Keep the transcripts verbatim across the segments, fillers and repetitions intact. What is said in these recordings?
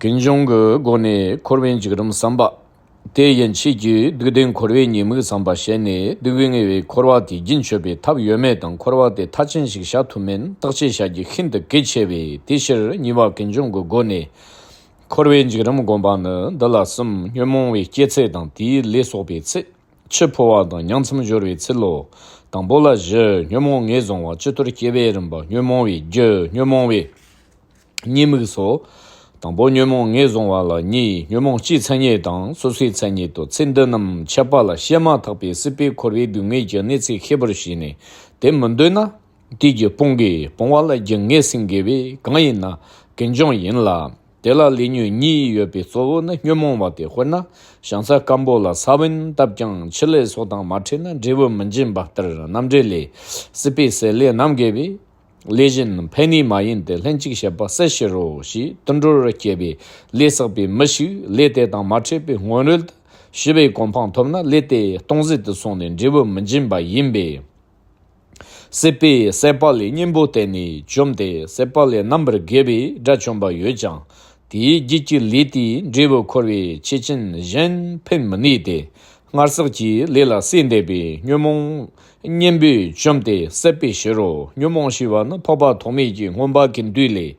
ཀུན་འབྱུང་གི་སྒོ་ནས་འཁོར་བའི་འཇིགས་རིམ་བསམ་པ། དེ་ཡན་ཆད་ཀྱིས་སྡིག་ལྡན་འཁོར་བའི་ཉེས་དམིགས་བསམ་པ་བྱས་ནས། སྡིག་པའི་ངལ་བས་འཁོར་བ་དེ་རྒྱུན་ཆད་པའི་ཐབས་ཡོད་མེད་དང་། འཁོར་བ་དེ་མཐའ་ཅན་ཞིག་བྱ་ཐུབ་མིན་བརྟག་དཔྱད་བྱ་རྒྱུ་ཤིན་ཏུ་གལ་ཆེ་བས། དེའི་ཕྱིར་གཉིས་པ་ཀུན་འབྱུང་གི་སྒོ་ནས་འཁོར་བའི་འཇིགས་རིམ་བསྒོམ་པ་ནི། འདི་ལ་གསུམ། ཉོན་མོངས་པའི་སྐྱེད་ཚལ་དང་དེའི་ལས་གསོག་པའི་ཚེ། འཆི་འཕོ་བ་དང་ཉིང་མཚམས་སྦྱོར་བའི་ཚུལ་ལོ། དང་པོ་ལ་བཞི། ཉོན་མོངས་ངོས་བཟུང་བ། བཅུ་གཏོར་སྐྱེ་བའི་རིམ་པ། ཉོན་མོངས་པའི་རྒྱུ། ཉོན་མོངས་པའི་ཉེས་དམིགས་སོ། དང་པོ་ཉོན་མོངས་ངོས་བཟུང་བ་ལ་གཉིས། ཉོན་མོངས་སྤྱིའི་མཚན་ཉིད་དང་སོ་སོའི་མཚན་ཉིད་དོ། ཚེ་འདི་རྣམས་ཆད་པ་ལ་བྱེད་མ་ཐག་པའི་སྲིད་པའི་འཁོར་བའི་སྡུག་བསྔལ་གྱི་གནས་ཚུལ་ཤེས་པར་བྱས་ནས། དེ་མི་འདོད་ན། དེ་རྒྱུ་སྤོང་དགོས། སྤོང་བ་ལ་རྒྱུ་ངོས་ཟིན་དགོས་པས། གང་ཡིན་ན་ཀུན་འབྱུང་ཡིན་ལ། དེ་ལ་ལས་ཉོན་གཉིས་ཡོད་པའི་གཙོ་བོ་ནི་ཉོན་མོངས་པ་སྟེ། དཔེར་ན་ཞིང་ས་སྐམ་པོ་ལ་ས་བོན་བཏབ་ཀྱང་ཆུ་ལས་སོགས་དང་མ་འཕྲད་ན་འབྲས་བུ་མི་འབྱིན་པ་ལྟར། རྣམ་འགྲེལ་ལས། སྲིད་པའི་སྲེད་ལས་རྣམ་རྒྱལ་བས། ལས་གཞན་ཕན་ནུས་མ་ཡིན་ཏེ། ལྷན་ཅིག་བྱེད་པ་ཟད་ཕྱིར་རོ། ཞེས་དུད་འགྲོར་སྐྱེས་པའི་ལས་བསགས་པའི་མི་ཞིག་ལས་དེ་དང་མ་འཕྲད་པའི་སྔོན་རོལ་དུ་ཞི་བའི་གོ་འཕང་ཐོབ་ན། ལས་དེ་སྟོང་ཟད་དུ་སོང་ནས་འབྲས་བུ་མི་འབྱིན་པ་ཡིན་པས། སྲིད་པའི་སྲེད་པ་ལས་གཉེན་པོ་བསྟེན་ནས་བཅོམ་སྟེ། སྲེད་པ་ལས་རྣམ་པར་རྒྱལ་བའི་དགྲ་བཅོམ་པ་ཡོད་ཀྱང་། དེའི་རྒྱུད་ཀྱི་ལས་དེས་འབྲས་བུ་འཁོར་བའི་ཆོས་ཅན་གཞན་ཕན་མི་ནུས་ཏེ། སྔར་བསགས་ཀྱི་ལས་ལ་སྲེད་འདེབས་པའི་ཉོན་མོངས་གཉེན་པོས་བཅོམ་སྟེ་སྲེད་པའི་ཕྱིར་རོ། ཉོན་མོངས་ཞེས་པ་ནི་འཕགས་པ་ཐོགས་མེད་ཀྱིས་མངོན་པ་གི་མདུན་ལས།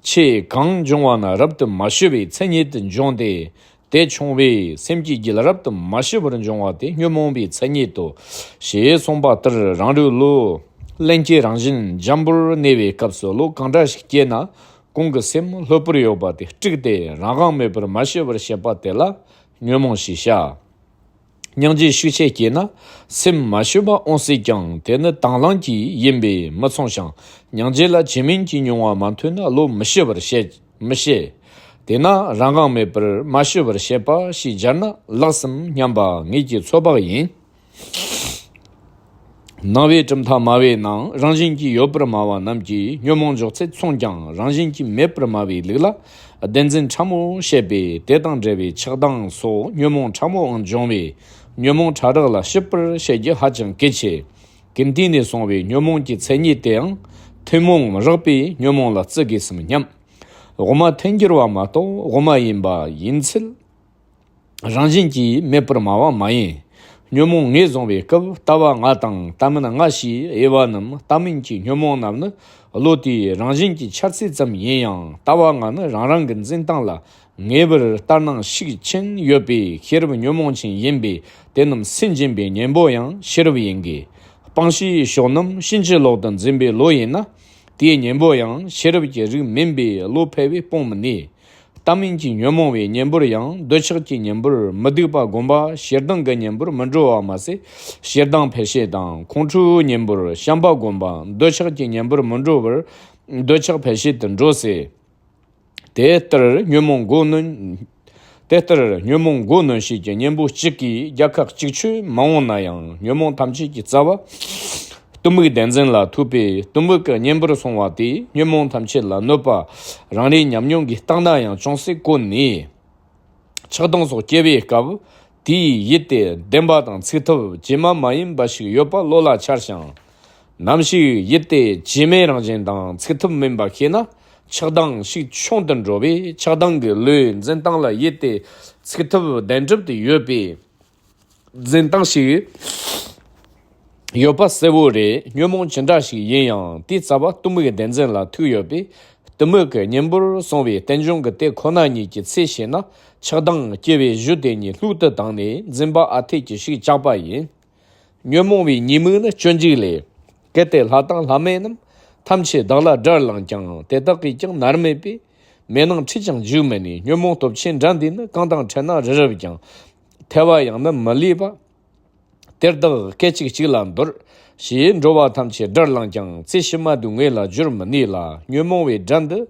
ཆོས་གང་འབྱུང་བ་ན་རབ་ཏུ་མ་ཞི་བའི་མཚན་ཉིད་དུ་འབྱུང་སྟེ། དེ་ཆུང་བས་སེམས་ཀྱི་རྒྱུད་རབ་ཏུ་མ་ཞི་བར་འབྱུང་བ་དེ་ཉོན་མོངས་པའི་མཚན་ཉིད་དོ། ཞེས་གསུངས་པ་ལྟར། རང་རིག་བློ་ལྷན་སྐྱེས་རང་བཞིན་འཇམ་པོར་གནས་པའི་སྐབས་སུ་བློ་གང་འདྲ་ཞིག་སྐྱེས་ན། གོང་གི་སེམས་ལྷོད་པོར་ཡོད་པ་དེ་དཀྲུགས་ཏེ་རང་དབང་མེད་པར་མ་ཞི་བར་བྱེད་པ་དེ་ལ་ཉོན་མོངས་ཞེས་བྱ། སྙིང་རྗེ་ཤུགས་ཆེ་སྐྱེས་ན་སེམས་མ་ཞི་བ་འོང་སྲིད་ཀྱང་། དེ་ནི་དྭངས་བླངས་ཀྱིས་ཡིན་པས་མི་མཚུངས་ཤིང་། སྙིང་རྗེ་ལ་བཅོས་མིན་གྱི་མྱོང་བ་མ་ཐོན་ན་བློ་མི་ཞི་བར་བྱེད། མི་ཤེས། དེས་ན་རང་དབང་མེད་པར་མ་ཞི་བར་བྱེད་པ་ཞེས་སྦྱར་ན་ལེགས་སམ་སྙམ་པ་ངེད་ཀྱི་ཚོད་དཔག་ཡིན། ནང་པའི་གྲུབ་མཐའ་སྨྲ་བའི་ནང་རང་བཞིན་གྱིས་ཡོད་པར་སྨྲ་བ་རྣམས་ཀྱིས་ཉོན་མོངས་འཇོག་ཚད་མཚུངས་ཀྱང་རང་བཞིན་གྱིས་མེད་པར་སྨྲ་བའི་ལུགས་ལ་བདེན་འཛིན་ཕྲ་མོ་བཤད་པས། དེ་དང་འབྲེལ་བའི་ཆགས་སྡང་སོགས་ཉོན་མོངས་ཕྲ་མོའང་འབྱུང་བས། ཉོན་མོངས་ཕྲ་རགས་ལ་ཞིབ་པར་བཤད་རྒྱུ་ཧ་ཅང་གལ་ཆེ། ཀུན་དུས་ནས་གསུངས་པའི་ཉོན་མོངས་ཀྱི་མཚན་ཉིད་དེའང་ཐུན་མོང་རགས་པས་ཉོན་མོངས་ལ་བརྩི་དགོས་སམ་སྙམ། དབུ་མ་ཐལ་འགྱུར་བ་མ་གཏོགས་དབུ་མ་ཡིན་པ་ཡིན་ཚུལ། རང་བཞིན་གྱིས་མེད་པར་སྨྲ་བ་མ་ཡིན། ཉོན་མོངས་ངོས་བཟུང་བའི་སྐབས་ལྟ་བ་ལྔ་དང་ལྟ་མིན་ལྔ་ཞེས་དབྱེ་བ་རྣམས་ལྟ་མིན་གྱི་ཉོན་མོངས་རྣམས་ནི་བློ་དེའི་རང་བཞིན་གྱི་འཆར་ཚུལ་ཙམ་ཡིན་ཡང་། ལྟ་བ་ལྔ་ནི་རང་རང་གི་འཛིན་སྟངས་ལ་ངེས་པར་ལྟར་སྣང་ཤུགས་ཆེན་ཡོད་པས་ཤེས་རབ་ཉོན་མོངས་ཅན་ཡིན་པས། དེ་རྣམས་སེམས་འབྱིན་པའི་གཉེན་པོ་ཡང་ཤེས་རབ་ཡིན་གྱི། སྤང་བྱའི་ཕྱོགས་རྣམས་ཕྱིན་ཅི་ལོག་ཏུ་འཛིན་པའི་བློ་ཡིན་ན། དེའི་གཉེན་པོ་ཡང་ཤེས་རབ་ཀྱི་རིགས་མིན་པས་བློ་འཕེལ་བས་སྤོང་མི་ནུས། ལྟ་མིན་གྱི་ཉོན་མོངས་པའི་གཉེན་པོར་ཡང་འདོད་ཆགས་ཀྱི་གཉེན་པོར་མི་སྡིག་པ་བསྒོམ་པ་ཞེ་སྡང་གི་གཉེན་པོར་མི་འགྲོ་བ་མ་ཟད། ཞེ་སྡང་འཕེལ་བྱེད་དང་ཁོང་ཁྲོའི་གཉེན་པོར་བྱམས་པ་བསྒོམ་པ་འདོད་ཆགས་ཀྱི་གཉེན་པོར་མི་འགྲོ་བར་འདོད་ཆགས་འཕེལ་བྱེད་དུ་འགྲོ་ཟེར། དེ་ལྟར་ཉོན་མོངས་མགོ་གནོན། དེ་ལྟར་ཉོན་མོངས་མགོ་གནོན་བྱེད་ཀྱི་གཉེན་པོ་གཅིག་གིས་རྒྱལ་ཁབ་གཅིག་ཆོད་མ་འོངས་ན་ཡང་ཉོན་མོངས་ཐམས་ཅད་ཀྱི་རྩ་བ། གཏི་མུག་བདེན་འཛིན་ལ་ཐུག་པས་གཏི་མུག་གི་གཉེན་པོར་སོང་བ་དེས་ཉོན་མོངས་ཐམས་ཅད་ལ་གནོད་པ་རང་རེའི་ཉམས་མྱོང་གིས་བརྟགས་ན་ཡང་ཅུང་ཟད་གོ་ནུས། ཆགས་སྡང་སོགས་སྐྱེ་བའི་སྐབས་དེའི་ཡུལ་དེ་བདེན་པ་དང་ཚུགས་ཐུབ་ཇི་མ་མ་ཡིན་པ་ཞིག་ཡོད་པ་བློ་ལ་འཆར་ཞིང་། ནམ་ཞིག་ཡུལ་དེ་ཇི་མའི་རང་བཞིན་དང་ཚུགས་ཐུབ་མིན་པ་ཤེས་ན། ཆགས་སྡང་ཤུགས་ཆུང་དུ་འགྲོ་བས་ཆགས་སྡང་གི་བློས་འཛིན་སྟངས་ལ་ཡུལ་དེ་ཚུགས་ཐུབ་བདེན་གྲུབ་ཏུ་ཡོད་པས། འཛིན་སྟངས་ཤིག་ཡོད་པ་གསལ་བོ་རེད། ཉོན་མོངས་ཅི་འདྲ་ཞིག་ཡིན་ཡང་དེའི་རྩ་བ་གཏི་མུག་བདེན་འཛིན་ལ་ཐུག་ཡོད་པས། གཏི་མུག་གི་གཉེན་པོར་སོང་བའི་རྟེན་འབྱུང་གི་དེ་ཁོ་ན་ཉིད་ཀྱི་ཚེ་ཤེས་ན་ཆགས་སྡང་སྐྱེ་བའི་གཞུ་དེ་ཉིད་ལྷུག་ཏུ་བཏང་ནས་འཛིན་པ་ཨ་འཐས་ཀྱི་ཤུགས་བཅག་པ་ཡིན། ཉོན་མོངས་པའི་ཉེས་དམིགས་ནི་སྤྱོད་འཇུག་ལས། གལ་ཏེ་ལྷ་དང་ལྷ་མིན་རྣམས་ཐམས་ཅད་བདག་ལ་དགྲར་ལངས་ཀྱང་དེ་དག་གིས་ཀྱང་མནར་མེད་པས། མེ་ནང་ཁྲིད་ཀྱང་འཇུག་མི་ནུས། ཉོན་མོངས་སྟོབས་ཆེན་དགྲ་འདིས་ནི་གང་དང་འཕྲད་ན་རི་རབ་ཀྱང་ཐལ་བ་ཡང་ནི་མི་ལུས་པ། དེར་བདག་སྐད་ཅིག་གཅིག་ལ་འདོར། ཞེས་འགྲོ་བ་ཐམས་ཅད་དགྲར་ལངས་ཀྱང་ཚེ་ཕྱི་མ་སྡུག་བསྔལ་ལ་སྦྱོར་མི་ནུས་ལ། ཉོན་མོངས་པའི་དགྲ་འདི་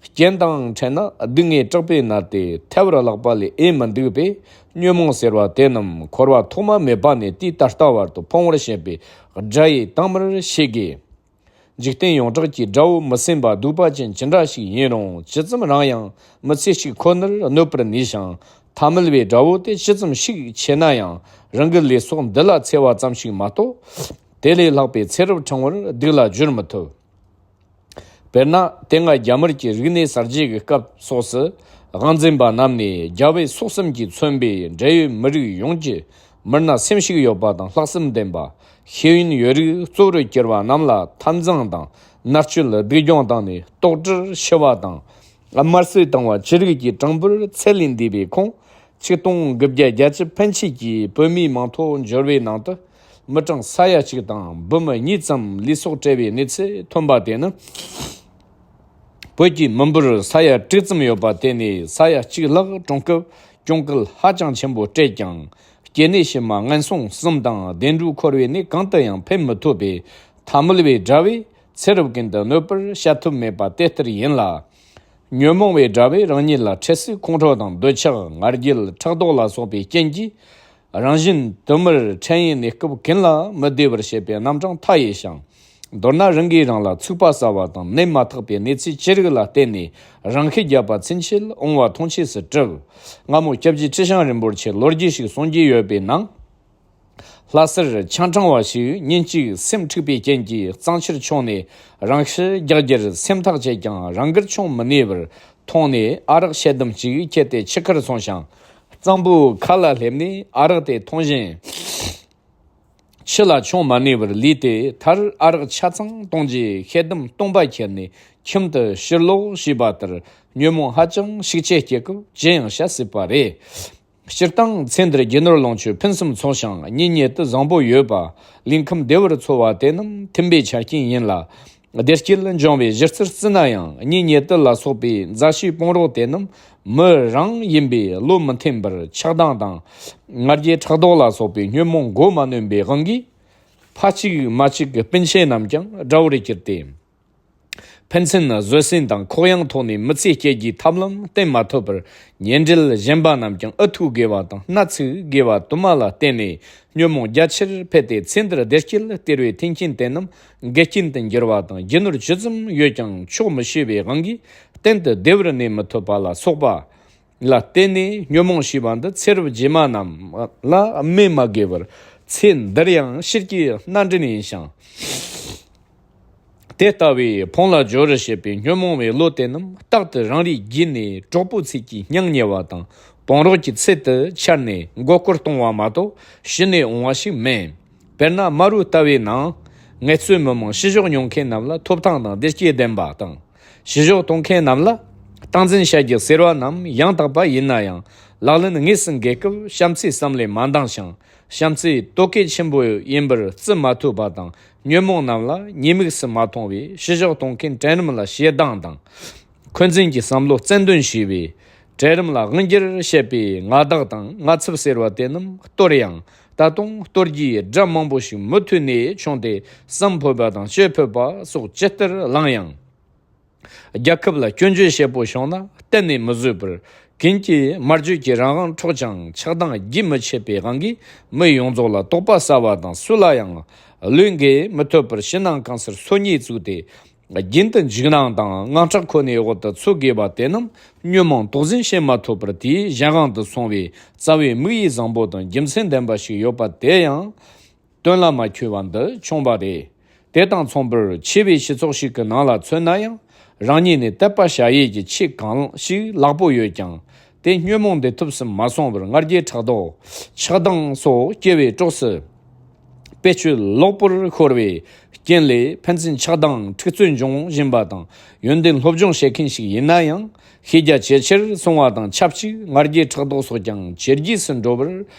རྐྱེན་དང་འཕྲད་ན་སྡུག་བསྔལ་དྲག་པོས་མནར་ཏེ་ཐལ་བར་བརླག་པ་ལས་ཨེ་མི་འདུག་པས། ཉོན་མོངས་ཟེར་བ་དེ་རྣམས་འཁོར་བ་ཐོག་མ་མེད་པ་ནས་དུས་ད་ལྟ་བར་དུ་ཕུང་བར་བྱེད་པའི་དགྲ་ཡི་དྭངས་མར་ཤེས་དགོས། འཇིག་རྟེན་ཡོངས་གྲགས་ཀྱི་དགྲ་བོ་མི་སེམས་པ་གདུག་པ་ཅན་ཅི་འདྲ་ཞིག་ཡིན་རུང་ཇི་ཙམ་རིང་ཡང་མི་ཚེ་གཅིག་ཁོ་ནར་གནོད་པར་ནུས་ཤིང་། ཐ་མལ་པའི་དགྲ་བོ་དེ་ཇི་ཙམ་ཤུགས་ཆེ་ན་ཡང་རང་གི་ལུས་སྲོག་འདི་ལ་འཚེ་བ་ཙམ་ཞིག་མ་གཏོགས། དེ་ལས་ལྷག་པའི་ཚེ་རབས་ཕྲེང་བར་སྡུག་ལ་སྦྱོར་མི་ཐུབ། དཔེར་ན་དེ་སྔ་རྒྱ་དམར་གྱི་རིག་གནས་གསར་བརྗེ་གི་སྐབས་སོགས་སུ་ དབང་འཛིན་པ་རྣམས་ནས་རྒྱལ་བའི་སྲོག་གསུམ་གྱིས་མཚོན་པའི་འབྲེལ་ཡོད་མི་རིགས་ཡོངས་ཀྱི་མི་སྣ་སེམས་ཤུགས་ཡོད་པ་དང་ལྷག་བསམ་ལྡན་པ། ཤེས་ཡོན་ཡོད་རིགས་གཙོ་བོར་གྱུར་པ་རྣམས་ལ་འཐབ་འཛིང་དང་མནར་གཅོད་སྡུག་སྦྱོང་བཏང་ནས་ལྟོགས་གྲིར་འཆི་བ་དང་། དམར་གསོད་བཏང་བ་ཅི་རིགས་ཀྱི་གྲངས་འབོར་ཚད་ལས་འདས་པའི་ཁོངས། ཆིག་སྟོང་དགུ་བརྒྱ་བརྒྱད་ཅུ་ཕན་ཆད་ཀྱི་བོད་མིའི་མིང་ཐོ་འབྱོར་བའི་ནང་དུ། མི་གྲངས་ས་ཡ་གཅིག་དང་འབུམ་གཉིས་ཙམ་ལུས་སྲོག་བྲལ་བའི་གནས་ཚུལ་ཐོན་པ་དེ་ནི། བོད་ཀྱི་མི་འབོར་ས་ཡ་དྲུག་ཙམ་ཡོད་པ་དེ་ནས་ས་ཡ་གཅིག་ལྷག་གྲོངས་སྐབས་གྱོང་གུད་ཧ་ཅང་ཆེན་པོ་སྤྲད་ཀྱང་། སྐྱེ་གནས་ཕྱི་མ་ངན་སོང་གསུམ་དང་བདེ་འགྲོའི་འཁོར་བའི་གནས་གང་དུ་ཡང་ཕེབས་མི་ཐུབ་པས། ཐ་མལ་པའི་དགྲ་བོས་ཚེ་རབས་ཀུན་ཏུ་གནོད་པར་བྱ་ཐུབ་མེད་པ་དེ་ལྟར་ཡིན་ལ། ཉོན་མོངས་པའི་དགྲ་བོས་རང་ཉིད་ལ་འཕྲལ་སེལ་ཁོང་ཁྲོ་དང་འདོད་ཆགས་ང་རྒྱལ་ཕྲག་དོག་ལ་སོགས་པའི་རྐྱེན་གྱིས། རང་གཞན་དུ་མར་འཕྲལ་ཡུན་གནས་སྐབས་ཀུན་ལ་མི་བདེ་བར་བྱེད་པའི་རྣམ་གྲངས་མཐའ་ཡས་ཤིང་། མདོར་ན་རང་གིས་རང་ལ་ཚུགས་པ་ཟ་བ་དང་ནད་མ་ཐག་པའི་གནས་ཚུལ་ཅི་རིགས་ལ་བརྟེན་ནས་རང་ཤི་བརྒྱབ་པ་ཚུན་ཆད་འོང་བ་མཐོང་ཆོས་སུ་གྲུབ། སྔ་མོ་སྐྱབས་རྗེ་ཁྲི་བྱང་རིན་པོ་ཆེས་ལོ་རྒྱུས་ཤིག་གསུང་གི་ཡོད་པའི་ནང་། ལྷ་སར་ཆང་འཕྲང་བ་ཞིག་ཉིན་གཅིག་སེམས་འཁྲུགས་པའི་རྐྱེན་གྱིས་གཙང་ཆུར་མཆོངས་ནས་རང་ཤི་རྒྱག་རྒྱུར་སེམས་ཐག་བཅད་ཀྱང་རང་དགར་མཆོང་མི་ནུས་པར་མཐོང་ནས་ཨ་རག་ཤེལ་དུམ་གཅིག་ཁྱེར་ཏེ་ཆུ་ཁར་སོང་ཞིང་། གཙང་པོའི་ཁ་ལ་སླེབས་ནས་ཨ་རག་དེ་འཐུང་བཞིན་ཆུ་ལ་མཆོང་མ་ནུས་པར་ལུས་ཏེ། མཐར་ཨ་རག་ཆ་ཚང་བཏུང་རྗེས་ཤེལ་དུམ་སྟོང་པ་ཁྱེར་ནས་ཁྱིམ་དུ་ཕྱིར་ལོག་བྱས་པ་ལྟར་ཉོན་མོངས་ཧ་ཅང་ཤུགས་ཆེ་སྐྱེ་སྐབས་ཇི་ཡང་བྱ་སྲིད་པ་རེད། སྤྱིར་བཏང་ཚེ་འདིར་རྒྱུ་ནོར་ལོངས་སྤྱོད་ཕུན་སུམ་ཚོགས་ཤིང་གཉེན་ཉེ་དུ་བཟང་པོ་ཡོད་པ། ལུས་ཁམས་བདེ་བར་འཚོ་བ་དེ་རྣམས་མཐུན་པའི་ཆ་རྐྱེན་ཡིན་ལ། བདེ་སྐྱིད་འབྱུང་བའི་གཞི་རྩར་བརྩིས་ན་ཡང་གཉེན་ཉེ་དུ་ལ་སོགས་པའི་མཛའ་བཤེས་དཔུང་རོགས་དེ་རྣམས་མི་རང་ཡིན་པས་བློ་མི་མཐུན་པར་ཆགས་སྡང་དང་། ང་རྒྱལ་ཕྲག་དོག་ལ་སོགས་པའི་ཉོན་མོངས་མགོ་མ་ནོན་པའི་དབང་གིས། ཕ་གཅིག་མ་གཅིག་གི་སྤུན་མཆེད་རྣམས་ཀྱང་དགྲ་བོར་གྱུར་ཏེ། ཕན་ཚུན་བཟོད་བསྲན་དང་ཁོག་ཡངས་ཐོག་ནས་མི་ཚེ་སྐྱེལ་རྒྱུའི་ཐབས་ལམ་བསྟེན་མ་ཐུབ་པར། ཉེ་འབྲེལ་གཞན་པ་རྣམས་ཀྱང་ཨུ་ཐུག་དགོས་པ་དང་སྣ་ཚུགས་དགོས་པ་དུ་མ་ལ་བརྟེན་ནས་ཉོན་མོངས་རྒྱ་ཆེར་འཕེལ་ཏེ། ཚེ་འདིར་བདེ་སྐྱིད་སྟེར་བའི་མཐུན་རྐྱེན་དེ་རྣམས་འགལ་རྐྱེན་དུ་འགྱུར་བ་དང་། རྒྱུ་ནོར་ཇི་ཙམ་ཡོད་ཀྱང་ཆོག་མི་ཤེས་པའི་དབང་གིས་གཏན་དུ་བདེ་བར་གནས་མི་ཐུབ་པ་ལ་སོགས་པ་ལ་བརྟེན་ནས། ཉོན་མོངས་ཞེས་པ་འདི་ཚེ་རབས་རྗེས་མ་རྣམས་ལ་སྨོས་མ་དགོས་པར། ཚེ་འདིར་ཡང་ཕྱིར་གྱི་སྣ་འདྲེན་ཡིན་ཞིང་། དེ་ལྟ་བུའི་ཕུང་ལ་སྦྱོར་བར་བྱེད་པའི་ཉོན་མོངས་པའི་བློ་དེ་རྣམས་རྟག་ཏུ་རང་རེའི་རྒྱུད་ནས་གྲོགས་པོའི་ཚུལ་གྱིས་སྙིང་ཉེ་བ་དང་དཔུང་རོགས་ཀྱི་ཚུལ་དུ་འཆར་ནས་མགོ་སྐོར་གཏོང་བ་མ་གཏོགས་གཞི་ནས་འོང་བ་ཞིག་མིན། དཔེར་ན་རྨ་རུ་ལྟ་བུའི་ནང་། ངལ་རྩོལ་མི་མང་ཕྱི་བཞག་མྱོང་མཁན་རྣམས་ལ་ཐོབ་ཐང་དང་བདེ་སྐྱིད་ལྡན་པ་དང་། ཕྱི་བཞག་གཏོང་མཁན་རྣམས་ལ་སྟངས་འཛིན་བྱ་རྒྱུ་ཟེར་བ་རྣམས་ཡང་དག་པ་ཡིན་ན་ཡང་། ལག་ལེན་དངོས་སུ་འགེལ་སྐབས་བྱམས་བརྩེའི་བསམ་བློས་མ་འདང་ཞིང་། བྱམས་བརྩེའི་བློ་གལ་ཆེན་པོ་ཡིན་པར་བརྩི་མ་ཐུབ་པ་དང་། ཉོན་མོངས་རྣམས་ལ་ཉེས་དམིགས་སུ་མ་མཐོང་བས། ཕྱི་བཞག་གཏོང་མཁན་གྲལ་རིམ་ལ་ཞེ་སྡང་དང་། འཁོན་འཛིན་གྱི་བསམ་བློ་རྩལ་འདོན་བྱས་པས། གྲལ་རིམ་ལ་དབང་སྒྱུར་བྱེད་པའི་མངའ་བདག་དང་མངའ་ཚབ་ཟེར་བ་དེ་རྣམས་གཏོར་ཡང་། ད་དུང་གཏོར་རྒྱུའི་དགྲ་མང་པོ་ཞིག་མུ་མཐུད་ནས་བྱུང་སྟེ། བསམ་ཕོད་པ་དང་སྤྱོད་ཕོད་པ་སོགས་ཇི་ལྟར་བླངས་ཡང་། རྒྱལ་ཁབ་ལ་སྐྱོན་བརྗོད་བྱེད་པོ་བྱུང་ན་གཏན་ནས་མི་བཟོད་པར། ཀུན་གྱིས་སྨྲ་བརྗོད་ཀྱི་རང་དབང་འཕྲོག་ཅིང་ཆགས་སྡང་རྒྱུན་མི་ཆད་པའི་དབང་གིས། མི་ཡོངས་རྫོགས་ལ་དོགས་པ་ཟ་བ་དང་། སུ་ལ་ཡང་བློས་འགེལ་མི་ཐུབ་པར་ཕྱི་ནང་གང་སར་སོ་ཉེས་བཙུགས་ཏེ། རྒྱུན་དུ་འཇིགས་སྣང་དང་དངངས་སྐྲག་ཁོ་ནའི་འོག་ཏུ་འཚོ་དགོས་པ་དེ་རྣམས་ཉོན་མོངས་དོགས་ཟོན་བྱེད་མ་ཐུབ་པར། དེའི་གཞན་དབང་དུ་སོང་བའི་རྩ་བའི་དམིགས་ཡུལ་བཟང་པོ་དང་རྒྱུ་མཚན་ལྡན་པ་ཞིག་ཡོད་པ་དེ་ཡང་དོན་ལ་མ་འཁྱོལ་བ་འདི་བྱུང་བ་རེད། དེ་དང་མཚུངས་པར་ཆེ་བའི་སྤྱི་ཚོགས་ཤིག་གི་ནང་ལ་མཚོན་ན་ཡང་། རང་ཉིད་ནས་དད་པ་བྱ་ཡུལ་གྱི་ཆོས་གང་ཞིག་ལེགས་པོ་ཡོད་ཀྱང་། དེ་ཉོན་མོངས་འདི་ཐུབ་སུ་མ་སོང་བར་ང་རྒྱལ་ཕྲག་དོག་ཆགས་སྡང་སོགས་སྐྱེ་བའི་གྲོགས་སུ། བེད་སྤྱོད་ལོག་པར་ཤོར་བའི་རྐྱེན་ལས་ཕན་ཚུན་ཆགས་སྡང་འཁྲུག་རྩོད་འབྱུང་བཞིན་པ་དང་། ཡོན་ཏན་སློབ་སྦྱོང་བྱེད་མཁན་ཞིག་ཡིན་ན་ཡང་། ཤེས་རྒྱ་ཇེ་ཆེར་སོང་བ་དང་ཆབས་ཅིག་ང་རྒྱལ་ཕྲག་དོག་སོགས་ཀྱང་ཇེ་རྒྱས་སུ་འགྲོ་བར་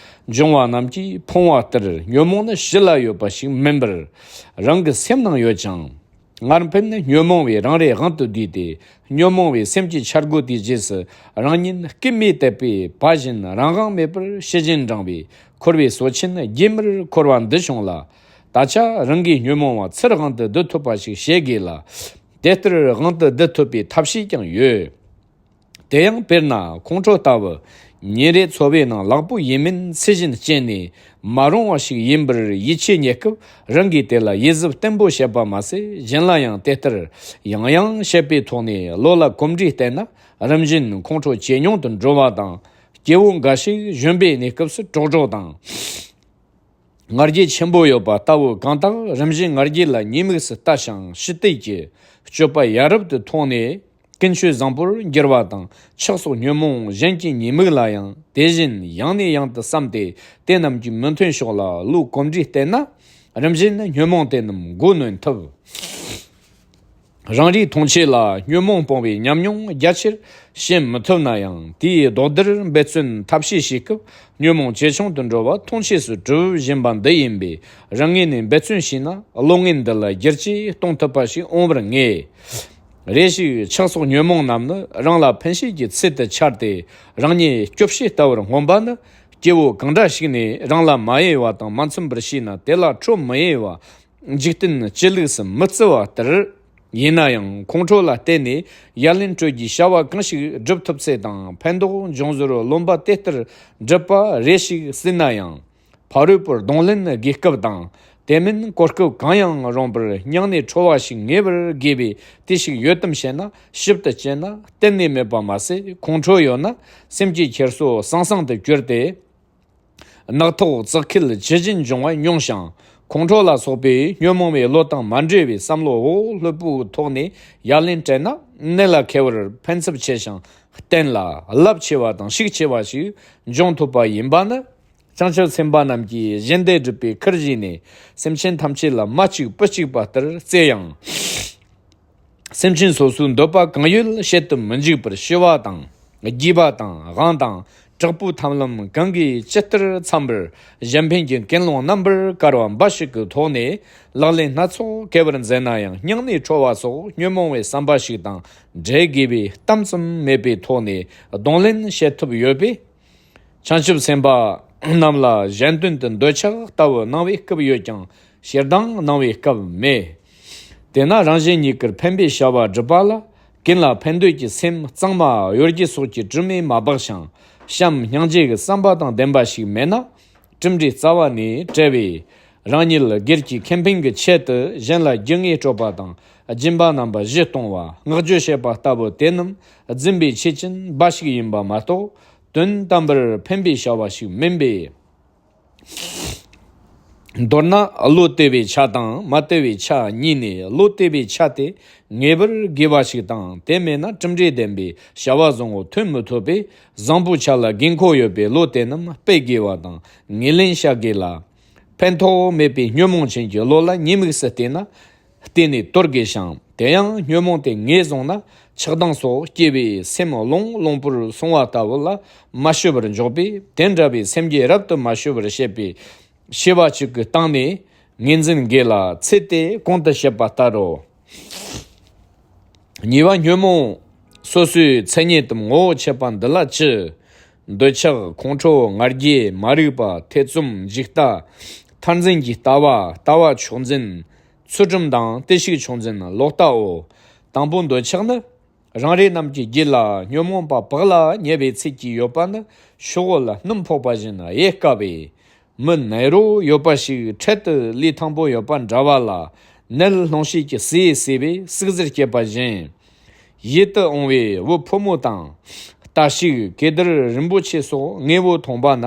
འབྱུང་བ་རྣམས་ཀྱིས་ཕུང་བ་ལྟར། ཉོན་མོངས་ནི་ཕྱི་ལ་ཡོད་པ་ཞིག་མིན་པར་རང་གི་སེམས་ནང་ཡོད་ཅིང་། སྔར་ཕན་ནི་ཉོན་མོངས་པའི་རང་རེ་དབང་དུ་བསྡུས་ཏེ། ཉོན་མོངས་པའི་སེམས་ཀྱི་འཆར་སྒོ་དེའི་རྗེས་སུ་རང་ཉིད་སྐུད་མེད་དད་པའི་བ་བཞིན་རང་དབང་མེད་པར་ཤེས་བཞིན་འབྲང་བས། འཁོར་བའི་སྲོག་ཆེན་རྒྱུན་མར་འཁོར་བ་འདི་བྱུང་ལ། ད་ཆ་རང་གིས་ཉོན་མོངས་པ་ཚུར་དབང་དུ་བསྡུ་ཐུབ་པ་ཞིག་བྱེད་དགོས་ལ། དེ་ལྟར་དབང་དུ་བསྡུ་ཐུབ་པའི་ཐབས་ཤེས་ཀྱང་ཡོད། དེ་ཡང་དཔེར་ན་ཁོང་ཁྲོ་ལྟ་བུ། ཉིན་རེ་འཚོ་བའི་ནང་ལེགས་པོ་ཡིན་མིན་ཚུལ་བཞིན་དཔྱད་ནས་མ་རུང་བ་ཞིག་ཡིན་པར་ཡིད་ཆེས་རྙེད་སྐབས། རང་གིས་དེ་ལ་ཡིད་གཟབ་བརྟན་པོ་བྱེད་པ་མ་ཟད། གཞན་ལ་ཡང་དེ་ལྟར་ཡང་ཡང་བཤད་པའི་ཐོག་ནས་བློ་ལ་གོམས་འདྲིས་བསྟེན་ན། རིམ་བཞིན་ཁོང་ཁྲོ་ཇེ་ཉུང་དུ་འགྲོ་བ་དང་། སྐྱེ་བོ་འགའ་ཞིག་གཞོན་པའི་གནས་སྐབས་སུ་གྲོགས་གྲོགས་དང་། ང་རྒྱལ་ཆེན་པོ་ཡོད་པ་ལྟ་བུ་གང་དག་རིམ་བཞིན་ང་རྒྱལ་ལ་ཉེས་དམིགས་སུ་ལྟ་ཞིང་ཕྱི་བལྟས་ཀྱི་སྤྱོད་པ་ཡ་རབས་དུ་མཐོང་ནས། ཀུན་སྤྱོད་བཟང་པོར་འགྱུར་བ་དང་ཆགས་སོགས་ཉོན་མོངས་གཞན་གྱི་ཉེས་དམིགས་ལ་ཡང་དེ་བཞིན་ཡང་ནས་ཡང་དུ་བསམས་ཏེ། དེ་རྣམས་ཀྱི་མི་མཐུན་ཕྱོགས་ལ་བློ་གོམས་འདྲིས་བསྟེན་ན། རིམ་བཞིན་ཉོན་མོངས་དེ་རྣམས་མགོ་གནོན་ཐུབ། རང་རེའི་མཐོང་ཆོས་ལ་ཉོན་མོངས་སྤོང་བའི་ཉམས་མྱོང་རྒྱ་ཆེར་ཞན་མི་ཐུབ་ན་ཡང་། དེའི་ལྡོག་བསྡུར་འབད་བརྩོན་ཐབས་ཤེས་བྱེད་སྐབས། ཉོན་མོངས་ཇེ་ཆུང་དུ་འགྲོ་བ་མཐོང་ཆོས་སུ་གྲུབ་བཞིན་པ་འདི་ཡིན་པས། རང་ངོས་ནས་འབད་བརྩོན་བྱས་ན་བློ་ངན་འདི་ལ་བསྒྱུར་བཅོས་གཏོང་ཐུབ་པ་ཞིག་འོང་བར་ངེས། རེ་ཞིག་ཆགས་སོགས་ཉོན་མོངས་རྣམས་ནི་རང་ལ་ཕན་བྱེད་ཀྱི་ཚུལ་དུ་འཆར་ཏེ། རང་ཉིད་སྐྱོབ་བྱེད་ལྟ་བུར་མངོན་པ་ནི། སྐྱེ་བོ་གང་འདྲ་ཞིག་ནས་རང་ལ་མ་འོས་པ་དང་མ་འཚམས་པར་བྱས་ན། དེ་ལ་ཁྲོ་མི་འོས་པ། འཇིག་རྟེན་སྤྱི་ལུགས་སུ་མི་བརྩི་བ་ལྟར། ཡིན་ན་ཡང་ཁོང་ཁྲོ་ལ་བརྟེན་ནས་ཡ་ལན་སྤྲོད་རྒྱུའི་བྱ་བ་གང་ཞིག་སྒྲུབ་ཐུབ་ཚེ་དང་། ཕན་ཐོགས་འབྱུང་ཟུར་རློམ་པ་དེ་ལྟར་སྒྲུབ་པ་རེ་ཞིག་སྲིད་ན་ཡང་། ཕ་རོལ་པོར་གདོང་ལེན་དགོས་སྐབས་དང་། དེ་མིན་གོ་སྐབས་གང་ཡང་རུང་བར་སྙིང་ནས་ཁྲོ་བ་ཞིག་ངེས་པར་དགོས་པས། དེ་ཞིག་ཡོད་དམ་ཞེ་ན། ཞིབ་ཏུ་དཔྱད་ན་གཏན་ནས་མེད་པ་མ་ཟད། ཁོང་ཁྲོ་ཡོད་ན་སེམས་ཀྱི་འཁྱེར་སོ་ཟང་ཟིང་དུ་གྱུར་ཏེ། རྣག་ཐོག་བཙག་འཁེལ་ཇི་བཞིན་འབྱུང་བ་མྱོང་ཞིང་། ཁོང་ཁྲོ་ལ་སོགས་པའི་ཉོན་མོངས་པའི་བློ་དང་མ་འབྲེལ་བའི་བསམ་བློ་འོག་ལྷོད་པོའི་ཐོག་ནས་ཡ་ལན་སྤྲད་ན། གནད་ལ་འཁེལ་བར་ཕན་ཚུན་ཆེ་ཞིང་བརྟན་ལ་རླབས་ཆེ་བ་དང་ཤུགས་ཆེ་བ་ཞིག་འབྱུང་ཐུབ་པ་ཡིན་པ་ནི། བྱང་ཆུབ་སེམས་དཔའ་རྣམས་ཀྱིས་གཞན་སྡེ་སྒྲུབ་པའི་ཁུར་བཞེས་ནས། སེམས་ཅན་ཐམས་ཅད་ལ་མ་གཅིག་པུ་གཅིག་པ་ལྟར་བརྩེ་ཡང་། སེམས་ཅན་སོ་སོའི་འདོད་པ་གང་ཡོད་བྱེད་དུ་མི་འཇུག་པར། ཞི་བ་དང་། དགྱེས་པ་དང་། དབང་དང་། དྲག་པོའི་ཐབས་ལམ་གང་གིས་ཇི་ལྟར་འཚམ་པར། གཞན་ཕན་གྱི་ཀུན་སློང་རྣམ་པར་དཀར་བ་འབའ་ཞིག་གི་ཐོག་ནས་ལག་ལེན་སྣ་ཚོགས་འཁེལ་བར་མཛད་ན་ཡང་། སྙིང་ནས་ཁྲོ་བ་སོགས་ཉོན་མོངས་པའི་བསམ་པ་ཞིག་དང་འབྲལ་དགོས་པའི་གཏམ་ཙམ་མེད་པའི་ཐོག་ནས་གདོང་ལེན་བྱེད་ཐུབ་ཡོད་པས། བྱང་ཆུབ་སེམས་དཔའ་རྣམས་ལ་གཞན་དོན་དུ་འདོད་ཆགས་ལྟ་བུ་སྣང་བའི་སྐབས་ཡོད་ཀྱང་། ཞེ་སྡང་སྣང་བའི་སྐབས་མེད། དེས་ན་རང་གཞན་གཉིས་ཀར་ཕན་པའི་བྱ་བ་སྒྲུབ་པ་ལ། ཀུན་ལ་ཕན་འདོད་ཀྱི་སེམས་གཙང་མ་གཡོ་སྒྱུ་སོགས་ཀྱི་དྲི་མས་མ་སྦགས་ཤིང་། བྱམས་སྙིང་རྗེ་གི་བསམ་པ་དང་ལྡན་པ་ཞིག་མེད་ན། གྲུབ་འབྲས་རྩ་བ་ནས་བྲལ་བས། རང་ཉིད་སྒེར་གྱི་ཁེ་ཕན་གྱི་ཆེད་དུ་གཞན་ལ་རྒྱུ་དངོས་སྤྲོད་པ་དང་། སྦྱིན་པ་རྣམ་པ་བཞི་གཏོང་བ། བསྔགས་བརྗོད་བྱེད་པ་ལྟ་བུ་དེ་རྣམས་རྫུན་པའི་ཆོས་ཅན་འབའ་ཞིག་ཡིན་པ་མ་གཏོགས། དོན་དམ་པར་ཕན་པའི་བྱ་བ་ཞིག་མིན་པས། མདོར་ན་བློ་གཏད་པའི་ཆ་དང་མ་གཏད་པའི་ཆ་གཉིས་ནས། བློ་གཏད་པའི་ཆ་དེ་ངེས་པར་དགོས་པ་ཞིག་དང་། དེ་མེད་ན་གྲུབ་འབྲས་ལྡན་པའི་བྱ་བ་བཟང་པོ་ཐོན་མི་ཐུབ་པས། བཟང་པོའི་ཆ་ལ་དགོས་མཁོ་ཡོད་པའི་བློ་དེ་རྣམས་སྤེལ་དགོས་པ་དང་ངོས་ལེན་བྱ་དགོས་ལ། ཕན་ཐོགས་མེད་པའི་ཉོན་མོངས་ཅན་གྱི་བློ་ལ་ཉེས་དམིགས་སུ་བལྟས་ན། བལྟས་ནས་དོར་དགོས་ཤིང་། དེ་ཡང་ཉོན་མོངས་དེ་ངོས་བཟུང་ན་ཆགས་སྡང་སོགས་སྐྱེ་བའི་སེམས་རླུང་རླུང་པོར་སོང་བ་ལྟ་བུ་ལ་མ་ཞུ་བར་འཇོག་པས། དེ་འདྲ་བའི་སེམས་བསྐྱེད་རབ་ཏུ་མ་ཞུ་བར་བྱེད་པའི་བྱེད་པ་གཅིག་གི་སྟེང་ནས་ངོས་འཛིན་དགོས་ལ། ཚེ་དེ་གོང་དུ་བཤད་པ་ལྟར་རོ། གཉིས་པ་ཉོན་མོངས་སོ་སོའི་མཚན་ཉིད་དམ་ངོ་བོ་ཆད་པ་འདི་ལ་བཅུ། འདོད་ཆགས། ཁོང་ཁྲོ། ང་རྒྱལ། མ་རིག་པ། ཐེ་ཚོམ། འཇིགས་ལྟ། མཐར་འཛིན་གྱི་ལྟ་བ། ལྟ་བ་མཆོག་འཛིན། ཚུལ་ཁྲིམས་དང་བརྟུལ་ཞུགས་མཆོག་འཛིན་བློ་ལྟའོ། དང་པོ་འདོད་ཆགས་ནི། རང་རེ་རྣམས་ཀྱི་རྒྱུད་ལ་ཉོན་མོངས་པ་བག་ལ་ཉལ་བའི་ཚུལ་གྱིས་ཡོད་པ་ནི་ཤོག་བུ་ལ་སྣུམ་ཕོག་པ་བཞིན་དབྱེ་དཀའ་བས། མི་ནད་རོ་ཡོད་པ་ཞིག་འཕྲལ་དུ་ལུས་ཐང་པོ་ཡོད་པ་འདྲ་བ་ལ། ནད་སློང་བྱེད་ཀྱི་ཟས་ཟོས་པས་ཟུག་གཟེར་སྐྱེས་པ་བཞིན། ཡིད་དུ་འོང་བའི་བུ་ཕོ་མོ་དང་། རྟ་ཞིག་གོས་དར་རིན་པོ་ཆེ་སོགས་དངོས་པོ་མཐོང་པ་ན།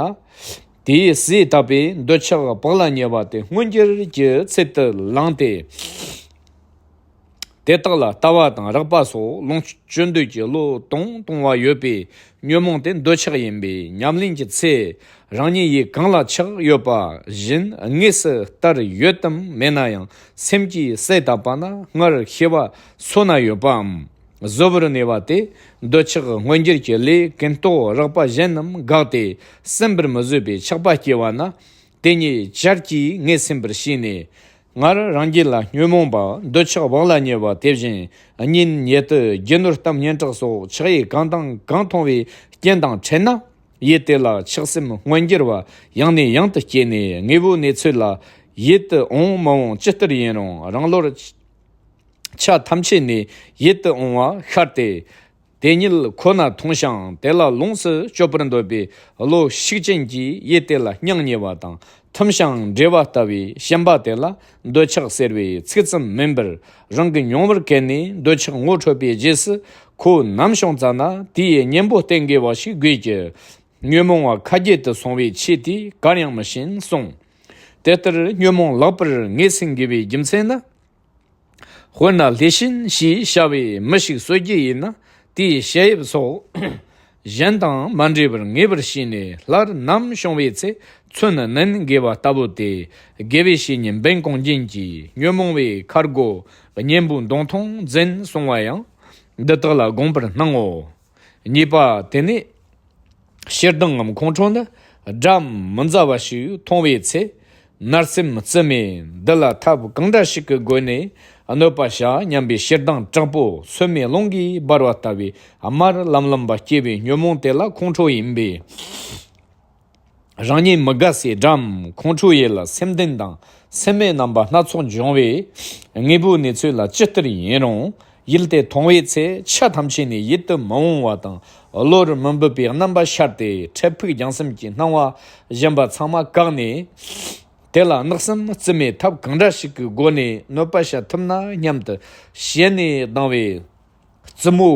དེའི་ཟས་བཏབ་པས་འདོད་ཆགས་བག་ལ་ཉལ་བ་དེ་མངོན་འགྱུར་གྱི་ཚུལ་དུ་ལངས་ཏེ། དེ་དག་ལ་ལྟ་བ་དང་རེག་པ་སོགས་ལོངས་སྤྱོད་འདོད་ཀྱི་བློ་གཏོང་གཏོང་བ་ཡོད་པས། ཉོན་མོངས་དེ་འདོད་ཆགས་ཡིན་པས། ཉམས་ལེན་གྱི་ཚེ་རང་ཉིད་ཡིད་གང་ལ་ཆགས་ཡོད་པ་བཞིན་དངོས་སུ་ལྟར་ཡོད་དམ་མེད་ན་ཡང་སེམས་ཀྱིས་གསལ་བཏབ་པ་ན། སྔར་ཤེས་པ་སོ་ན་ཡོད་པའམ་གཟོད་པར་ནུས་པ་དེ། འདོད་ཆགས་མངོན་འགྱུར་གྱི་ལས་ཀུན་རྟོག་རེག་པ་གཞན་རྣམས་འགགས་ཏེ་ཟིན་པར་མི་བཟོད་པའི་ཆགས་པ་སྐྱེ་བ་ན། དེ་ཉིད་བྱར་གྱིས་ངེས་ཟིན་པར་བྱས་ནས། སྔར་རང་རྒྱུད་ལ་ཉོན་མོངས་པ་འདོད་ཆགས་བག་ལ་ཉལ་བ་དེ་བཞིན་གཉེན་ཉེ་དུ་རྒྱུ་ནོར་གཏམ་སྙན་གྲགས་སོགས་ཆགས་ཡུལ་གང་དང་གང་མཐོང་བའི་རྐྱེན་དང་འཕྲད་ན། ཡུལ་དེ་ལ་ཆགས་སེམས་མངོན་འགྱུར་བ་ཡང་ནས་ཡང་དུ་སྐྱེས་ནས། དངོས་པོའི་གནས་ཚུལ་ལ་ཡིད་དུ་འོང་མི་འོང་ཇི་ལྟར་ཡིན་རུང་རང་བློར་ཆ་ཐམས་ཅད་ནས་ཡིད་དུ་འོང་བ་ཤར་ཏེ། དེ་ཉིད་ཁོ་ན་མཐོང་ཞིང་དེ་ལ་ལོངས་སུ་སྤྱོད་པར་འདོད་པའི་བློ་ཤུགས་ཅན་གྱིས་ཡུལ་དེ་ལ་སྙིང་ཉེ་བ་དང་མཐུན་ཞིང་འབྲེལ་བ་ལྟ་བུའི་ཞེན་པ་དེ་ལ་འདོད་ཆགས་ཟེར་བའི་ཚིག་ཙམ་མིན་པར། རང་གི་མྱོང་བར་གལ་ནས་འདོད་ཆགས་ངོ་འཕྲོད་པའི་རྗེས་སུ་ཁོ་ནམ་བྱུང་ཙ་ན་དེའི་གཉེན་པོ་བསྟེན་དགོས་པ་ཞིག་དགོས་ཀྱི། ཉོན་མོངས་པ་ཁ་རྒྱུད་དུ་སོང་བའི་ཆོས་དེ་གར་ཡང་མི་ཞན་གསུངས། དེ་ལྟར་ཉོན་མོངས་ལེགས་པར་ངེས་ཟིན་དགོས་པའི་རྒྱུ་མཚན་ནི། དཔེར་ན་ལྷས་བྱིན་ཞེས་བྱ་བའི་མི་ཞིག་གསོད་རྒྱུ་ཡིན་ན། དེའི་བྱད་ཡབ་སོགས་གཞན་དང་མ་འདྲེས་པར་ངེས་པར་བྱས་ནས། སླར་ནམ་བྱུང་བའི་ཚེ་མཚོན་ནན་དགོས་པ་ལྟ་བུ་སྟེ། དགེ་བའི་བཤེས་གཉེན་འབེན་གོང་རྒྱན་གྱིས་ཉོན་མོངས་པའི་ཁ་སྒོ་གཉེན་པོའི་མདུང་ཐུང་འཛིན་གསུང་བ་ཡང་འདི་དག་ལ་དགོངས་པར་སྣང་ངོ་། གཉིས་པ་དེ་ནི། ཕྱིར་ལྡང་ངམ་ཁོང་ཁྲོ་ནི་སྒྲ་མི་མཛའ་བ་ཞིག་མཐོང་བའི་ཚེ། མནར་སེམས་བརྩི་མེད་འདི་ལ་ཐབས་གང་འདྲ་ཞིག་གི་སྒོ་ནས་གནོད་པ་བྱ་སྙམ་པའི་ཕྱིར་ལྡང་དྲག་པོ་སོལ་མོས་རླུང་གིས་འབར་བ་ལྟ་བུའི་དམར་ལམ་ལམ་པ་སྐྱེ་བའི་ཉོན་མོངས་དེ་ལ་ཁོང་ཁྲོ་ཡིན་པས། རང་ཉིད་མི་དགའ་སའི་སྒྲའམ་ཁོང་ཁྲོའི་ཡུལ་ལ་སེམས་ལྡན་དང་སེམས་མེད་རྣམ་པ་སྣ་ཚོགས་འབྱུང་བས། དངོས་པོའི་གནས་ཚུལ་ལ་ཅི་ལྟར་ཡིན་རུང་། ཡུལ་དེ་མཐོང་བའི་ཚེ་ཆ་ཐམས་ཅད་ནས་ཡིད་དུ་མི་འོང་བ་དང་བློར་མི་འབབ་པའི་རྣམ་པ་ཤར་ཏེ། འཕྲལ་ཕུགས་རྒྱང་སེམས་ཀྱི་སྣང་བ་གཞན་པ་ཚང་མ་བཀག་ནས། དེ་ལ་བརྣག་སེམས་བརྩི་མེད་ཐབས་གང་འདྲ་ཞིག་གི་སྒོ་ནས་གནོད་པ་བྱ་ཐུབ་ན་སྙམ་དུ་ཞེ་ནས་སྡང་བའི་རྩུབ་མོ།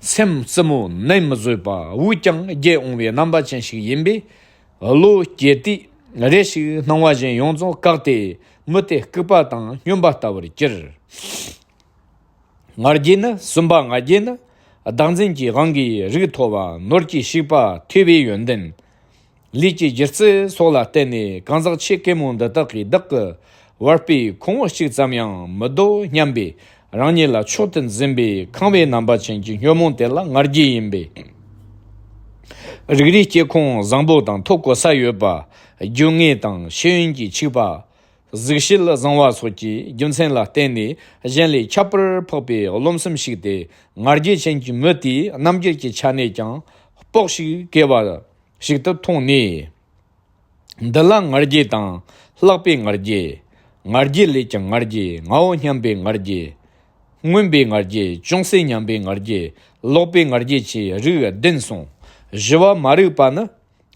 སེམས་རྩུབ་མོ་ནད་མི་བཟོད་པ་དབུགས་ཀྱང་རྒྱས་འོང་བའི་རྣམ་པ་ཅན་ཞིག་ཡིན་པས། བློ་སྐྱེ་དུས་རེ་ཞིག་སྣང་བ་གཞན་ཡོངས་རྫོགས་བཀག་སྟེ། མི་དེ་ལྐུགས་པ་དང་སྨྱོན་པ་ལྟ་བུར་གྱུར། ང་རྒྱལ་ནི། གསུམ་པ་ང་རྒྱལ་ནི། བདག་འཛིན་གྱི་དབང་གིས་རིགས་མཐོ་བ་ནོར་གྱིས་ཕྱུག་པ་ཐོས་པའི་ཡོན་ཏན། ལས་ཀྱི་སྒྱུ་རྩལ་སོགས་ལ་བརྟེན་ནས། གང་ཟག་ཆེ་གེ་མོ་འདི་དག་གིས་བདག་གི་བ་སྤུའི་ཁུང་བུ་གཅིག་ཙམ་ཡང་མི་རྡོ་སྙམ་པའི་རང་ཉིད་ལ་མཆོག་ཏུ་འཛིན་པའི་ཁེངས་པའི་རྣམ་པ་ཅན་གྱི་ཉོན་མོངས་དེ་ལ་ང་རྒྱལ་ཡིན་པས། རིགས་རུས་སྐྱེ་ཁུངས་བཟང་པོ་དང་མཐོ་གོ་ས་ཡོད་པ། རྒྱུ་དངོས་དང་ཤེས་ཡོན་གྱིས་ཕྱུག་པ། གཟུགས་བྱད་བཟང་བ་སོགས་ཀྱི་རྒྱུ་མཚན་ལ་བརྟེན་ནས་གཞན་ལས་ཁྱད་པར་འཕགས་པའི་རློམ་སེམས་ཤིག་སྟེ། ང་རྒྱལ་ཅན་གྱི་མི་དེའི་རྣམ་འགྱུར་གྱི་ཆ་ནས་ཀྱང་སྤོགས་ཤིང་གས་པ་ཞིག་ཏུ་མཐོང་ནས། འདི་ལ་ང་རྒྱལ་དང་ལྷག་པའི་ང་རྒྱལ། ང་རྒྱལ་ལས་ཀྱང་ང་རྒྱལ། ངའོ་སྙམ་པའི་ང་རྒྱལ། མངོན་པའི་ང་རྒྱལ། ཅུང་ཟད་སྙམ་པའི་ང་རྒྱལ། ལོག་པའི་ང་རྒྱལ་བཅས་རིགས་བདུན་གསུངས། བཞི་བ་མ་རིག་པ་ནི།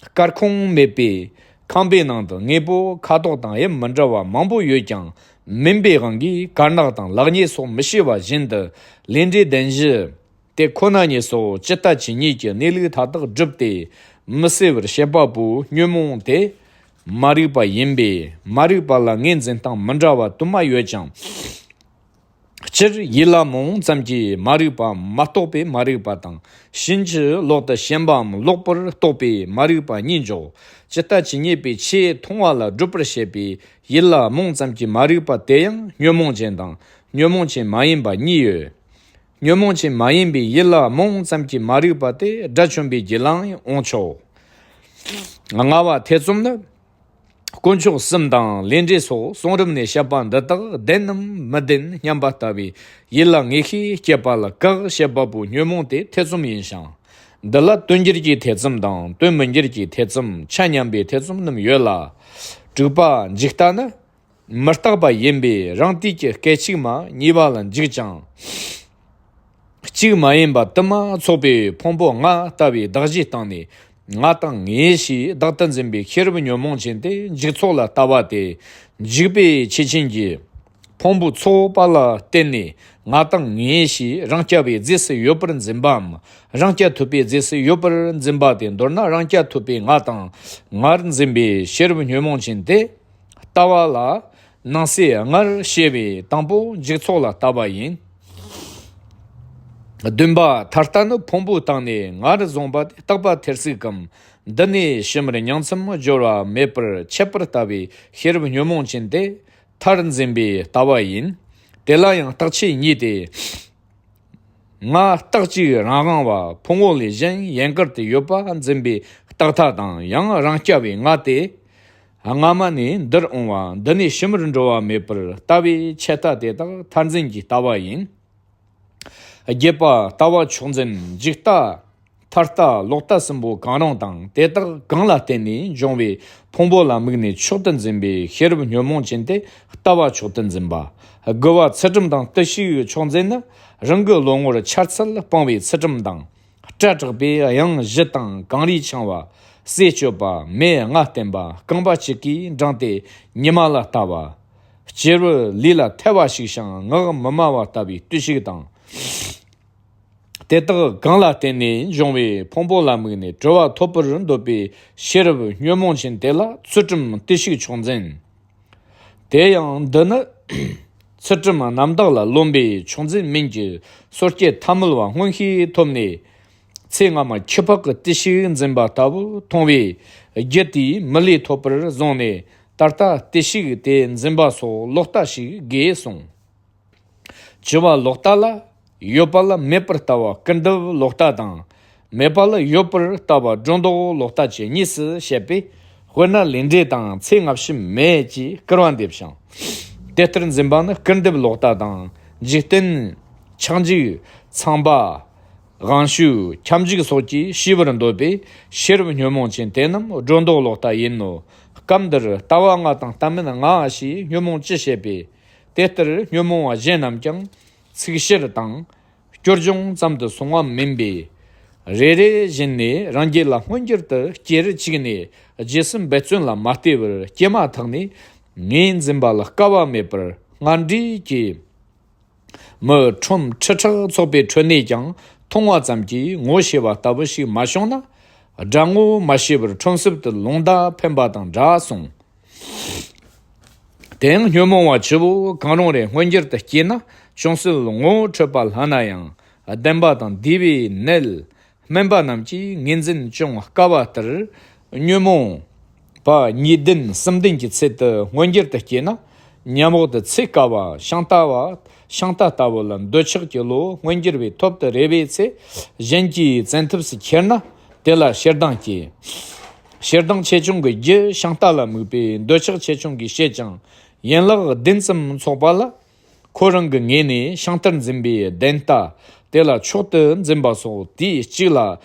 སྐར་ཁུང་མེད་པའི་ཁང་པའི་ནང་དུ་དངོས་པོ་ཁ་དོག་དང་དབྱིབས་མི་འདྲ་བ་མང་པོ་ཡོད་ཀྱང་། མུན་པའི་དབང་གིས་དཀར་ནག་དང་ལེགས་ཉེས་སོགས་མི་ཤེས་པ་བཞིན་དུ། ལས་འབྲས་བདེན་བཞི་དེ་ཁོ་ན་ཉིད་སོགས་ཇི་ལྟ་ཇི་སྙེད་ཀྱི་གནས་ལུགས་མཐའ་དག་བསྒྲུབས་ཏེ་མི་སེལ་བར་བྱེད་པ་པོའི་ཉོན་མོངས་དེ་མ་རིག་པ་ཡིན་པས། མ་རིག་པ་ལ་ངོས་འཛིན་སྟངས་མི་འདྲ་བ་དུ་མ་ཡོད་ཀྱང་། སྤྱིར་ཡིད་ལ་མི་འོང་ཙམ་གྱི་མ་རིག་པའམ་མ་རྟོགས་པའི་མ་རིག་པ་དང་། ཕྱིན་ཅི་ལོག་ཏུ་ཞེན་པའམ་ལོག་པར་རྟོག་པའི་མ་རིག་པ་གཉིས་འཇོག། ཇི་ལྟ་ཇི་སྙེད་པའི་ཆོས་མཐོང་བ་ལ་སྒྲུབ་པར་བྱེད་པའི་ཡིད་ལ་རྨོངས་ཙམ་གྱི་མ་རིག་པ་དེ་ཡང་ཉོན་མོངས་ཅན་དང་ཉོན་མོངས་ཅན་མ་ཡིན་པ་གཉིས་ཡོད། ཉོན་མོངས་ཅན་མ་ཡིན་པའི་ཡིད་ལ་རྨོངས་ཙམ་གྱི་མ་རིག་པ་དེ་དགྲ་བཅོམ་པའི་རྒྱུད་ལའང་འོང་ཆོག། ལྔ་བ་ཐེ་ཚོམ་ནི། དཀོན་མཆོག་གསུམ་དང་ལས་འབྲས་སོགས་གསུང་རབ་ནས་བཤད་པ་འདི་དག་བདེན་ནམ་མི་བདེན་སྙམ་པ་ལྟ་བུའི་ཡིད་ལ་ངེས་ཤེས་སྐྱེད་པ་ལ་བཀག་བྱེད་པ་པོའི་ཉོན་མོངས་དེ་ཐེ་ཚོམ་ཡིན་ཞིང་། འདི་ལ་དོན་འགྱུར་གྱི་ཐེ་ཚོམ་དང་དོན་མི་འགྱུར་གྱི་ཐེ་ཚོམ། ཆ་མཉམ་པའི་ཐེ་ཚོམ་རྣམས་ཡོད་ལ། དྲུག་པ་འཇིག་ལྟ་ནི། མི་རྟག་པ་ཡིན་པས་རང་དུས་ཀྱི་སྐད་ཅིག་མ་གཉིས་པ་ལ་འཇིག་ཅིང་། གཅིག་མ་ཡིན་པ་དུ་མ་ཚོགས་པའི་ཕུང་པོ་ང་ལྟ་བུའི་གདགས་གཞིའི་སྟེང་ནས་ང་དང་ངའི་ཞེས་བདག་ཏུ་འཛིན་པའི་ཤེས་རབ་ཉོན་མོངས་ཅན་དེ་འཇིག་ཚོགས་ལ་ལྟ་བ་སྟེ། འཇིག་པའི་ཆོས་ཅན་གྱི་ཕུང་པོ་ཚོགས་པ་ལ་བརྟེན་ནས་ང་དང་ངའི་ཞེས་རང་རྐྱ་བའི་རྫས་སུ་ཡོད་པར་འཛིན་པའམ། རང་རྐྱ་ཐུབ་པའི་རྫས་སུ་ཡོད་པར་འཛིན་པ་དེ་མདོར་ན་རང་རྐྱ་ཐུབ་པའི་ང་དང་ངར་འཛིན་པའི་ཤེས་རབ་ཉོན་མོངས་ཅན་དེ། ལྟ་བ་ལ་ནང་གསེས་སྔར་བཤད་པའི་དང་པོ་འཇིག་ཚོགས་ལ་ལྟ་བ་ཡིན། བདུན་པ་མཐར་ལྟ་ནི་ཕུང་པོའི་སྟེང་ནས་ངར་བཟུང་བ་དེ་རྟག་པ་ཐེར་ཟུག་གམ། འདི་ནས་ཕྱི་མར་ཉིང་མཚམས་སྦྱོར་བ་མེད་པར་ཆད་པར་ལྟ་བའི་ཤེས་རབ་ཉོན་མོངས་ཅན་དེ་མཐར་འཛིན་པའི་ལྟ་བ་ཡིན། དེ་ལ་ཡང་རྟག་ཆད་གཉིས་ཏེ། ང་རྟག་གཅིག་རང་དབང་བ་ཕུང་པོ་ལས་གཞན་ཡན་གར་དུ་ཡོད་པ་འཛིན་པའི་རྟག་མཐའ་དང་། ཡང་རང་རྐྱ་བའི་ང་དེ་སྔ་མ་ནས་འདིར་འོང་བ་འདི་ནས་ཕྱི་མར་འགྲོ་བ་མེད་པར་ལྟ་བའི་ཆད་ལྟ་དེ་དག་མཐར་འཛིན་གྱི་ལྟ་བ་ཡིན། བརྒྱད་པ་ལྟ་བ་མཆོག་འཛིན་འཇིག་ལྟ། མཐར་ལྟ་ལོག་ལྟ་གསུམ་པོ་གང་རུང་དང་དེ་དག་གང་ལ་བརྟེན་ནས་འབྱུང་བའི་ཕུང་པོ་ལ་དམིགས་ནས་མཆོག་ཏུ་འཛིན་པའི་ཤེས་རབ་ཉོན་མོངས་ཅན་དེ་ལྟ་བ་མཆོག་ཏུ་འཛིན་པ། དགུ་བ་ཚུལ་ཁྲིམས་དང་བརྟུལ་ཞུགས་མཆོག་འཛིན་ནི། རང་གི་བློ་ངོར་འཆར་ཚུལ་སྤང་བའི་ཚུལ་ཁྲིམས་དང་། སྐྲ་བྲེགས་པའི་གཡང་བཞི་དང་གངས་རིས་འཆང་བ། ཟས་སྤྱོད་པ། མེ་ལྔ་བསྟེན་པ། རྐང་པ་གཅིག་གིས་འགྲེང་སྟེ་ཉི་མ་ལ་ལྟ་བ། སྐྱེས་བུ་ལུས་ལ་ཐལ་བ་ཞིག་ཞིང་ངག་མི་སྨྲ་བ་ལྟ་བུའི་བརྟུལ་ཞུགས་དང་། དེ་དག་གང་ལ་བརྟེན་ནས་འབྱུང་བའི་ཕུང་པོ་ལ་དམིགས་ནས་གྲོལ་བ་ཐོབ་པར་འདོད་པའི་ཤེས་རབ་ཉོན་མོངས་ཅན་དེ་ལ་ཚུལ་ཁྲིམས་བརྟུལ་ཞུགས་མཆོག་འཛིན། དེ་ཡང་འདི་ནི་ ཚུལ་ཁྲིམས་རྣམ་དག་ལ་རློམ་པའི་ཆུང་འཛིན་མིན་གྱི་སོ་སྐྱེ་ཐ་མལ་བ་མངོན་ཤེས་ཐོབ་ནས། ཚེ་སྔ་མ་ཁྱི་ཕག་གི་བརྟུལ་ཞུགས་འཛིན་པ་ལྟ་བུ་མཐོང་བས། རྒྱུ་དེས་མི་ལུས་ཐོབ་པར་བཟུང་ནས། ད་ལྟ་བརྟུལ་ཞུགས་དེ་འཛིན་པ་སོགས་ལོག་ལྟ་ཞིག་དགོས་གསུངས། བཅུ་བ་ལོག་ལྟ་ལ། ཡོད་པ་ལ་མེད་པར་ལྟ་བ་སྐུར་འདེབས་ལོག་ལྟ་དང་། མེད་པ་ལ་ཡོད་པར་ལྟ་བ་སྒྲོ་འདོགས་ལོག་ལྟ་བཅས་གཉིས་སུ་བཤད་པས། དཔེར་ན་ལས་འབྲས་དང་ཚེ་སྔ་ཕྱི་མེད་ཅེས་སྐུར་བ་འདེབས་ཤིང་། དེ་ལྟར་འཛིན་པ་ནི་སྐུར་འདེབས་ལོག་ལྟ་དང་། འཇིག་རྟེན། ཆགས་འཇིག། ཚངས་པ། དབང་ཕྱུག། ཁྱབ་འཇུག་སོགས་ཀྱིས་ཤེས་པར་འདོད་པའི་ཤེས་རབ་ཉོན་མོངས་ཅན་དེ་རྣམས་སྒྲོ་འདོགས་ལོག་ལྟ་ཡིན་ནོ། སྐབས་འདིར་ལྟ་བ་ལྔ་དང་ལྟ་མིན་ལྔ་ཞེས་ཉོན་མོངས་བཅུ་བཤད་པས། དེ་ལྟར་ཉོན་མོངས་པ་གཞན་རྣམས་ཀྱང་ཚིག་ཕྱིར་དང་སྐྱོར་སྦྱོང་ཙམ་དུ་སོང་བ་མིན་པས། རེ་རེ་བཞིན་ནས་རང་རྒྱུད་ལ་མངོན་གྱུར་དུ་སྐྱེ་རུ་བཅུག་ནས། རྗེས་སུ་འབད་བརྩོན་ལ་མ་ལྟོས་པར་སྐྱེས་མ་ཐག་ནས་ངོས་འཛིན་པ་ལ་སྐལ་བ་མེད་པར་སྔར་འདྲིས་ཀྱི་མི་ཁྲོམ་ཁྲི་ཕྲག་ཚོགས་པའི་ཁྲོད་ནས་ཀྱང་མཐོང་བ་ཙམ་གྱིས་ངོ་ཤེས་པ་ལྟ་བུ་ཞིག་མ་བྱུང་ན། དགྲ་ངོ་མ་ཤེས་པར་ཁྲོམ་གསུམ་དུ་ལུང་བརྡ་འཕེན་པ་དང་འདྲ་གསུངས། དེ་ཡང་ཉོན་མོངས་པ་བཅུ་པོ་གང་རུང་རེ་མངོན་གྱུར་དུ་སྐྱེས་ན། ཅུང་ཟད་ངོ་འཕྲོད་པ་ལྷག་ན་ཡང་། བདེན་པ་དང་བསྡུས་པའི་གནད་སྨན་པ་རྣམས་ཀྱིས་ངོས་འཛིན་ཅུང་དཀའ་བ་ལྟར། ཉོན་མོངས་པ་གཉིས་ལྡན་གསུམ་ལྡན་གྱི་ཚུལ་དུ་མངོན་གྱུར་དུ་སྐྱེས་ན། ཉམས་འོག་ཏུ་ཚེ་དཀའ་བ་ཤིང་རྟ་བ། ཤིང་རྟ་ལྟ་བུ་ལ་འདོད་ཆགས་ཀྱི་བློ་མངོན་གྱུར་བའི་ཐོབ་ཏུ་རེ་བའི་ཚེ། གཞན་གྱིས་བཙན་ཐབས་སུ་ཁྱེར་ན། དེ་ལ་ཞེ་སྡང་སྐྱེ། ཞེ་སྡང་ཆེ་ཆུང་གི་རྒྱུ་ཤིང་རྟ་ལ་དམིགས་པའི་འདོད་ཆགས་ཆེ་ཆུང་གིས་བྱེད་ཅིང་། ཡན་ལག་བདུན་ཙམ་ཚོགས་པ་ལ། ཁོ་རང་གི་ངོས་ནས་ཤིང་རྟར་འཛིན་པའི་བདེན་རྟ། དེ་ལ་མཆོག་ཏུ་འཛིན་པ་སོགས་དུས་གཅིག་ལ་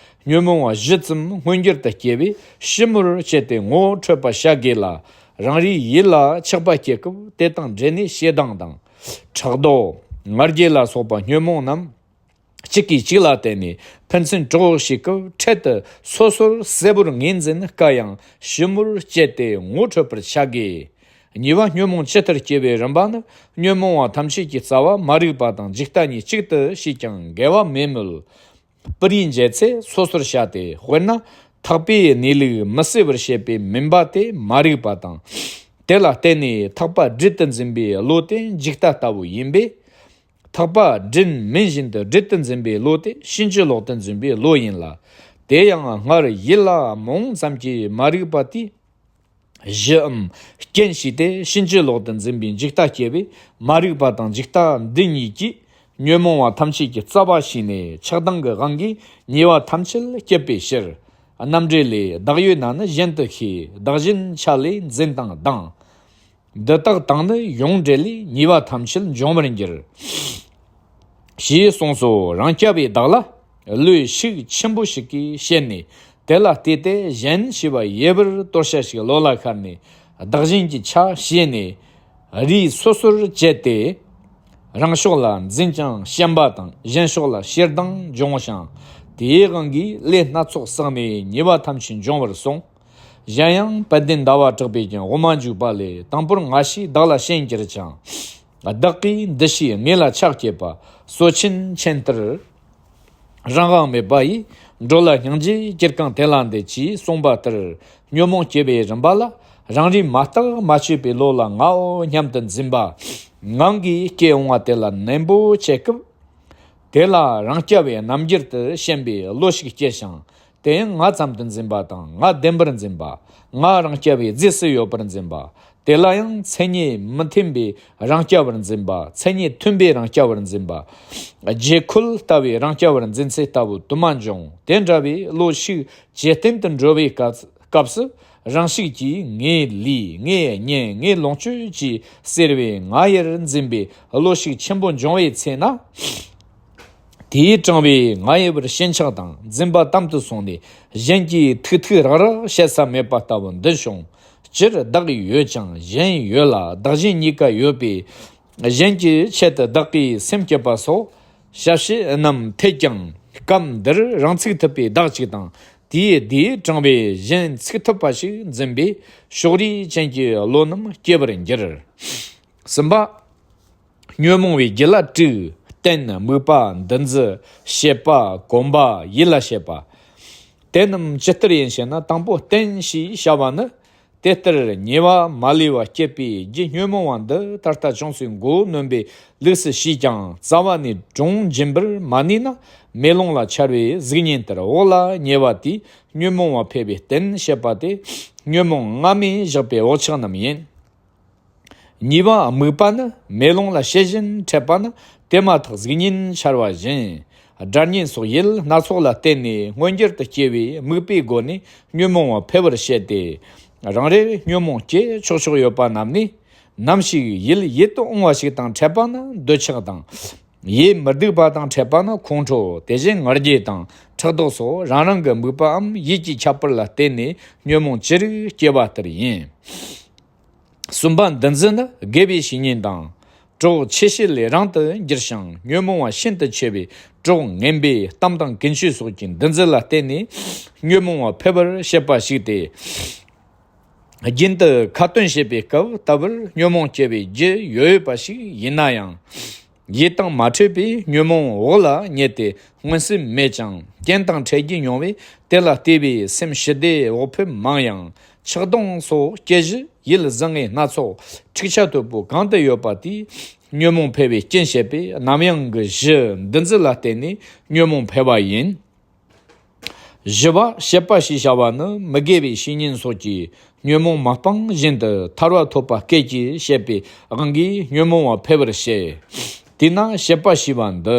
ཉོན་མོངས་པ་བཞི་ཙམ་མངོན་གྱུར་དུ་སྐྱེ་བས། ཞིབ་མོར་དཔྱད་དེ་ངོ་འཕྲོད་པར་བྱ་དགོས་ལ། རང་རེའི་ཡིད་ལ་ཆགས་པ་སྐྱེ་སྐབས་དེ་དང་འབྲེལ་ནས་ཞེ་སྡང་དང་། ཕྲག་དོག། ང་རྒྱལ་ལ་སོགས་པ་ཉོན་མོངས་རྣམས། གཅིག་གིས་གཅིག་ལ་བརྟེན་ནས་ཕན་ཚུན་གྲོགས་བྱེད་སྐབས། འཕྲལ་དུ་སོ་སོར་གསལ་པོར་ངོས་འཛིན་དཀའ་ཡང་། ཞིབ་མོར་དཔྱད་དེ་ངོ་འཕྲོད་པར་བྱ་དགོས། གཉིས་པ་ཉོན་མོངས་ཇི་ལྟར་སྐྱེ་བའི་རིམ་པ་ནི། ཉོན་མོངས་པ་ཐམས་ཅད་ཀྱི་རྩ་བ་མ་རིག་པ་དང་འཇིག་ལྟ་གཉིས་གཅིག་ཏུ་བྱས་ཀྱང་འགལ་བ་མེད་མོད། སྤུ་རིས་འབྱེད་ཚེ་སོ་སོར་བྱ་སྟེ། དཔེར་ན་ཐག་པས་གནས་ལུགས་མི་གསལ་བར་བྱེད་པའི་མུན་པ་དེ་མ་རིག་པ་དང་། དེ་ལ་བརྟེན་ནས་ཐག་པ་སྦྲུལ་དུ་འཛིན་པའི་བློ་དེ་འཇིག་ལྟ་ལྟ་བུ་ཡིན་པས། ཐག་པ་སྦྲུལ་མིན་བཞིན་དུ་སྦྲུལ་དུ་འཛིན་པའི་བློ་དེ་ཕྱིན་ཅི་ལོག་ཏུ་འཛིན་པའི་བློ་ཡིན་ལ། དེ་ཡང་སྔར་ཡིད་ལ་རྨོངས་ཙམ་གྱིས་མ་རིག་པ་དེའི་གཞིའམ་རྐྱེན་བྱས་ཏེ་ཕྱིན་ཅི་ལོག་ཏུ་འཛིན་པའི་འཇིག་ལྟ་སྐྱེ་བས། མ་རིག་པ་དང་འཇིག་ལྟ་འདི་གཉིས་ཀྱིས་ཉོན་མོངས་པ་ཐམས་ཅད་ཀྱི་རྩ་བ་བྱས་ནས་ཆགས་སྡང་གི་དབང་གིས་ཉེས་པ་ཐམས་ཅད་བསྐྱེད་པའི་ཕྱིར། རྣམ་འགྲེལ་ལས། བདག་ཡོད་ན་ནི་གཞན་དུ་ཤེས། བདག་གཞན་ཆ་ལས་འཛིན་དང་སྡང་། འདི་དག་དང་ནི་ཡོངས་འབྲེལ་ལས། ཉེས་པ་ཐམས་ཅད་འབྱུང་བར་འགྱུར། ཞེས་གསུངས་སོ། རང་རྐྱ་བས་བདག་ལ་བློས་ཤུགས་ཆེན་པོ་ཞིག་གིས་བཤད་ནས། དེ་ལ་བལྟས་ཏེ་གཞན་ཞེས་པ་ཡོད་པར་རྟོགས་བྱ་ཞིག་བློ་ལ་ཤར་ནས། བདག་གཞན་གྱི་ཆ་ཕྱེ་ནས་རིས་སོ་སོར་བཅད་དེ། རང་ཕྱོགས་ལ་འཛིན་ཅིང་ཞེན་པ་དང་། གཞན་ཕྱོགས་ལ་ཞེ་སྡང་འབྱུང་ཞིང་། དེའི་དབང་གིས་ལས་སྣ་ཚོགས་བསགས་ནས་ཉེས་པ་ཐམས་ཅད་འབྱུང་བར་གསུངས། གཞན་ཡང་དཔལ་ལྡན་ཟླ་བ་གྲགས་པས་ཀྱང་དབུ་མ་འཇུག་པ་ལས། དང་པོར་ང་ཞེས་བདག་ལ་ཞེན་གྱུར་ཅིང་། བདག་གིས་འདི་ཞེས་ངེས་ལ་ཆགས་བསྐྱེད་པ། གསོད་ཆེན་ཆེན་ལྟར་རང་དབང་མེད་པ་ཡིས། འགྲོ་ལ་སྙིང་རྗེ་སྐྱེ་གང་དེ་ལ་འདུད། ཅེས་གསུངས་པ་ལྟར་ཉོན་མོངས་སྐྱེ་བའི་རིམ་པ་ལ། རང་རེས་མ་བརྟགས་མ་དཔྱད་པའི་བློ་ལ་ངའོ་སྙམ་དུ་འཛིན་པ་ངང་གིས་སྐྱེ་འོང་བ་དེ་ལ་ནན་པོ་དཔྱད་སྐབས། དེ་ལ་རང་རྐྱ་བས་རྣམ་འགྱུར་དུ་ཞེན་པའི་བློ་ཞིག་སྐྱེ་ཞིང་། དེ་ཡང་ང་ཙམ་དུ་འཛིན་པ་དང་། ང་བདེན་པར་འཛིན་པ། ང་རང་རྐྱ་བས་རྫས་སུ་ཡོད་པར་འཛིན་པ། དེ་ལ་ཡང་མཚན་ཉིད་མི་མཐུན་པའི་རང་རྐྱ་བར་འཛིན་པ། མཚན་ཉིད་མཐུན་པའི་རང་རྐྱ་བར་འཛིན་པ། རྗེ་ཁོལ་ལྟ་བུའི་རང་རྐྱ་བར་འཛིན་ཚུལ་ལྟ་བུ་དུ་མ་འབྱུང་། དེ་འདྲ་བའི་བློ་ཤུགས་ཇེ་བརྟན་དུ་འགྲོ་བའི་སྐབས། སྐབས་སུ་རང་ཤུགས་ཀྱིས་ངའི་ལུས། ངའི་གཉེན། ངའི་ལོངས་སྤྱོད་ཅེས་ཟེར་བའི་ང་ཡིར་འཛིན་པའི་བློ་ཤུགས་ཆེན་པོ་འབྱུང་བའི་ཚེ་ན། དེས་དྲངས་པའི་ང་ཡི་བར་ཞེན་ཆགས་དང་འཛིན་པ་དམ་དུ་སོང་ནས། གཞན་གྱིས་ཐུག་ཐུག་རག་རག་བྱེད་ས་མེད་པ་ལྟ་བུ་འདི་བྱུང་། སྤྱིར་བདག་ཡོད་ཀྱང་གཞན་ཡོད་ལ། བདག་གཞན་གཉིས་ཀ་ཡོད་པས། གཞན་གྱི་ཆེད་དུ་བདག་གིས་སེམས་བསྐྱེད་པ་སོགས་བྱ་བྱེད་རྣམས་འཐད་ཀྱང་། སྐབས་འདིར་རང་ཚུགས་ཐུབ་པའི་བདག་ཅིག་དང་། དེའི་དེས་དྲངས་པའི་གཞན་ཚུགས་ཐུབ་པ་ཞིག་འཛིན་པས་ཕྱོགས་རིས་ཅན་གྱི་བློ་རྣམས་སྐྱེ་བར་འགྱུར། གསུམ་པ། ཉོན་མོངས་པའི་རྒྱུ་ལ་དྲུག་རྟེན། དམིགས་པ། འདུ་འཛི། བྱེད་པ། གོམས་པ། ཡིད་ལ་བྱེད་པ། དེ་རྣམས་ཇི་ལྟར་ཡིན་ཞེ་ན། དང་པོ་རྟེན་ཞེས་བྱ་བ་ནི། དེ་ལྟར་ཉེ་བ་མ་ལུས་པ་སྐྱེད་པའི་རྒྱུ་ཉོན་མོངས་པ་འདི་ད་ལྟ་ཅུང་ཟད་མགོ་གནོན་པའི་ལུགས་སུ་ཤེས་ཀྱང་རྩ་བ་ནས་གྲོང་འབྱིན་པར་མ་ནུས་ན། མེ་ལོང་ལ་འཆར་བའི་གཟུགས་བརྙན་ལྟར་འོག་ལ་ཉེ་བ་དེས་ཉོན་མོངས་པ་འཕེལ་བའི་རྟེན་བཤད་པ་སྟེ། ཉོན་མོངས་སྔ་མས་བཞག་པའི་འོག་ཆགས་རྣམས་ཡིན། གཉིས་པ་དམིགས་པ་ནི་མེ་ལོང་ལ་ཤེས་བཞིན་འཕྲད་པ་ནི་དེ་མ་ཐག་གཟུགས་བརྙན་འཆར་བ་བཞིན། སྒྲ་བརྙན་སོགས་ཡུལ་སྣ་ཚོགས་ལ་བརྟེན་ནས་མངོན་གྱུར་དུ་སྐྱེ་བའི་དམིགས་པའི་སྒོ་ནས་ཉོན་མོངས་པ་འཕེལ་བར་བཤད་དེ། རང་རེར་ཉོན་མོངས་སྐྱེ་ཆོག་ཆོག་ཡོད་པ་རྣམས་ནི། ནམ་ཞིག་ཡུལ་ཡིད་དུ་འོང་བ་ཞིག་དང་འཕྲད་པ་ན་འདོད་ཆགས་དང་། ཡིད་མི་སྡུག་པ་དང་འཕྲད་པ་ན་ཁོང་ཁྲོ། དེ་བཞིན་ང་རྒྱལ་དང་ཕྲག་དོག་སོགས་རང་རང་གི་དམིགས་པའམ་ཡིད་ཀྱི་ཁྱད་པར་ལ་བརྟེན་ནས་ཉོན་མོངས་ཅི་རིགས་སྐྱེ་བ་ལྟར་ཡིན། གསུམ་པ་འདུ་འཛི་ནི་དགེ་བའི་བཤེས་གཉེན་དང་གྲོགས་ཆེ་ཤོས་ལས་རིང་དུ་འགྱུར་ཞིང་ཉོན་མོངས་པ་ཤིན་ཏུ་ཆེ་བའི་གྲོགས་ངན་པས་གཏམ་དང་ཀུན་སྤྱོད་སོགས་ཀྱི་འདུ་འཛི་ལ་བརྟེན་ནས་ཉོན་མོངས་པ་འཕེལ་བར་བཤད་པ་ཞིག་སྟེ། རྒྱུན་དུ་ཁ་ཏོན་བྱེད་པའི་སྐབས་ལྟ་བུར་ཉོན་མོངས་སྐྱེ་བའི་རྒྱུ་ཡོད་ཡོད་པ་ཞིག་ཡིན་ན་ཡང་། ཡིད་དང་མ་འཕྲད་པའི་ཉོན་མོངས་འོག་ལ་ཉལ་ཏེ་མངོན་སུམ་མེད་ཅིང་རྐྱེན་དང་འཕྲད་རྒྱུ་མྱོང་བས། དེ་ལ་ལྟོས་པའི་སེམས་ཞི་བདེ་འོག་ཕེབས་མང་ཡང་། ཆགས་སྡང་སོགས་སྐྱེ་གཞི་ཡིད་བཟང་ངན་སྣ་ཚོགས་འཁྲུག་ཆ་དོད་པོ་གང་དུ་ཡོད་པ་དེས་ཉོན་མོངས་འཕེལ་བའི་རྐྱེན་བཤད་པས། རྣམ་གཡེང་གི་གཞི་འདུ་འཛི་ལ་བརྟེན་ནས་ཉོན་མོངས་འཕེལ་བ་ཡིན། བཞི་པ་བཤད་པ་ཞེས་བྱ་བ་ནི་མི་དགེ་བའི་བཤེས་གཉེན་སོགས་ཀྱིས་ཉོན་མོངས་མ་སྤངས་བཞིན་དུ་ཐར་པ་ཐོབ་པ་སྐད་ཀྱིས་བཤད་པའི་དབང་གིས་ཉོན་མོངས་པ་འཕེལ་བར་བཤད། དེས་ན་བཤད་པ་ཞེས་པ་འདི་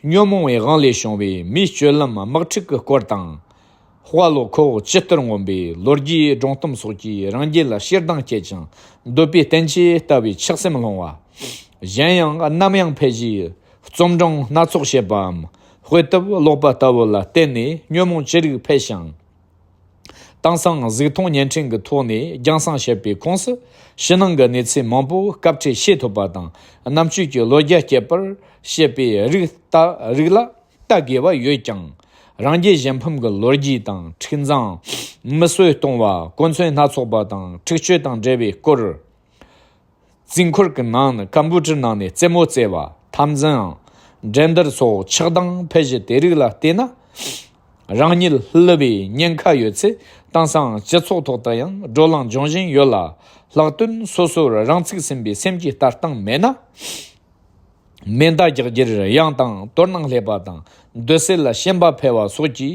ཉོན་མོངས་པའི་དབང་ལས་བྱུང་བའི་མིའི་སྤྱོད་ལམ་དམག་འཁྲུག་གི་སྐོར་དང་། དཔའ་བློ་ཁོ་བོ་ཇི་ལྟར་ངོམས་པའི་ལོ་རྒྱུས་སྒྲུང་གཏམ་སོགས་ཀྱིས་རང་རྒྱུད་ལ་ཞེ་སྡང་སྐྱེད་ཅིང་འདོད་པའི་བརྟན་བཅོས་ལྟ་བུའི་ཆགས་སེམས་སློང་བ། གཞན་ཡང་རྣམ་གཡེང་འཕེལ་གཞིའི་རྩོམ་སྒྲུང་སྣ་ཚོགས་བྱེད་པའམ། དཔེ་དེབ་ཀློག་པ་ལྟ་བུ་ལ་བརྟེན་ནས་ཉོན་མོངས་ཅི་རིགས་འཕེལ་ཞིང་། དེང་སང་གཟུགས་མཐོང་བརྙན་འཕྲིན་གྱི་ཐོག་ནས་རྒྱང་སྲིང་བྱེད་པའི་ཁོངས་སུ་ཕྱི་ནང་གི་གནས་ཚུལ་མང་པོ་སྐབས་འཕྲལ་ཤེས་ཐུབ་པ་དང་རྣམ་དཔྱོད་ཀྱི་བློ་རྒྱ་སྐྱེད་པར་བྱེད་པའི་རིགས་ལྟ་རིགས་ལ་ལྟ་དགོས་པ་ཡོད་ཀྱང་། རང་རྒྱལ་གཞན་ཕམ་གྱི་ལོ་རྒྱུས་དང་འཁྲུག་འཛིང་། མི་གསོད་གཏོང་བ། གོ་མཚོན་སྣ་ཚོགས་པ་དང་འཁྲུག་སྤྱོད་དང་འབྲེལ་བའི་སྐོར། རྩིས་འཁོར་གྱི་ནང་ནས་ཀམ་པུ་ཊར་ནང་ནས་རྩེད་མོ་རྩེ་བ། འཐབ་འཛིང་། འགྲན་བསྡུར་སོགས་ཆགས་སྡང་འཕེལ་གཞི་དེ་རིགས་ལ་བལྟས་ན། རང་ཉིད་བསླུ་བའི་ཉེན་ཁ་ཡོད་ཚེ་དེང་སང་སྤྱི་ཚོགས་ཐོག་ཏུ་ཡང་བགྲོ་གླེང་འབྱུང་བཞིན་ཡོད་ལ། ལྷག་དོན་སོ་སོར་རང་ཚུགས་ཟིན་པའི་སེམས་ཀྱི་ལྟ་སྟངས་མེད་ན། མེ་མདའ་རྒྱག་རྒྱུར་གཡེང་དང་དོ་སྣང་སླེབས་པ་དང་འདོད་སྲེད་ལ་ཞེན་པ་འཕེལ་བ་སོགས་ཀྱི་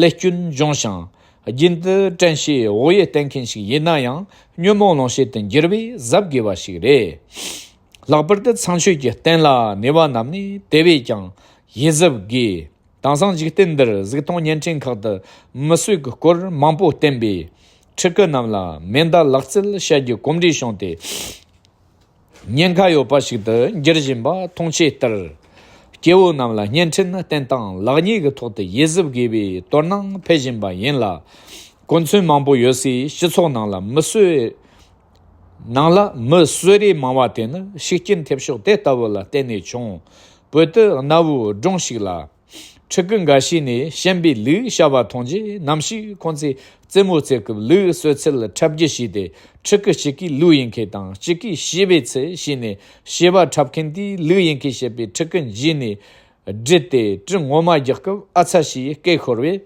ལས་སྐྱོན་འབྱུང་ཞིང་། རྒྱུན་དུ་དྲན་ཤེས་བག་ཡོད་བསྟེན་མཁན་ཞིག་ཡིན་ན་ཡང་ཉོན་མོངས་ལོངས་སྤྱོད་དུ་འགྱུར་བས་གཟབ་དགོས་པ་ཞིག་རེད། ལྷག་པར་དུ་ཚངས་སྤྱོད་ཀྱི་རྟེན་ལ་གནས་པ་རྣམས་ནི་དེ་བས་ཀྱང་ཡིད་གཟབ་དགོས། དེང་སང་འཇིག་རྟེན་འདིར་གཟུགས་མཐོང་བརྙན་འཕྲིན་ཁག་ཏུ་མི་གསོད་ཀྱི་སྐོར་མང་པོ་བསྟན་པས། ཕྲུ་གུ་རྣམས་ལ་མེ་མདའ་ལག་རྩལ་བཤད་རྒྱུ་གོམས་འདྲིས་བྱུང་སྟེ། ཉེན་ཁ་ཡོད་པ་ཞིག་ཏུ་འགྱུར་བཞིན་པ་མཐོང་ཆེས་ལྟར། སྐྱེ་བོ་རྣམས་ལ་བརྙན་འཕྲིན་བསྟན་སྟངས་ལེགས་ཉེས་ཀྱི་ཐོག་ཏུ་ཡིད་གཟབ་དགོས་པའི་དོ་སྣང་འཕེལ་བཞིན་པ་ཡིན་ལ། གོ་མཚོན་མང་པོ་ཡོད་སའི་སྤྱི་ཚོགས་ནང་ལ་མི་གསོད། ནང་ལ་མི་གསོད་རེས་མང་བ་དེ་ནི་ཤུགས་རྐྱེན་ཐེབས་ཕྱོགས་དེ་ལྟ་བུ་ལ་བརྟེན་ནས་བྱུང་། བོད་དུ་གནའ་བོའི་སྒྲུང་ཞིག་ལ། ཕྲུ་གུ་འགའ་ཞིག་ནས་ཞན་པའི་ལུག་བཤའ་བ་མཐོང་རྗེས་ནམ་ཞིག་ཁོང་ཚོས་རྩེད་མོ་རྩེ་སྐབས་ལུག་གསོད་ཚུལ་འཁྲབ་རྒྱུ་བྱས་ཏེ། ཕྲུ་གུ་གཅིག་གིས་ལུག་ཡིན་མཁན་དང་གཅིག་གིས་བྱིས་པའི་ཚུལ་བྱས་ནས་བྱིས་པ་འཁྲབ་མཁན་དེས་ལུག་ཡིན་མཁན་བྱེད་པའི་ཕྲུ་གུ་འཇུས་ནས་སྦྲིད་དེ་གྲི་ངོ་མ་རྒྱག་སྐབས་ཨ་ཚ་ཞེས་སྐད་ཤོར་བས།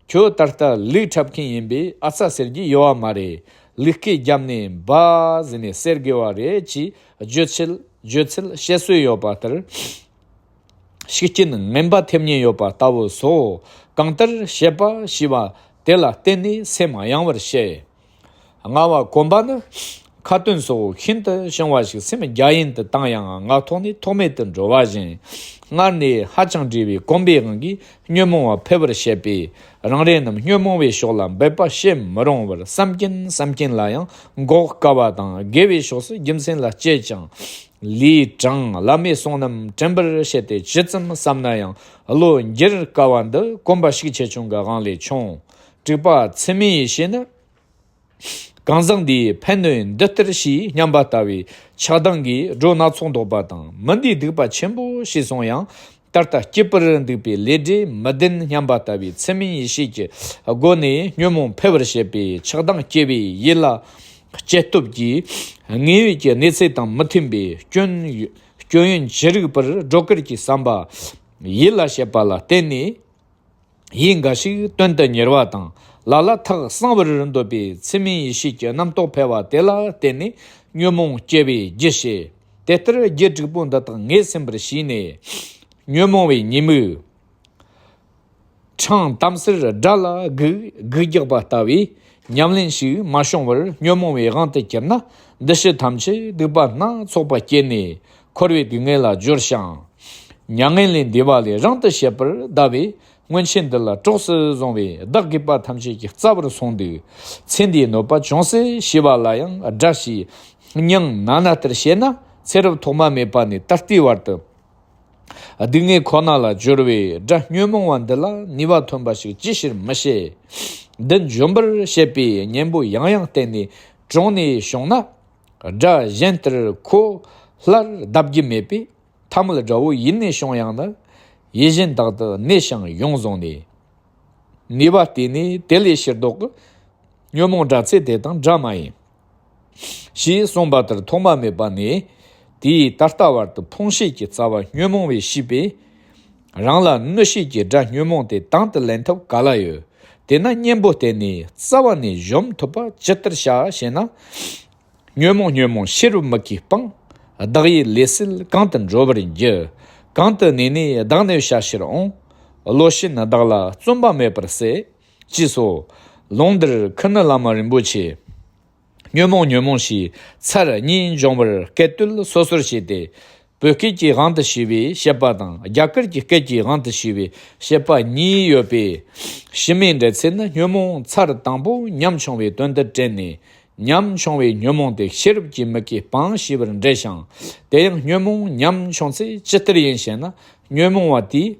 ཁྱོད་ད་ལྟ་ལུག་འཁྲབ་མཁན་ཡིན་པས་ཨ་ཚ་ཟེར་རྒྱུ་ཡོད་པ་མ་རེད། ལུག་སྐད་བརྒྱབ་ནས་བཱ་ཟེར་ནས་ཟེར་དགོས་པ་རེད་ཅེས་བརྗོད་ཚུལ་བརྗོད་ཚུལ་བཤད་སྲོལ་ཡོད་པ་ལྟར། ཤུགས་རྐྱེན་ངན་པ་ཐེབས་ཉེན་ཡོད་པ་ལྟ་བུ་སོགས་གང་ལྟར་བཤད་པ་ཞེས་པ་དེ་ལ་བརྟེན་ནས་སེམས་གཡེང་བར་བཤད། ལྔ་བ་གོམས་པ་ནི་ཁ་ཏོན་སོགས་ཤིན་ཏུ་བྱུང་བ་ཞིག་སེམས་རྒྱ་ཡན་དུ་བཏང་ཡང་ངག་ཐོག་ནས་ཐོགས་མེད་དུ་འགྲོ་བ་བཞིན། སྔར་ནས་ཧ་ཅང་བྲིས་པའི་གོམས་པའི་དབང་གིས་ཉོན་མོངས་པ་འཕེལ་བར་བྱེད་པས། རང་རེ་རྣམས་ཉོན་མོངས་པའི་ཕྱོགས་ལ་འབད་པ་བྱེད་མི་རུང་བར་བསམ་གྱིན་བསམ་གྱིན་ལ་ཡང་འགོག་དཀའ་བ་དང་། དགེ་བའི་ཕྱོགས་སུ་རྒྱུ་མཚན་ལ་དཔྱད་ཀྱང་། ལུས་དྲང་བླ་མའི་གསུང་རྣམས་དྲན་པར་བྱས་ཏེ་ཇི་ཙམ་བསམ་ན་ཡང་བློ་འགྱུར་དཀའ་བ་འདི་གོམས་པ་ཤུགས་ཆེ་ཆུང་གི་དབང་ལས་བྱུང་། དྲུག་པ་ཚུལ་མིན་ཡིད་བྱེད་ནི། གང་ཟག་འདིས་ཕན་གནོད་འདི་ལྟར་ཞེས་སྙམ་པ་ལྟ་བུའི་ཆགས་སྡང་གིས་སྒྲོ་སྣ་ཚོགས་འདོགས་པ་དང་། མི་འདིས་སྡིག་པ་ཆེན་པོ་བྱས་སོང་ཡང་ད་ལྟ་སྐྱིད་པར་འདུག་པས་ལས་འབྲས་མི་བདེན་སྙམ་པ་ལྟ་བུའི་ཚུལ་མིན་ཡིད་བྱེད་ཀྱི་སྒོ་ནས་ཉོན་མོངས་འཕེལ་བར་བྱེད་པའི་ཆགས་སྡང་སྐྱེ་བའི་ཡུལ་ལ། སྐྱེ་སྟོབས་ཀྱིས་དངོས་ཡོད་ཀྱི་གནས་ཚུལ་དང་མི་མཐུན་པའི་སྐྱོན་སྐྱོན་ཡོན་ཅི་རིགས་པར་སྒྲོ་སྐུར་གྱི་བསམ་པ་ཡིད་ལ་བྱེད་པ་ལ་བརྟེན་ནས། ཡིད་འགའ་ཞིག་དོན་དུ་གཉེར་བ་དང་། ལ་ལ་ཐག་གསང་བར་འདོད་པའི་ཚད་མེད་ཡེ་ཤེས་ཀྱི་རྣམ་རྟོག་འཕེལ་བ་དེ་ལ་བརྟེན་ནས་ཉོན་མོངས་སྐྱེ་བའི་རྒྱུ་བྱེད། དེ་ལྟར་རྒྱུ་དྲུག་པོ་འདི་དག་ངེས་ཟིན་པར་བྱས་ནས། ཉོན་མོངས་པའི་ཉེས་དམིགས་འཕྲང་དམ་སེལ་དགྲ་ལ་སྒུག་སྒུག་རྒྱག་པ་ལྟ་བུའི་ཉམས་ལེན་ཞིག་མ་བྱུང་བར་ཉོན་མོངས་པའི་དབང་དུ་གྱུར་ན། འདུ་བྱེད་ཐམས་ཅད་སྡིག་པ་སྣ་ཚོགས་པ་སྐྱེས་ནས་འཁོར་བའི་སྡུག་བསྔལ་ལ་སྦྱོར་ཞིང་། མྱ་ངན་ལས་འདས་པ་ལས་རིང་དུ་བྱེད་པར་གདའ་བས། སྔོན་ཆད་འདི་ལ་གྲོགས་སུ་བཟུང་བའི་བདག་དགོས་པ་ཐམས་ཅད་ཀྱི་རྩ་བར་སོང་དུས། ཚེ་འདིའི་གནོད་པ་ཅུང་ཟད་བྱས་པ་ལ་ཡང་དགྲ་ཞེས་སྙིང་ན་ན་ལྟར་བྱེད་ན། ཚེ་རབས་ཐོག་མ་མེད་པ་ནས་ད་ལྟའི་བར་དུ། སྡུག་བསྔལ་ཁོ་ན་ལ་སྦྱོར་བའི་དགྲ་ཉོན་མོངས་པ་འདི་ལ་ནུས་པ་ཐོན་པ་ཞིག་ཅིའི་ཕྱིར་མི་བྱེད། འདི་འཇོམས་པར་བྱེད་པའི་གཉེན་པོ་ཡང་ཡང་བསྟེན་ནས་དྲུང་ནས་བྱུང་ན། དགྲ་གཞན་ལྟར་ཁོ་སླར་བདའ་རྒྱུ་མེད་པས། ཐ་མལ་དགྲ་བོ་ཡུལ་ནས་བྱུང་ཡང་ན། ཡིད་བཞིན་དག་ཏུ་གནས་ཤིང་ཡོངས་བཟུང་ནས། ནུས་པ་བརྟས་ནས་དེ་ལས་ཕྱིར་ལྡོག་གི། ཉོན་མོངས་དགྲ་ཚེ་དེ་དང་འདྲ་མ་ཡིན། ཞེས་གསུངས་པ་ལྟར་ཐོག་མ་མེད་པ་ནས་དེའི་ད་ལྟ་བར་དུ་ཕུང་བྱེད་ཀྱི་རྩ་བ་ཉོན་མོངས་པས་ཞེས་པས། རང་ལ་གནོད་བྱེད་ཀྱི་དགྲ་ཉོན་མོངས་དེ་དང་དུ་ལེན་ཐབས་ག་ལ་ཡོད། དེས་ན་གཉེན་པོ་བསྟེན་ནས་རྩ་བ་ནས་གཞོམ་ཐུབ་པ་ཇི་ལྟར་བྱ་ཞེ་ན། ཉོན་མོངས་ཉོན་མོངས་ཤེས་རབ་མིག་གིས་སྤང་། བདག་ཡིད་ལས་སད་གང་དུ་འགྲོ་བར་འགྱུར། གང་དུ་གནས་ནས་བདག་གནས་བྱ་ཕྱིར་འོང་། བློ་ཞན་བདག་ལ་བརྩོན་པ་མེད་པར་ཟད། ཅེས་སོ། ལུང་འདིར་ཁུ་ནུ་བླ་མ་རིན་པོ་ཆེ། ཉོན་མོངས་ཉོན་མོངས་ཞེས་ཚར་གཉིས་འབྱུང་བར་སྐད་དོད་སོ་སོར་བྱས་ཏེ། བོད་སྐད་ཀྱི་དབང་དུ་བྱས་པའི་བཤད་པ་དང་རྒྱ་གར་གྱི་སྐད་ཀྱི་དབང་དུ་བྱས་པའི་བཤད་པ་གཉིས་ཡོད་པས། ཕྱི་མའི་འགྲེལ་ཚུལ་ནི་ཉོན་མོངས་ཚར་དང་པོ་ཉམས་ཆུང་བའི་དོན་དུ་དྲན་ནས། ཉམས་ཆུང་བའི་ཉོན་མོངས་དེ་ཤེས་རབ་ཀྱི་མིག་གིས་སྤང་ཞེས་པར་འགྲེལ་ཞིང་། དེ་ཡང་ཉོན་མོངས་ཉམས་ཆུང་ཚེ་ཇི་ལྟར་ཡིན་ཞེ་ན། ཉོན་མོངས་པ་དེས།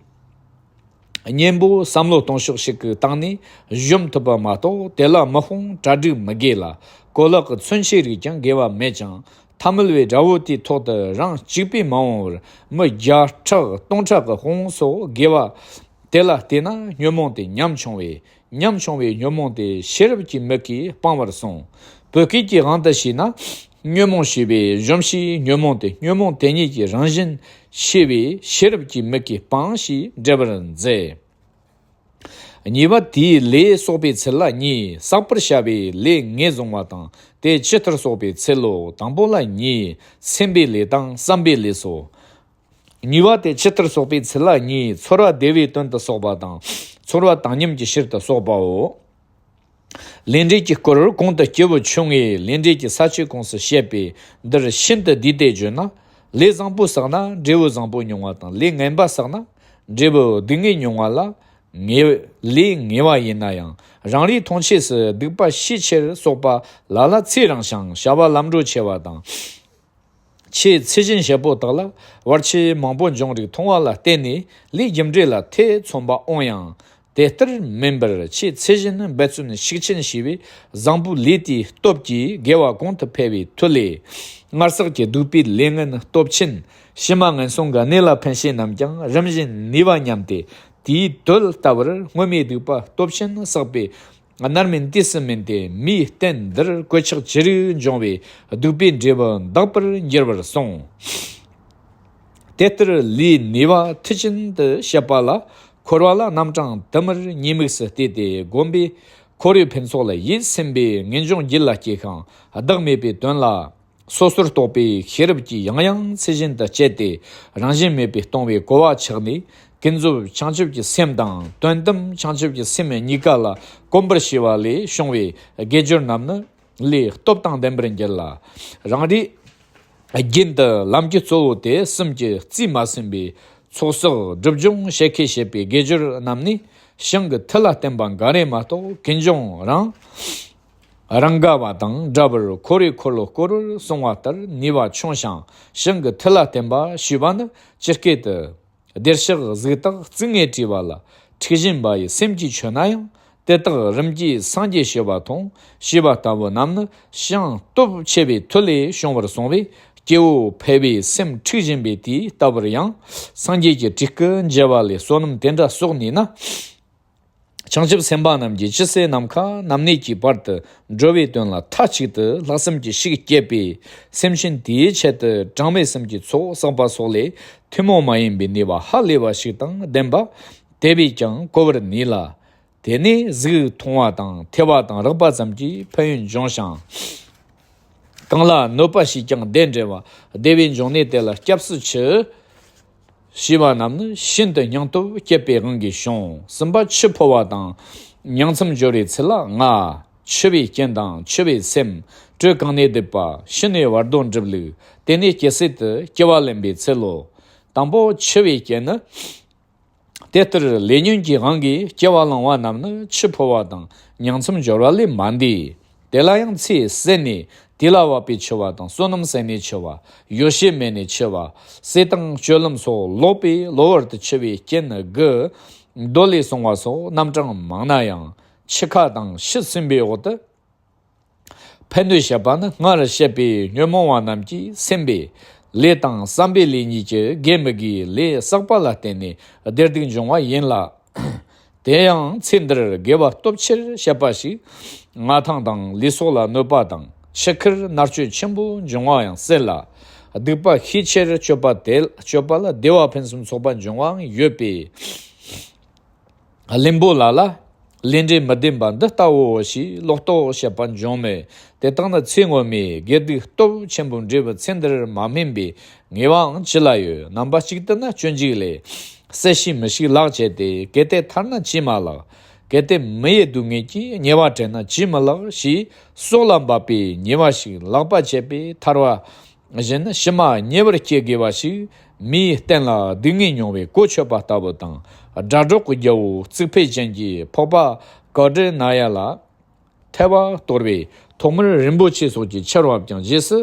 གཉེན་པོ་བསམ་བློ་གཏོང་ཕྱོགས་ཤིག་གི་སྟེང་ནས་གཞོམ་ཐུབ་པ་མ་གཏོགས། དེ་ལ་མི་དཔུང་གྲ་སྒྲིག་མི་དགོས་ལ། གོ་ལག་གི་མཚོན་ཆས་རིགས་ཀྱང་དགོས་པ་མེད་ཅིང་། ཐ་མལ་པའི་དགྲ་བོ་དེའི་ཐོག་ཏུ་རང་གཅིག་པུས་མ་འོངས་པར་མི་བརྒྱ་ཕྲག་སྟོང་ཕྲག་གི་དཔུང་སོགས་དགོས་པ། དེ་ལ་བལྟས་ན་ཉོན་མོངས་དེ་ཉམས་ཆུང་བས། ཉམས་ཆུང་བའི་ཉོན་མོངས་དེ་ཤེས་རབ་ཀྱི་མིག་གིས་སྤང་བར་གསུངས། བོད་སྐད་ཀྱི་དབང་དུ་བྱས་ན། ཉོན་མོངས་ཞེས་པའི་གཞོམ་བྱའི་ཉོན་མོངས་དེ་ཉོན་མོངས་དེ་ཉིད་ཀྱི་རང་བཞིན་ཤེས་པས་ཤེས་རབ་ཀྱི་མིག་གིས་སྤང་ཞེས་འགྲེལ་པར་མཛད། གཉིས་པ་དེའི་ལས་གསོག་པའི་ཚུལ་ལ་གཉིས། བསགས་པར་བྱ་བའི་ལས་ངོས་བཟུང་བ་དང་དེ་ཇི་ལྟར་གསོག་པའི་ཚུལ་ལོ། དང་པོ་ལ་གཉིས། སེམས་པའི་ལས་དང་བསམ་པའི་ལས་སོ། གཉིས་པ་དེ་ཇི་ལྟར་གསོག་པའི་ཚུལ་ལ་གཉིས། ཚོར་བ་བདེ་བའི་དོན་དུ་གསོག་པ་དང་། ཚོར་བ་བཏང་སྙོམས་ཀྱི་ཕྱིར་དུ་གསོག་པའོ། ལས་འབྲས་ཀྱི་སྐོར་གོང་དུ་སྐྱེས་བུ་ཆུང་ངུའི་ལས་འབྲས་ཀྱི་ས་བཅད་ཀུང་སི་བཤད་པས་འདིར་ཤིན་ཏུ་བསྡུས་ཏེ་བརྗོད་ན། ལས་བཟང་པོ་བསགས་ན་འབྲས་བུ་བཟང་པོ་མྱོང་བ་དང་། ལས་ངན་པ་བསགས་ན་འབྲས་བུ་སྡུག་བསྔལ་མྱོང་བ་ལ་ངེས། ལས་ངེས་པ་ཡིན་ན་ཡང་རང་རེའི་མཐོང་ཆོས་སུ་སྡིག་པ་ཤས་ཆེར་གསོག་པ་ལ་ལ་ཚེ་རིང་ཞིང་བྱ་བ་ལམ་འགྲོ་ཆེ་བ་དང་། ཆེས་ཚད་གཞི་ཞན་པོ་དག་ལ་བར་ཆད་མང་པོ་འབྱུང་རིགས་མཐོང་བ་ལ་བརྟེན་ནས་ལས་རྒྱུ་འབྲས་ལ་ཐེ་ཚོམ་པ་འོང་ཡང་། དེ་ལྟར་མིན་པར་ཆེས་ཚད་གཞི་ནི་འབད་བརྩོན་ཤུགས་ཆེན་བྱས་པའི་བཟང་པོའི་ལས་དེའི་སྟོབས་ཀྱིས་དགེ་བ་གོང་དུ་འཕེལ་བའི་མཐུ་ལས། སྔར་བསགས་ཀྱི་སྡིག་པའི་ལས་ངན་སྟོབས་ཆེན་ཕྱི་མ་ངན་སོང་གི་གནས་ལ་འཕེན་བྱེད་རྣམས་ཀྱང་རིམ་བཞིན་ནུས་པ་ཉམས་ཏེ། དེའི་དོད་ལྟ་བུར་སྔོན་མའི་སྡིག་པ་སྟོབས་ཆེན་བསགས་པའི་རྣམ་སྨིན་དུས་སུ་སྨིན་ཏེ། མིའི་རྟེན་འདིར་གོད་ཆག་ཅི་རིགས་འབྱུང་བའི་སྡིག་པའི་འབྲས་བུ་འདག་པར་འགྱུར་བར་གསུངས། དེ་ལྟར་ལས་ནུས་པ་མཐུ་ཅན་དུ་བཤད་པ་ལ། འཁོར་བ་ལ་རྣམ་གྲངས་དུ་མར་ཉེས་དམིགས་སུ་བལྟས་ཏེ་བསྒོམས་པས། འཁོར་བའི་ཕུན་ཚོགས་ལ་ཡིད་ཚིམ་པའི་ངེས་འབྱུང་རྒྱུད་ལ་སྐྱེས་ཤིང་བདག་མེད་པའི་དོན་ལ། སོ་སོར་རྟོག་པའི་ཤེས་རབ་ཀྱིས་ཡང་ཡང་ཚད་གཞི་འདི་དཔྱད་དེ། རང་བཞིན་མེད་པའི་སྟོང་པའི་གོ་བ་ཆགས་ནས། ཀུན་རྫོབ་བྱང་ཆུབ་ཀྱི་སེམས་དང་། དོན་དམ་བྱང་ཆུབ་ཀྱི་སེམས་གཉིས་ཀ་ལ་གོམས་པར་བྱས་པ་ལས་བྱུང་བའི་དགེ་སྦྱོར་རྣམས་ནི་ལས་སྟོབས་དང་ལྡན་པར་འགྱུར་ལ། རང་རེའི་རྒྱུད་དུ་ལམ་གྱི་གཙོ་བོ་དེ་གསུམ་གྱིས་རྩིས་མ་ཟིན་པའི་ཚོགས་བསགས་སྒྲིབ་སྦྱོང་བྱེད་ཁས་བྱེད་པའི་དགེ་སྦྱོར་རྣམས་ནི་བྱང་གི་མཐུ་ལ་བརྟེན་པ་འགའ་རེ་མ་གཏོགས། ཀུན་འབྱུང་རང་རང་དགའ་བ་དང་འདྲ་བར་འཁོར་བའི་འཁོར་ལོ་བསྐོར་བར་གསུངས་པ་ལྟར་ནུས་པ་ཆུང་ཞིང་བྱང་གི་མཐུ་ལ་བརྟེན་པ་ཞེས་པ་ནི་ཇི་སྐད་དུ། བདེར་གཤེགས་གཟུགས་དག་རྩིས་ངེས་བྲིས་པ་ལ། འཁྲུགས་བཞིན་པ་ཡི་སེམས་ཀྱིས་མཆོད་ན་ཡང་། དེ་དག་རིམ་གྱིས་སངས་རྒྱས་བྱེད་པ་མཐོང་ཞེས་པ་ལྟ་བུ་རྣམས་ནི་བྱང་སྟོབས་ཆེ་བའི་མཐུ་ལས་བྱུང་བར་གསུངས་པས། སྐྱེ་བོ་ཕལ་པའི་སེམས་འཁྲུགས་བཞིན་པའི་དུས་ལྟ་བུར་ཡང་། སངས་རྒྱས་ཀྱི་བྲིས་སྐུ་མཇལ་བ་ལས་བསོད་ནམས་དེ་འདྲ་གསོག་ནུས་ན། བྱང་ཆུབ་སེམས་དཔའ་རྣམས་ཀྱིས་ཇི་སྲིད་ནམ་མཁའ་ནམ་གནས་ཀྱི་བར་དུ་འགྲོ་བའི་དོན་ལ་མཐའ་གཅིག་ཏུ་ལྷག་བསམ་གྱིས་ཤུགས་བསྐྱེད་པས། སེམས་ཅན་དེའི་ཆེད་དུ་གྲངས་མེད་གསུམ་གྱི་ཚོགས་བསགས་པ་སོགས་ལས་ཐུན་མོང་མ་ཡིན་པའི་ནུས་པ་ཧ་ལས་པ་ཞིག་དང་ལྡན་པ། དེ་བས་ཀྱང་གོ་བར་ནུས་ལ། དེ་ནས་གཟུགས་མཐོང་བ་དང་ཐོས་པ་དང་རེག་པ་ཙམ་གྱིས་ཕན་ཡོན་འབྱུང་ཞིང་། གང་ལ་གནོད་པ་བྱས་ཀྱང་བདེ་འབྲེལ་བ། བདེ་བའི་འབྱུང་གནས་དེ་ལ་སྐྱབས་སུ་མཆི། ཞེས་པ་རྣམས་ནི་ཤིན་ཏུ་སྙིང་སྟོབས་བསྐྱེད་པའི་དབང་གིས་བྱུང་། གསུམ་པ་མཆུ་ཕུ་བ་དང་ཉིང་མཚམས་སྦྱོར་བའི་ཚུལ་ལ་ལྔ། མཆུ་བའི་རྐྱེན་དང་མཆུ་བའི་སེམས། དྲོད་གང་ནས་བསྡུས་པ། ཕྱི་ནས་བར་དོ་འགྲུབ་ལུགས། དེ་ནས་སྐྱེ་སྲིད་དུ་སྐྱེ་བ་ལེན་པའི་ཚུལ་ལོ། དང་པོ་མཆུ་བའི་རྐྱེན་ནི། དེ་ལྟར་ལས་ཉོན་གྱི་དབང་གིས་སྐྱེ་བ་བླངས་པ་རྣམས་ནི་མཆུ་ཕུ་བ་དང་ཉིང་མཚམས་སྦྱོར་བ་ལས་མ་འདས། དེ་ལ་ཡང་ཚེ་ཟད་ནས་དུས་ལ་བབ་པའི་མཆུ་བ་དང་བསོད་ནམས་ཟད་ནས་མཆུ་བ། ཡོ་བྱད་མེད་ནས་མཆུ་བ། ཟས་དང་སྤྱོད་ལམ་སོགས་ལོག་པས་གློ་བུར་དུ་མཆུ་བའི་རྐྱེན་དགུ་མདོ་ལས་གསུངས་པ་སོགས་རྣམ་གྲངས་མང་ན་ཡང་མཆུ་ཁ་དང་ཕྱི་སྲིན་པོའི་འོག་ཏུ་ཕན་འདོད་བྱེད་པ་ནི་སྔར་བཤད་པའི་ཉོན་མོངས་པ་རྣམས་ཀྱིས་སེམས་པའི་ལས་དང་བསམ་པའི་ལས་གཉིས་ཀྱི་དགེ་མི་དགེའི་ལས་བསགས་པ་ལ་བརྟེན་ནས་བདེ་སྡུག་འབྱུང་བ་ཡིན་ལ། དེ་ཡང་ཚེ་འདིར་དགེ་བ་སྟོབས་ཆེར་བྱེད་པ་ཞིག་མངའ་ཐང་དང་ལུས་སྲོག་ལ་གནོད་པ་དང་མཆུ་ཁར་མནར་གཅོད་ཆེན་པོ་འབྱུང་བ་ཡང་སྲིད་ལ། སྡིག་པ་ཤས་ཆེར་སྤྱོད་པ་དེ་སྤྱོད་པ་ལ་བདེ་བ་ཕུན་སུམ་ཚོགས་པ་འབྱུང་བའང་ཡོད་པས། བླུན་པོ་ལ་ལ། ལས་འབྲས་མི་ལྡན་པ་འདི་ལྟ་བོ་ཞེས་ལོག་རྟོག་བྱེད་པ་འབྱུང་མོད། དེ་དག་ནི་ཚེ་སྔོན་མའི་དགེ་སྡིག་སྟོབས་ཆེན་པོའི་འབྲས་བུ་ཚེ་འདིར་མ་སྨིན་པའི་ངེས་པའང་ཅི་ལ་ཡོད། རྣམ་པ་གཅིག་ཏུ་ན་སྤྱོད་འཇུག་ལས། གསལ་བྱེད་མི་ཤིགས་ལག་བཅད་དེ། གལ་ཏེ་ཐར་ན་ཅིས་མ་ལགས། གལ་ཏེ་མི་ཡི་སྡུག་བསྔལ་གྱིས། ཉེས་པ་དྲན་ན་ཅིས་མི་ལགས་ཞེས་སྲོག་ལ་འབབ་པའི་ཉེས་པ་ཞིག་ལག་པ་བཅད་པས་ཐར་བ། གཞན་ནི་ཕྱི་མ་ཉེ་བར་སྐྱེ་དགོས་པ་ཞིག་མིའི་རྟེན་ལ་སྡུག་བསྔལ་མྱོང་བའི་གོ་ཆོད་པ་ལྟ་བུ་དང་། སྒྲ་སྒྲོགས་ཀྱི་རྒྱལ་པོ་གཙུག་ཕུད་ཅན་གྱི་འཕགས་པ་ཀ་ཌི་ན་ཡ་ལ་ཐལ་བ་གཏོར་བས་ཐོག་མར་རིན་པོ་ཆེ་སོགས་ཀྱི་ཆར་བབ་ཀྱང་རྗེས་སུ་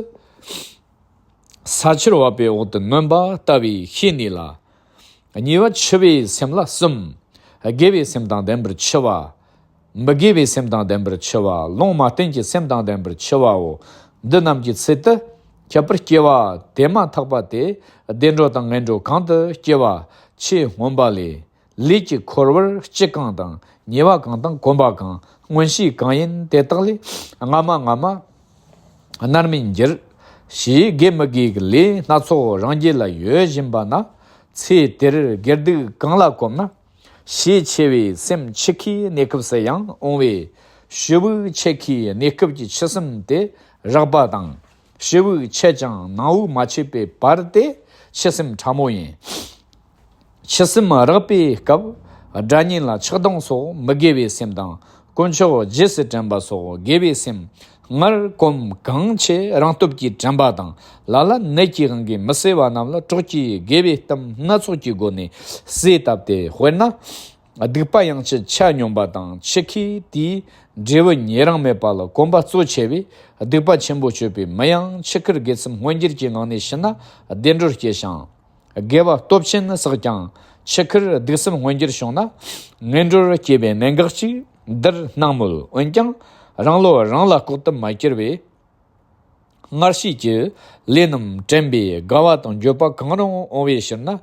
ས་ཆར་བབ་པའི་འོག་ཏུ་ནོན་པ་ལྟ་བུའི་ཤེས་ནུས་ལ། གཉིས་པ་མཆུ་བའི་སེམས་ལ་གསུམ། དགེ་བའི་སེམས་དང་ལྡན་པར་མཆི་བ། མི་དགེ་བའི་སེམས་དང་ལྡན་པར་མཆི་བ། ལུང་མ་བསྟན་གྱི་སེམས་དང་ལྡན་པར་མཆི་བའོ། འདི་རྣམས་ཀྱི་ཚུལ་དུ། ཁྱད་པར་སྐྱེ་བ་དེ་མ་ཐག་པ་སྟེ། བདེ་འགྲོ་དང་ངན་འགྲོ་གང་དུ་སྐྱེ་བ། ཆེས་སྔོན་པ་ལས། ལས་ཀྱི་འཁོར་བར་སྤྱི་གང་དང་ཉེས་པ་གང་དང་གོམས་པ་གང་། མངོན་ཤེས་གང་ཡིན་དེ་དག་ལས། སྔ་མ་སྔ་མ་མནར་མེད་འགྱུར། ཞེས་དགེ་མི་དགེ་གི་ལས་སྣ་ཚོགས་རང་རྒྱུད་ལ་ཡོད་བཞིན་པ་ན། ཚེ་དེར་དགེ་སྡིག་གང་ལ་གོམས་ན། ཤས་ཆེ་བའི་སེམས་མཆུ་ཁའི་གནས་སྐབས་སུ་ཡང་འོང་བས། ཕྱི་དབུགས་ཆད་ཁའི་གནས་སྐབས་ཀྱི་མཆུ་སེམས་དེ་རགས་པ་དང་། ཕྱི་དབུགས་ཆད་ཀྱང་ནང་དབུགས་མ་ཆད་པའི་བར་དེ་མཆུ་སེམས་ཕྲ་མོ་ཡིན། མཆུ་སེམས་རགས་པའི་སྐབས། སྒྲ་སྙན་ལ་ཆགས་སྡང་སོགས་མི་དགེ་བའི་སེམས་དང་། དཀོན་མཆོག་རྗེས་སུ་དྲན་པ་སོགས་དགེ་བའི་སེམས་སྔར་གོམས་གང་ཆེ་རང་སྟོབས་ཀྱིས་དྲན་པ་དང་། ལ་ལ་ནད་ཀྱི་དབང་གིས་མི་གསོས་པ་རྣམས་ལ་གྲོགས་ཀྱིས་དགེ་བའི་གཏམ་སྣ་ཚོགས་ཀྱི་སྒོ་ནས་གསོས་བཏབ་སྟེ། དཔེར་ན། སྡིག་པ་ཡང་ཅི་ཆ་སྙོམས་པ་དང་། མཆུ་ཁའི་དེའི་འབྲས་བུ་ཉེ་རིང་མེད་པ་ལ་གོམས་པ་གཙོ་ཆེ་བས། སྡིག་པ་ཆེན་པོ་སྤྱོད་པའི་མི་ཡང་མཆུ་ཁར་དགེ་སེམས་མངོན་འགྱུར་གྱི་ངང་ནས་ཞི་ན་བདེ་འགྲོར་སྐྱེ་ཞིང་། དགེ་བ་སྟོབས་ཆེན་བསགས་ཀྱང་མཆུ་ཁར་སྡིག་སེམས་མངོན་འགྱུར་བྱུང་ན་ངན་འགྲོར་སྐྱེ་བའི་གནད་འགག་ཅིག་འདིར་སྣང་མོད། འོན་ཀྱང་རང་བློ་རང་ལ་ལྐོག་ཏུ་མ་གྱུར་བས། སྔར་བྱས་ཀྱི་ལས་རྣམས་དྲན་པས་དགའ་བ་དང་འགྱོད་པ་གང་རུང་འོང་བའི་ཕྱིར་ན།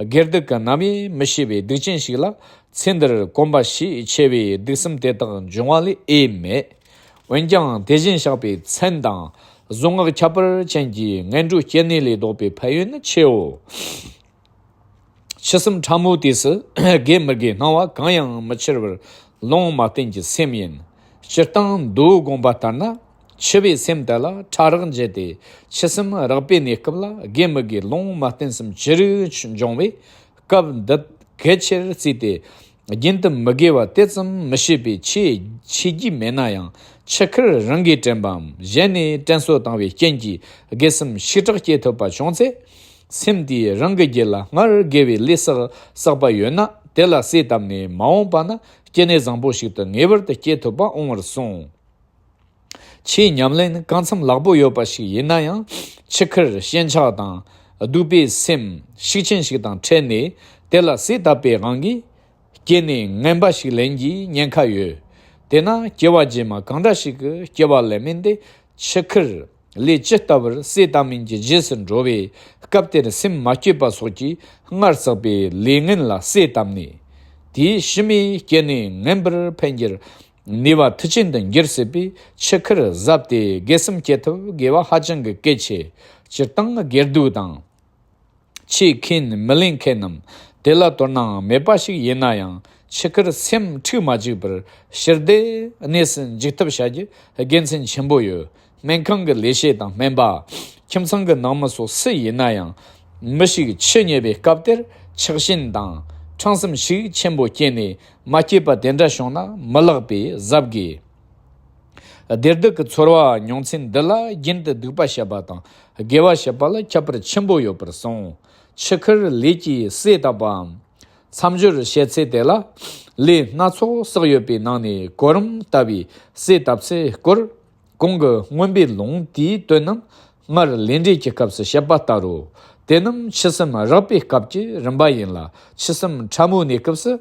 དགེ་སྡིག་གི་རྣམ་དབྱེ་མི་ཤེས་པའི་སྡིག་ཅན་ཞིག་ལ་ཚེ་འདིར་གོམས་པ་ཤས་ཆེ་བའི་སྡིག་སེམས་དེ་དག་འབྱུང་བ་ལས་ཨེ་མེད། འོན་ཀྱང་དེ་བཞིན་གཤེགས་པའི་མཚན་དང་གཟུངས་སྔགས་ཁྱད་པར་ཅན་གྱིས་ངན་འགྲོའི་སྐྱེ་གནས་ལས་ལྡོག་པའི་ཕན་ཡོན་ནི་ཆེའོ། མཆུ་སེམས་ཕྲ་མོའི་དུས་སུ་དགེ་མི་དགེའི་སྣང་བ་གང་ཡང་མི་འཆར་བར་ལུང་མ་བསྟན་གྱི་སེམས་ཡིན། སྤྱིར་བཏང་མདོའི་དགོངས་པ་ལྟར་ན། མཆུ་བའི་སེམས་དེ་ལ་ཕྲ་རགས་འབྱེད་དེ། མཆུ་སེམས་རགས་པའི་གནས་སྐབས་ལ་དགེ་མི་དགེའི་ལུང་མ་བསྟན་སེམས་ཅི་རིགས་འབྱུང་བས། སྐབས་འདི་གལ་ཆེར་བརྩིས་ཏེ། རྒྱུན་དུ་མི་དགེ་བ་དེ་ཙམ་མི་བྱེད་པའི་ཆེས་ཆེ་རྒྱུས་མེད་ན་ཡང་། མཆུ་ཁར་རང་གིས་དྲན་པའམ་གཞན་ནས་དྲན་གསོ་བཏང་བའི་རྐྱེན་གྱིས་དགེ་སེམས་ཤུགས་དྲག་སྐྱེ་ཐུབ་པ་བྱུང་ཚེ། སེམས་དེས་རང་གི་རྒྱུད་ལ་སྔར་དགེ་བའི་ལས་བསགས་བསགས་པ་ཡོད་ན་དེ་ལ་གསོས་བཏབ་ནས་མ་འོངས་པ་ན་སྐྱེ་གནས་བཟང་པོ་ཞིག་ཏུ་ངེས་པར་དུ་སྐྱེ་ཐུབ་པ་འོང་བར་གསུངས། ཆེས་ཉམས་ལེན་གང་འཚམ་ལེགས་པོ་ཡོད་པ་ཞིག་ཡིན་ན་ཡང་མཆུ་ཁར་ཞེན་ཆགས་དང་སྡུག་པའི་སེམས་ཤུགས་ཆེན་ཞིག་དང་འཕྲད་ནས་དེ་ལ་གསོས་བཏབ་པའི་དབང་གིས་སྐྱེ་གནས་ངན་པ་ཞིག་ལེན་རྒྱུའི་ཉེན་ཁ་ཡོད། དེས་ན་སྐྱེ་བ་རྗེས་མ་གང་འདྲ་ཞིག་གི་སྐྱེ་བ་ལེན་མིན་དེ་མཆུ་ཁར་ལས་ཇི་ལྟ་བུར་གསོས་བཏབ་མིན་གྱི་རྗེས་སུ་འགྲོ་བས། སྐབས་དེར་སེམས་མ་བསྐྱོད་པ་སོགས་ཀྱིས་སྔར་བསགས་པའི་ལས་ངན་ལ་གསོས་བཏབ་ནས། དེའི་ཕྱི་མའི་སྐྱེ་གནས་ངན་པར་འཕེན་རྒྱུར་ནུས་པ་མཐུ་ཆེན་དུ་འགྱུར་སྲིད་པས། མཆུ་ཁར་གཟབ་སྟེ་དགེ་སེམས་སྐྱེ་ཐབས་དགེ་བ་ཧ་ཅང་གི་གལ་ཆེ། སྤྱིར་བཏང་དགེ་སྡིག་དང་། ཆོས་མཁྱེན་མི་ལེན་མཁན་རྣམས་ དེ་ལ་དོ་སྣང་མེད་པ་ཞིག་ཡིན་ན་ཡང་ཆུ་ཁར་སེམས་འཁྲུག་མ་བཅུག་པར་ཕྱིར་བདེ་གནས་སུ་འཇུག་ཐབས་བྱ་རྒྱུ་དགེ་མཚན་ཆེན་པོ་ཡོད། སྨན་ཁང་གི་ལས་བྱེད་དང་སྨན་པ། ཁྱིམ་ཚང་གི་ནང་མི་སོགས་སུ་ཡིན་ན་ཡང་། མི་ཞིག་འཆི་ཉེ་བའི་སྐབས་དེར་ཆགས་ཞེན་དང་ཕྲང་སེམས་ཤུགས་ཆེན་པོ་སྐྱེས་ནས་མ་སྐྱེས་པ་དེ་འདྲ་བྱུང་ན་མི་ལེགས་པས་གཟབ་དགོས། བདེ་སྡུག་གི་ཚོར་བ་མྱོང་ཚེ་འདི་ལ་རྒྱུན་དུ་སྡིག་པ་བྱེད་པ་དང་དགེ་བ་བྱེད་པ་ལ་ཁྱད་པར་ཆེན་པོ་ཡོད་པར་གསུངས། ཆུ་ཁར་ལས་ཀྱི་ཟས་བཏབ་པའམ། མཚམས་སྦྱོར་བྱེད་ཚེ་དེ་ལ་ལས་སྣ་ཚོགས་བསགས་ཡོད་པའི་ནང་ནས་གོ་རིམ་ལྟ་བུའི་ཟས་བཏབ་ཚེ་སྐོར། གོང་གི་མངོན་པའི་ལུང་དེའི་དོན་རྣམས་སྔར་ལས་འབྲས་ཀྱི་སྐབས་སུ་བཤད་པ་ལྟར་རོ། དེ་རྣམས་ཆུ་སྲིན་རགས་པའི་སྐབས་ཀྱི་རིམ་པ་ཡིན་ལ། ཆུ་སྲིན་ཕྲ་མོ་གནས་སྐབས་སུ་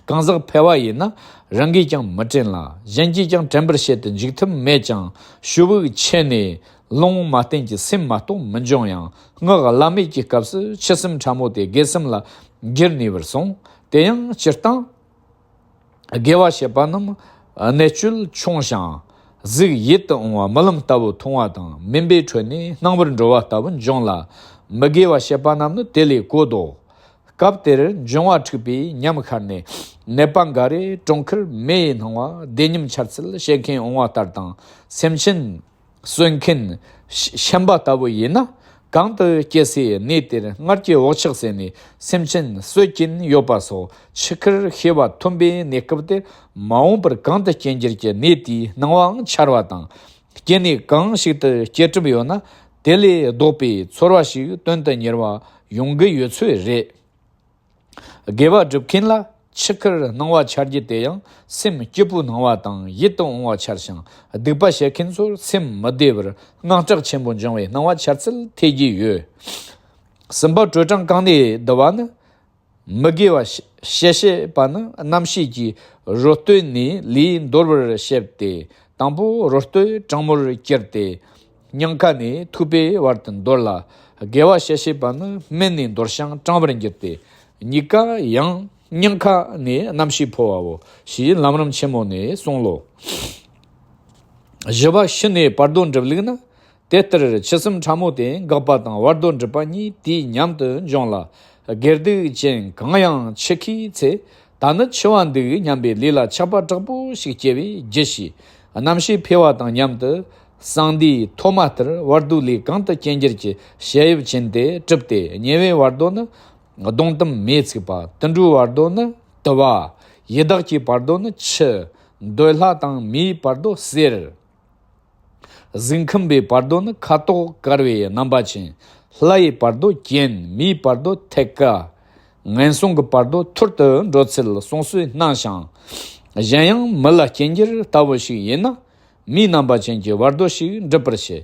གང་ཟག་ཕལ་བ་ཡིན་ན་རང་གིས་ཀྱང་མི་དྲན་ལ། གཞན་གྱིས་ཀྱང་དྲན་པར་བྱེད་དུ་འཇུག་ཐབས་མེད་ཅིང་ཤོག་བུ་ཆད་ནས་ལུང་མ་བསྟན་གྱི་སེམས་མ་གཏོགས་མི་འབྱུང་ཡང་། སྔགས་བླ་མེད་ཀྱི་སྐབས་སུ་ཆུ་སྲིན་ཕྲ་མོ་དེ་དགེ་སེམས་ལ་འགྱུར་ནུས་པར་གསུངས། དེ་ཡང་སྤྱིར་བཏང་དགེ་བ་བྱེད་པ་རྣམས་གནད་གཅོད་ཆུང་ཞིང་། གཟུགས་ཡིད་དུ་འོང་བ་རྨི་ལམ་ལྟ་བུ་མཐོང་བ་དང་མུན་པའི་ཁྲོད་ནས་སྣང་བར་འགྲོ་བ་ལྟ་བུ་འབྱུང་ལ། མི་དགེ་བ་བྱེད་པ་རྣམས་ནི་དེ་ལས་གོ་ལྡོག། སྐབས་དེར་འབྱུང་བ་འཁྲུགས་པའི་ཉམས་ཤར་ནས་ནད་པ་འགའ་རེ་གྲོང་ཁར་མེ་ཡིས་སྣང་བ་བདེ་ཉམས་འཆར་ཚུལ་བཤད་མཁན་འོང་བ་ལྟར་དང་། སེམས་ཅན་གསོད་མཁན་ཤ་ཤན་པ་ལྟ་བུ་ཡིན་ན། གང་དུ་སྐྱེ་སའི་གནས་དེར་སྔར་གྱི་བག་ཆགས་ཟད་ནས་སེམས་ཅན་གསོད་ཀྱིན་ཡོད་པ་སོགས་ཆུ་ཁར་ཤེས་པ་ཐོན་པའི་གནས་སྐབས་དེར་མ་འོངས་པར་གང་དུ་སྐྱེ་འགྱུར་གྱི་གནས་དེའི་སྣང་བའང་འཆར་བ་དང་། སྐྱེ་གནས་གང་ཞིག་ཏུ་སྐྱེ་གྲུབ་ཡོད་ན་དེ་ལས་ལྡོག་པའི་ཚོར་བ་ཞིག་དོན་དུ་གཉེར་བ་ཡོང་གི་ཡོད་ཚོད་རེད། དགེ་བ་སྒྲུབ་མཁན་ལ་ཆུ་ཁར་སྣང་བ་འཆར་རྒྱུ་དེ་ཡང་སེམས་སྐྱིད་པོའི་སྣང་བ་དང་ཡིད་དུ་འོང་བ་འཆར་ཞིང་། སྡིག་པ་བྱེད་མཁན་ཚོར་སེམས་མི་བདེ་བར་དངངས་སྐྲག་ཆེན་པོ་འབྱུང་བའི་སྣང་བ་འཆར་ཚུལ་ཐེ་གི་ཡོད། སུམ་པ་དྲོད་གྲང་གང་ནས་བསྡུ་བ་ནི། མི་དགེ་བ་བྱེད་བྱེད་པ་ནི་རྣམ་ཤེས་ཀྱིས་རོ་སྟོད་ནས་ལུས་འདོར་བར་བྱེད་དེ། དང་པོ་རོ་སྟོད་གྲང་མོར་གྱུར་ཏེ། སྙིང་ཁ་ནས་ཐུག་པའི་བར་དུ་འདོར་ལ། དགེ་བ་བྱེད་བྱེད་པ་ནི་སྨད་ནས་འདོར་ཞིང་གྲང་བར་འགྱུར་ཏེ། གཉིས་ཀ་ཡང་སྙིང་ཁ་ནས་རྣམ་ཤེས་འཕོ་བའོ། ཞེས་ལམ་རིམ་ཆེན་མོ་ནས་གསུངས་ལོ། བཞི་པ་ཤི་ནས་བར་དོ་འགྲུབ་ལུགས་ནི། དེ་ལྟར་ཆུ་སྲིན་ཕྲ་མོ་དེ་འགག་པ་དང་བར་དོ་འགྲུབ་པ་གཉིས་དུས་མཉམ་དུ་འབྱུང་ལ། དགེ་སྡིག་ཅན་གང་ཡང་འཆི་ཁའི་ཚེ། ད་ནི་འཆི་བ་འདུག་སྙམ་པའི་ལུས་ལ་ཆགས་པ་དྲག་པོ་ཞིག་སྐྱེ་བས་རྒྱུ་ཞེས། རྣམ་ཤེས་འཕོས་པ་དང་མཉམ་དུ་གསང་འདུས་ཐོག་མ་ལྟར་བར་དོའི་ལས་གང་དུ་སྐྱེ་འགྱུར་གྱི་ཞལ་དབྱིབས་ཅན་དེ་གྲུབ་སྟེ། ཉེ་བའི་བར་དོ་ནི་སྡོང་དུམ་མེས་ཚིག་པ། དུད་འགྲོའི་བར་དོ་ནི་དུ་བ། ཡི་དྭགས་ཀྱི་བར་དོ་ནི་ཆུ། འདོད་ལྷ་དང་མིའི་བར་དོ་གསེར། གཟུགས་ཁམས་པའི་བར་དོ་ནི་ཁ་དོག་དཀར་བའི་རྣམ་པ་ཅན། ལྷ་ཡི་བར་དོ་གྱེན། མིའི་བར་དོ་ཐད་ཀ། ངན་སོང་གི་བར་དོ་ཐུར་དུ་འགྲོ་ཚུལ་གསུངས་སྲོལ་སྣང་ཞིང་། གཞན་ཡང་མི་ལ་སྐྱེ་འགྱུར་ལྟ་བུ་ཞིག་ཡིན་ན། མིའི་རྣམ་པ་ཅན་གྱི་བར་དོ་ཞིག་འགྲུབ་པར་བྱེད།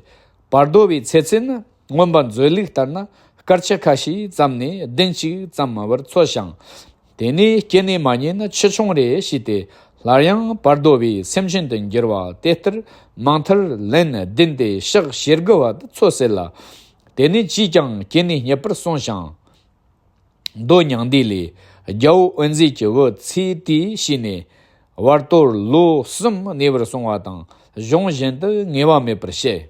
བར་དོ་བའི་ཚེ་ཚད་ནི་མངོན་པ་མཛོད་ལུགས་ལྟར་ན་སྐར་ཆ་ཁ་ཤས་ཙམ་ནས་བདུན་གཅིག་ཙམ་བར་འཚོ་ཞིང་། དེ་ནས་སྐྱེ་གནས་མ་རྙེད་ན་ཆུ་ཆུང་རེ་ཞིག་སྟེ། སླར་ཡང་བར་དོ་བའི་སེམས་ཅན་དུ་འགྱུར་བ་དེ་ལྟར་མ་མཐར་ལན་བདུན་ཏེ་ཕྱག་བྱེ་དགུ་བ་དུ་འཚོ་ཟེར་ལ། དེ་ནས་ཅིས་ཀྱང་སྐྱེ་གནས་རྙེད་པར་གསུངས་ཤིང་། མདོ་མྱང་འདས་ལས། རྒྱལ་པོ་དབོན་རྫས་ཀྱི་བུ་ཚེ་དེའི་ཕྱི་ནས་བར་དོར་ལོ་གསུམ་གནས་པར་གསུངས་པ་དང་གཞུང་གཞན་དུ་ངེས་པ་མེད་པར་བཤད།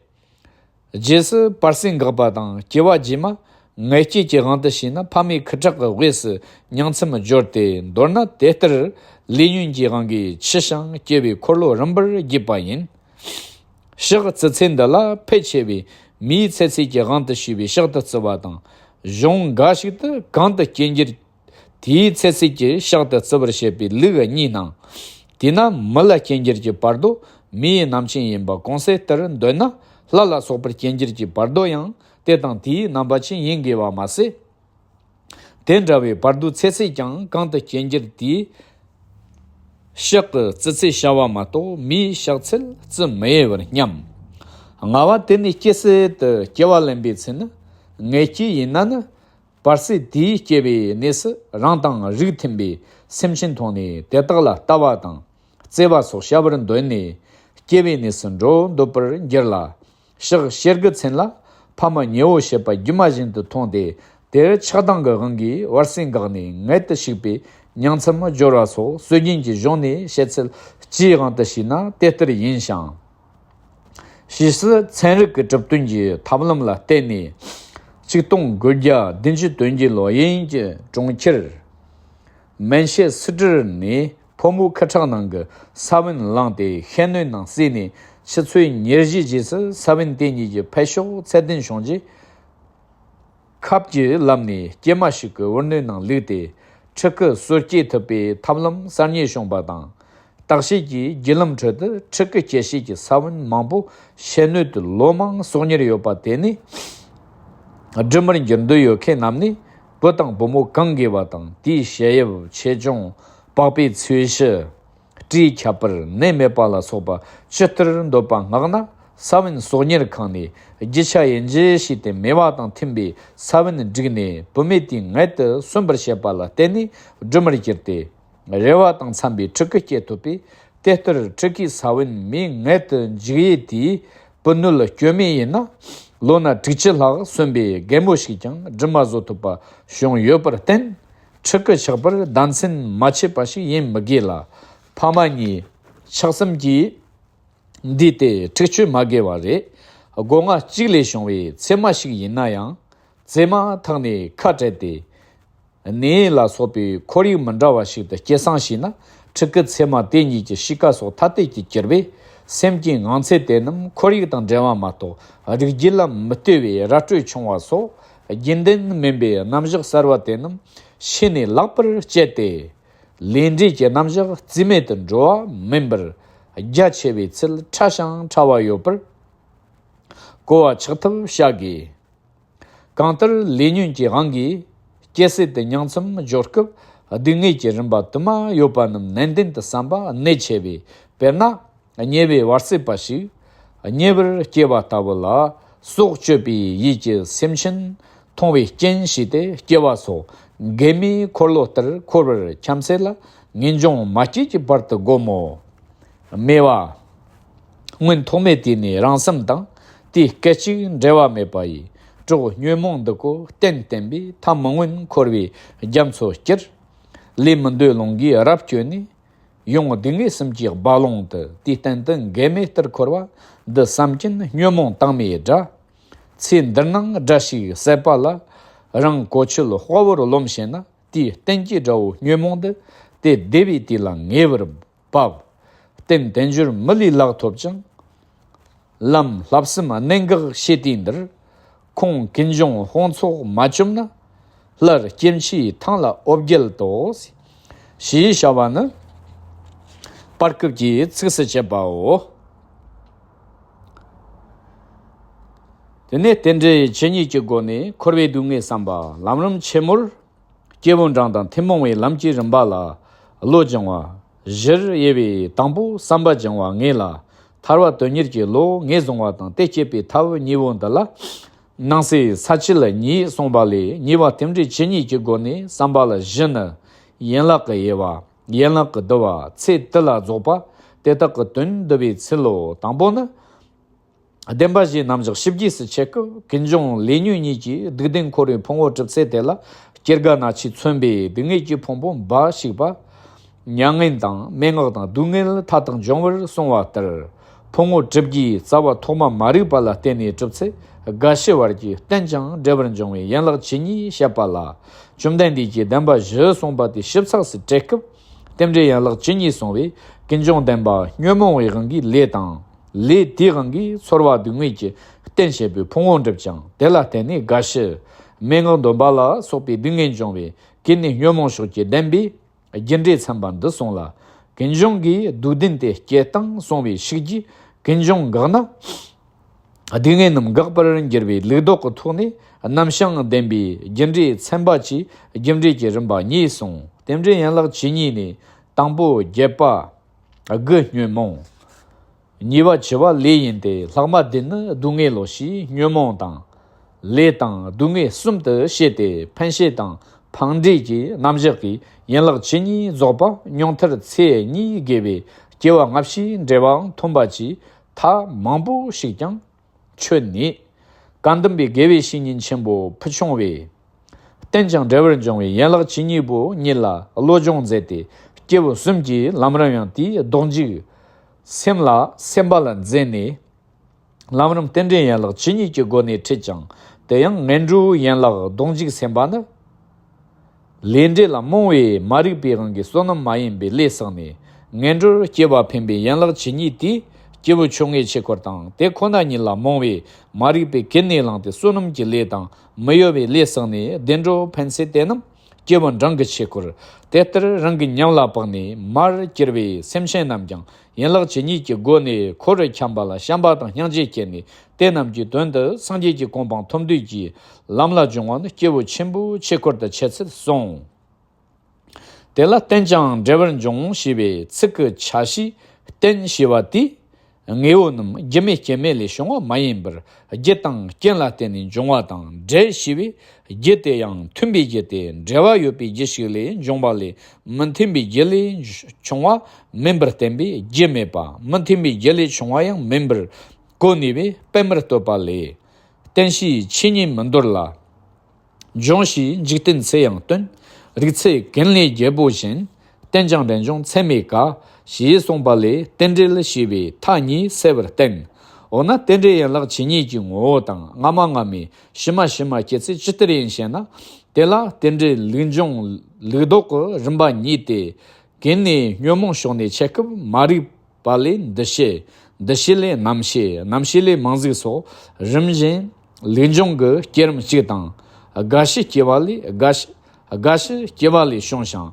རྗེས་སུ་བར་སྲིད་འགག་པ་དང་སྐྱེ་བ་རྗེས་མ་ངལ་སྐྱེས་ཀྱི་དབང་དུ་བྱས་ན་ཕ་མའི་ཁུ་ཁྲག་གི་དབུས་སུ་ཉིང་མཚམས་སྦྱོར་ཏེ། མདོར་ན་དེ་ལྟར་ལས་ཉོན་གྱི་དབང་གིས་འཆི་ཞིང་སྐྱེ་བའི་འཁོར་ལོ་རིམ་པར་བརྒྱུད་པ་ཡིན། ཕྱག་བཙུགས་ཚེ་འདི་ལ་ཕལ་ཆེ་བས་མིའི་ཚེ་ཚད་ཀྱི་དབང་དུ་བྱས་པའི་ཕྱག་ཏུ་བཙུགས་པ་དང་། གཞུང་འགའ་ཞིག་ཏུ་གང་དུ་སྐྱེ་འགྱུར་དེའི་ཚེ་ཚད་ཀྱི་ཕྱག་ཏུ་བརྩི་བར་བྱེད་པའི་ལུགས་གཉིས་སྣང་། དེས་ན་མི་ལ་སྐྱེ་འགྱུར་གྱི་བར་དོ་མིའི་རྣམ་མཁྱེན་ཡིན་པ་གོང་གསལ་ལྟར་འདོད་ན། ལྷ་ལ་སོགས་པར་སྐྱེ་འགྱུར་གྱི་བར་དོ་ཡང་དེ་དང་དེའི་རྣམ་པ་ཅན་ཡིན་དགོས་པ་མ་ཟད། དེ་འདྲ་བའི་བར་དོའི་ཚེ་ཚད་ཀྱང་གང་དུ་སྐྱེ་འགྱུར་དེའི་ཕྱག་གི་བརྩི་ཚད་བྱ་བ་མ་གཏོགས་མིའི་ཕྱག་ཚད་བརྩི་མི་འོས་པར་སྙམ། ལྔ་བ་དེ་ནས་སྐྱེ་སྲིད་དུ་སྐྱེ་བ་ལེན་པའི་ཚེ་ནི་ངལ་སྐྱེས་ཡིན་ན་ནི། བར་སྲིད་དེའི་སྐྱེ་བའི་གནས་སུ་རང་དང་རིགས་མཐུན་པའི་སེམས་ཅན་མཐོང་ནས་དེ་དག་ལ་ལྟ་བ་དང་བརྩེ་བ་སོགས་བྱ་བར་འདོད་ནས་སྐྱེ་བའི་གནས་སུ་འགྲོ་འདོད་པར་འགྱུར་ལ། ཕྱག་བྱེ་དགུ་ཚུན་ལ་ཕ་མ་ཉེ་བོ་བྱེད་པ་སྒྱུ་མ་བཞིན་དུ་མཐོང་སྟེ། དེར་ཆགས་སྡང་གི་དབང་གིས་བར་སྲིད་འགགས་ནས་མངལ་དུ་ཞུགས་པའི་ཉིང་མཚམས་སྦྱོར་བ་སོགས་སྲོལ་རྒྱུན་གྱི་གཞུང་ནས་བཤད་ཚུལ་སྤྱིའི་དབང་དུ་བྱས་ན་དེ་ལྟར་ཡིན་ཞིང་། ཕྱིས་སུ་ཚན་རིག་གི་གྲུབ་དོན་གྱི་ཐབས་ལམ་ལ་བརྟེན་ནས། ཆིག་སྟོང་དགུ་བརྒྱ་བདུན་ཅུ་དོན་བརྒྱད་ལོ་དབྱིན་ཡུལ་གྱི་གྲོང་ཁྱེར་མན་ཤེ་སི་ཏྲར་ནས་ཕོ་མོ་ཁུ་ཁྲག་ནང་གི་ས་བོན་བླངས་ཏེ་ཤ་སྣོད་ནང་བསྲེས་ནས་ཆུ་ཚོད་ཉེར་བཞིའི་རྗེས་སུ་ས་བོན་དེ་གཉིས་ཀྱི་འཕེལ་ཕྱོགས་ཚད་ལྡན་བྱུང་རྗེས། ཁབ་ཀྱི་ལམ་ནས་སྐྱེལ་མ་ཞིག་གི་བུ་སྣོད་ནང་བླུགས་ཏེ་ཕྲུ་གུ་གསོ་སྐྱེས་ཐུབ་པའི་ཐབས་ལམ་གསར་རྙེད་བྱུང་བ་དང་། བརྟག་དཔྱད་ཀྱི་བརྒྱུད་ལམ་ཁྲོད་དུ་ཕྲུ་གུ་སྐྱེ་བྱེད་ཀྱི་ས་བོན་མང་པོ་ཤ་སྣོད་དུ་ལོ་མང་གསོག་ཉར་ཡོད་པ་དེ་ནི། སྦྲུམ་མར་འགྱུར་འདོད་ཡོད་མཁན་རྣམས་ནི་བུ་དང་བུ་མོ་གང་དགོས་པ་དང་དེའི་ཞལ་དབྱིབས་ཆེ་ཆུང་པགས་པའི་ཚོས་གཞི། སྤྲེའུ་ཁྱད་པར་ནད་མེད་པ་ལ་སོགས་པ་ཇི་ལྟར་འདོད་པ་མངགས་ན་ས་བོན་གསོག་ཉར་ཁང་ནས་རྒྱུ་ཆ་ཡིན་གཅིག་བྱས་ཏེ་མེ་བ་དང་མཐུན་པའི་ས་བོན་བསྒྲིགས་ནས་བུད་མེད་དེའི་མངལ་དུ་སོན་པར་བྱེད་པ་ལ་བརྟེན་ནས་སྦྲུམ་མར་གྱུར་ཏེ། རེ་བ་དང་འཚམ་པའི་ཕྲུ་གུ་སྐྱེ་ཐུབ་པས། དེ་ལྟར་ཕྲུ་གུའི་ས་བོན་མིའི་མངལ་དུ་འཇུག་ཡས་དེའི་བུ་སྣོད་སྐྱོན་མེད་ཡིན་ན། ལོ་ན་དྲུག་ཅུ་ལྷག་སོན་པའི་རྒན་མོ་ཞིག་ཀྱང་སྦྲུམ་མ་བཟོ་ཐུབ་པ་བྱུང་ཡོད་པར་བརྟེན། ཕྲུ་གུ་ཆགས་པར་ཟླ་མཚན་མ་ཆད་པ་ཞིག་ཡིན་མི་དགོས་ལ། ཕ་མ་གཉིས་ཆགས་སེམས་ཀྱིས་འདུས་ཏེ་འཁྲིག་སྤྱོད་མ་དགོས་པ་རེད། སྒོ་ང་གཅིག་ལས་བྱུང་བའི་མཚེ་མ་ཞིག་ཡིན་ན་ཡང་། མཚེ་མ་ཐག་ནས་ཁ་བྲལ་ཏེ། ནད་ཡམས་ལ་སོགས་པའི་ཁོར་ཡུག་མི་འདྲ་བ་ཞིག་ཏུ་སྐྱེ་སྲིང་བྱས་ན། ཕྲུ་གུ་མཚེ་མ་དེ་གཉིས་ཀྱི་གཤིས་ཀ་སོགས་ཐ་དད་ཀྱིས་གྱུར་པས། སེམས་ཀྱི་ངང་ཚུལ་དེ་རྣམས་ཁོར་ཡུག་དང་འབྲེལ་བ་མ་གཏོགས་རིགས་རྒྱུད་ལ་མི་ལྟོས་པའི་ར་སྤྲོད་ཆུང་བ་སོགས་རྒྱུན་ལྡན་མིན་པའི་རྣམ་གཞག་གསར་བ་དེ་རྣམས་ཕྱི་ནས་ལེགས་པར་དཔྱད་དེ། ལས་འབྲས་ཀྱི་རྣམ་གཞག་རྩིས་མེད་དུ་འགྲོ་བ་མིན་པར། རྒྱ་ཆེ་བའི་ཚུལ་ཕྲ་ཞིང་ཕྲ་བ་ཡོད་པར་གོ་བ་ཆགས་ཐབས་བྱ་དགོས། གང་ལྟར་ལས་ཉོན་གྱི་དབང་གིས་སྐྱེ་སྲིད་དུ་ཉིང་མཚམས་སྦྱོར་སྐབས་སྡུག་བསྔལ་གྱི་རིམ་པ་དུ་མ་ཡོད་པ་རྣམས་ནན་ཏན་དུ་བསམ་པ་གནད་ཆེ་བས། དཔེར་ན། ཉེ་བའི་བར་སྲིད་པ་ཞིག་ཉེ་བར་སྐྱེ་བ་ལྟ་བུ་ལ་སྲོག་གཅོད་པའི་ཡིད་ཀྱི་སེམས་ཅན་མཐོང་བའི་རྐྱེན་བྱས་ཏེ་སྐྱེ་བ་སོགས་མགལ་མའི་འཁོར་ལོ་ལྟར་འཁོར་བར་འཁྱམས་ཚད་ལ་ངེས་འབྱུང་མ་སྐྱེས་ཀྱི་བར་དུ་བསྒོམ་མོ། སྨེ་བ། སྔོན་ཐོག་མེད་དུས་ནས་རང་སེམས་དང་དེའི་སྐད་ཅིག་འབྲལ་བ་མེད་པ་ཡིས་གྲོགས་ཉོན་མོངས་འདི་ཀོ་བརྟན་བརྟན་པས་མཐའ་མི་མངོན་འཁོར་བའི་རྒྱ་མཚོ་བསྐྱུར། ལས་མི་འདོད་རླུང་གིས་རབ་བསྐྱོད་ནས། ཡོངས་སྡུག་བསྔལ་གསུམ་གྱི་རྦ་ཀློང་དུ། དེའི་སྟེང་དུ་མགལ་མེ་ལྟར་འཁོར་བ་འདི་བསམ་གྱིན་ཉོན་མོངས་དྭངས་མའི་སྒྲ། ཚེ་འདིར་སྣང་སྒྲ་ཞིག་གསལ་པ་ལ། རང་གོ་ཆོད་དཔའ་བོར་རློམ་བྱེད་ན། དེའི་གཏན་གྱི་དགྲ་བོ་ཉོན་མོངས་འདི། དེ་བདེ་བའི་དུས་ལ་ངེས་པར་བབ། རྟེན་དལ་འབྱོར་མི་ལུས་ལག་ཐོབ་ཅིང་། ལམ་བསླབ་གསུམ་གནད་འགག་ཤེས་དུས་འདིར། ཁོང་ཀུན་འབྱུང་དཔུང་ཚོགས་མ་བཅོམ་ན། སླར་སྐྱེ་འཆིའི་ཐང་ལ་འོ་བརྒྱལ་དོ། ཞེས་བྱ་བ་ནི་བར་སྐབས་ཀྱི་ཚིགས་སུ་བཅད་པའོ། དེ་ནས་རྟེན་འབྲེལ་ཇི་སྙེད་ཀྱི་སྒོ་ནས་འཁོར་བའི་སྡུག་བསྔལ་བསམ་པ་ལམ་རིམ་ཆེན་མོར། སྐྱེས་བུ་འབྲིང་དང་ཐུན་མོང་བའི་ལམ་གྱི་རིམ་པ་ལ་བློ་སྦྱང་བ་བཞིར་དབྱེ་བའི་དང་པོ་བསམ་པ་སྦྱང་བ་ལྔས་ལ། ཐར་པ་དོན་གཉེར་གྱི་བློ་ངེས་བཟུང་བ་དང་དེ་སྐྱེད་པའི་ཐབས་གཉིས་པོ་འདི་ལ། ནང་གསེས་ས་བཅད་ལ་གཉིས་གསུངས་པ་ལས་གཉིས་པ་རྟེན་འབྲེལ་ཇི་སྙེད་ཀྱི་སྒོ་ནས་བསམ་པ་ལ་བཞི་ནི། ཡན་ལག་གི་དབྱེ་བ། ཡན་ལག་གི་བསྡུ་བ། ཚེ་དུ་ལ་རྫོགས་པ། དེ་དག་གི་དོན་བསྡུ་བའི་ཚུལ་ལོ། དང་པོ་ནི། བདེན་པ་བཞིའི་རྣམ་གཞག་ཞིབ་རྒྱས་སུ་འཆད་སྐབས་ཀུན་འབྱུང་ལས་ཉོན་གཉིས་ཀྱིས་སྡུག་བདེན་འཁོར་བའི་ཕུང་པོ་གྲུབ་ཚུལ་དེ་ལ་སྐྱེ་རྒ་ན་འཆིས་མཚོན་པའི་སྡུག་བསྔལ་གྱི་ཕུང་པོ་འབའ་ཞིག་པ། མྱ་ངན་དང་སྨྲེ་སྔགས་དང་སྡུག་བསྔལ་མཐའ་དག་འབྱུང་བར་གསུངས་པ་ལྟར། ཕུང་པོ་གྲུབ་བརྒྱའི་རྩ་བ་ཐོག་མ་མ་རིག་པ་ལ་བརྟེན་ནས་གྲུབ་ཚུལ་རྒ་ཤི་བར་གྱི་རྟེན་ཅིང་འབྲེལ་བར་འབྱུང་བའི་ཡན་ལག་ཇི་སྙེད་བཤད་པ་ལ། བཅོམ་ལྡན་འདས་ཀྱིས་བདེན་པ་བཞི་གསུངས་པ་དེ་ཞིབ་ཚགས་སུ་བཀྲལ་སྐབས། རྟེན་འབྲེལ་ཡན་ལག་ཇི་སྙེད་གསུངས་པས་ཀུན་འབྱུང་བདེན་པ་ཉོན་མོངས་པའི་དབང་གིས་ལས་དང་། ལས་དེའི་དབང་གིས་ཚོར་བ་སྡུག་བསྔལ་གྱི་རྟེན་བྱེད་པའི་ཕུང་པོ་འགྲུབ་ཅིང་དེ་ལ་བརྟེན་ནས་རྒ་ཤི། སྨྲེ་སྔགས་འདོན་པ་ལ་སོགས་པའི་སྡུག་བསྔལ་འབྱུང་བས་ཀུན་ནས་ཉོན་མོངས་ཕྱོགས་ཀྱི་བདེན་པའི་རྒྱུ་འབྲས་མཚན་པ་འདི་གསུངས་ལ། ཀུན་འབྱུང་གི་སྡུག་བདེན་དེ་སྐྱེ་སྟངས་གསུངས་པའི་ཤུགས་ཀྱིས་ཀུན་འབྱུང་འགགས་ན། སྡུག་བསྔལ་རྣམས་འགག་པར་འགྱུར་བའི་ལུགས་ལྡོག་གི་ཐོག་ནས་རྣམ་བྱང་བདེན་པའི་རྒྱུ་འབྲས་མཚན་པ་བཅས་རྒྱུ་འབྲས་ཀྱི་རིམ་པ་གཉིས་གསུངས། རྟེན་འབྲེལ་ཡན་ལག་ཇི་སྙེད་ནས་དང་པོ་བརྒྱད་པ། དགུ་ཉོན་མོངས། གཉིས་པ་བཅུ་པ་ལས་ཡིན་ཏེ་ལྷག་མ་བདུན་ནི་སྡུག་བསྔལ་ལོ་ཞེས་ཉོན་མོངས་དང་། ལས་དང་སྡུག་བསྔལ་གསུམ་དུ་བཤད་དེ་འཕེན་བྱེད་དང་འཕངས་འབྲས་ཀྱི་རྣམ་གཞག་གི་ཡན་ལག་ཇི་སྙེད་རྫོགས་པ་མྱོང་མཐར་ཚེ་གཉིས་དགེ་བའི་སྐྱེ་བ་སྔ་ཕྱིའི་འབྲེལ་བའང་མཐུན་པ་ཅིག་ཐ་མང་པོ་ཞིག་ཀྱང་ཆོད་ནས། བཀའ་གདམས་པའི་དགེ་བའི་བཤེས་གཉེན་ཆེན་པོ་ཕུལ་བྱུང་བས། རྟེན་ཅིང་འབྲེལ་བར་འབྱུང་བའི་ཡན་ལག་ཇི་སྙེད་པོ་ཉིད་ལ་བློ་སྦྱོང་མཛད་དེ་སྐྱེས་བུ་གསུམ་གྱི་ལམ་རིམ་ཡང་དེའི་ལྡོག་འཇུག་སེམས་ལ་སེམས་པ་ལ་མཛད་ནས། ལམ་རིམ་རྟེན་འབྲེལ་ཡན་ལག་ཇི་སྙེད་ཀྱི་སྒོ་ནས་ཁྲིད་ཅིང་། དེ་ཡང་ངན་འགྲོའི་ཡན་ལག་སྡོང་འཇུག་སེམས་དཔའ་ནི། ལས་འབྲས་ལ་རྨོངས་པའི་མ་རིག་པའི་དབང་གིས་བསོད་ནམས་མ་ཡིན་པའི་ལས་བསགས་ནས། ངན་འགྲོར་སྐྱེ་བ་འཕེན་པའི་ཡན་ལག་ཇི་སྙེད་དེ། སྐྱེས་བུ་ཆོ་ངེའི་ཆོས་སྐོར་དང་། དེ་ཁོ་ན་ཉིད་ལ་རྨོངས་པའི་མ་རིག་པས་ཀུན་ནས་བསླངས་ཏེ། བསོད་ནམས་ཀྱི་ལས་དང་མི་གཡོ་བའི་ལས་བསགས་ནས། བདེ་འགྲོ་ཕན་ཚུན་དེ་རྣམས་སྐྱེས་བུ་འབྲིང་གི་ཆོས་སྐོར། དེ་ལྟར་རང་གི་ཉམས་ལ་བབས་ནས་མར་གྱུར་པའི་སེམས་ཅན་རྣམས་ཀྱང་ཡན་ལག་ཇི་སྙེད་ཀྱི་སྒོ་ནས་འཁོར་བར་འཁྱམས་པ་ལ་བྱམས་པ་དང་སྙིང་རྗེ་སྐྱེས་ནས། དེ་རྣམས་ཀྱི་དོན་དུ་སངས་རྒྱས་ཀྱི་གོ་འཕང་ཐོབ་འདོད་ཀྱི་ལམ་ལ་སྦྱོང་བ་ནི་སྐྱེས་བུ་ཆེན་པོའི་ཆོས་སྐོར་དུ་འཆད་ཚུལ་གསུངས། དེ་ལ་བརྟེན་ཅིང་འབྲེལ་བར་འབྱུང་ཞེས་པའི་ཚིག་གི་ཆ་ཤས་བརྟེན་ཞེས་པ་དེས། དངོས་པོ་རྣམས་རྒྱུ་མེད་རྐྱེན་མེད་ལས་བྱུང་བ་མ་ཡིན་པར། རྒྱུ་དང་རྐྱེན་ལ་བརྟེན་ནས་འབྱུང་བ་དང་། འབྲེལ་ཞེས་པས་རྒྱུ་དེ་ཡང་མཐུན་པའི་རྒྱུ་སྟེ། འབྲེལ་བ་ཡོད་པའི་རྒྱུ་ཞིག་ལས་འབྱུང་བ་ལས། མི་མཐུན་པའི་རྒྱུ་ལས་བྱུང་བ་མིན་པར་བསྟན་པས་རྒྱུ་མེད་པ། མི་མཐུན་པའི་རྒྱུ་ལས་བྱུང་བ་ཡང་མིན་པར་གོ་ནུས་པས་སྤེལ་མར་བསྟོད་པ་ལས། བརྟེན་ཞེས་ཆོས་ཉིད་མི་འདོར་ལ། འབྱུང་ཞེས་འཇིག་རྟེན་ཚུལ་ཡང་སྟོན། རིགས་ཚད་ཀུན་ལས་རྒྱལ་པོ་བཞིན། བརྟེན་ཅིང་འབྲེལ་འབྱུང་ཚད་མེད་དཀའ། ཞེས་གསུངས་པ་ལས་རྟེན་འབྲེལ་ཞེས་པའི་མཐའ་གཉིས་གསལ་བར་བསྟན། འོ་ན་རྟེན་འབྲེལ་ཡན་ལག་ཇི་སྙེད་ཀྱི་ངོ་བོ་དང་སྔ་མ་སྔ་མའི་ཕྱི་མ་ཕྱི་མ་སྐྱེ་ཚུལ་ཇི་ལྟར་ཡིན་ཞེ་ན། དེ་ལ་རྟེན་འབྲེལ་ལུགས་འབྱུང་ལུགས་ལྡོག་གི་རིམ་པ་གཉིས་ཏེ། གན་ནས་ཉོན་མོངས་ཕྱོགས་ནས་འཆད་སྐབས་མ་རིག་པ་ལས་འདུ་ཤེས། འདུ་ཤེས་ལས་རྣམ་ཤེས། རྣམ་ཤེས་ལས་མིང་གཟུགས་སོགས་རིམ་བཞིན་ལུགས་འབྱུང་གི་སྐྱེ་རིམ་གཅིག་དང་། རྒ་ཤི་སྐྱེ་བ་ལས་རྒ་ཤི་རྒ་ཤི་སྐྱེ་བ་ལས་བྱུང་ཞིང་།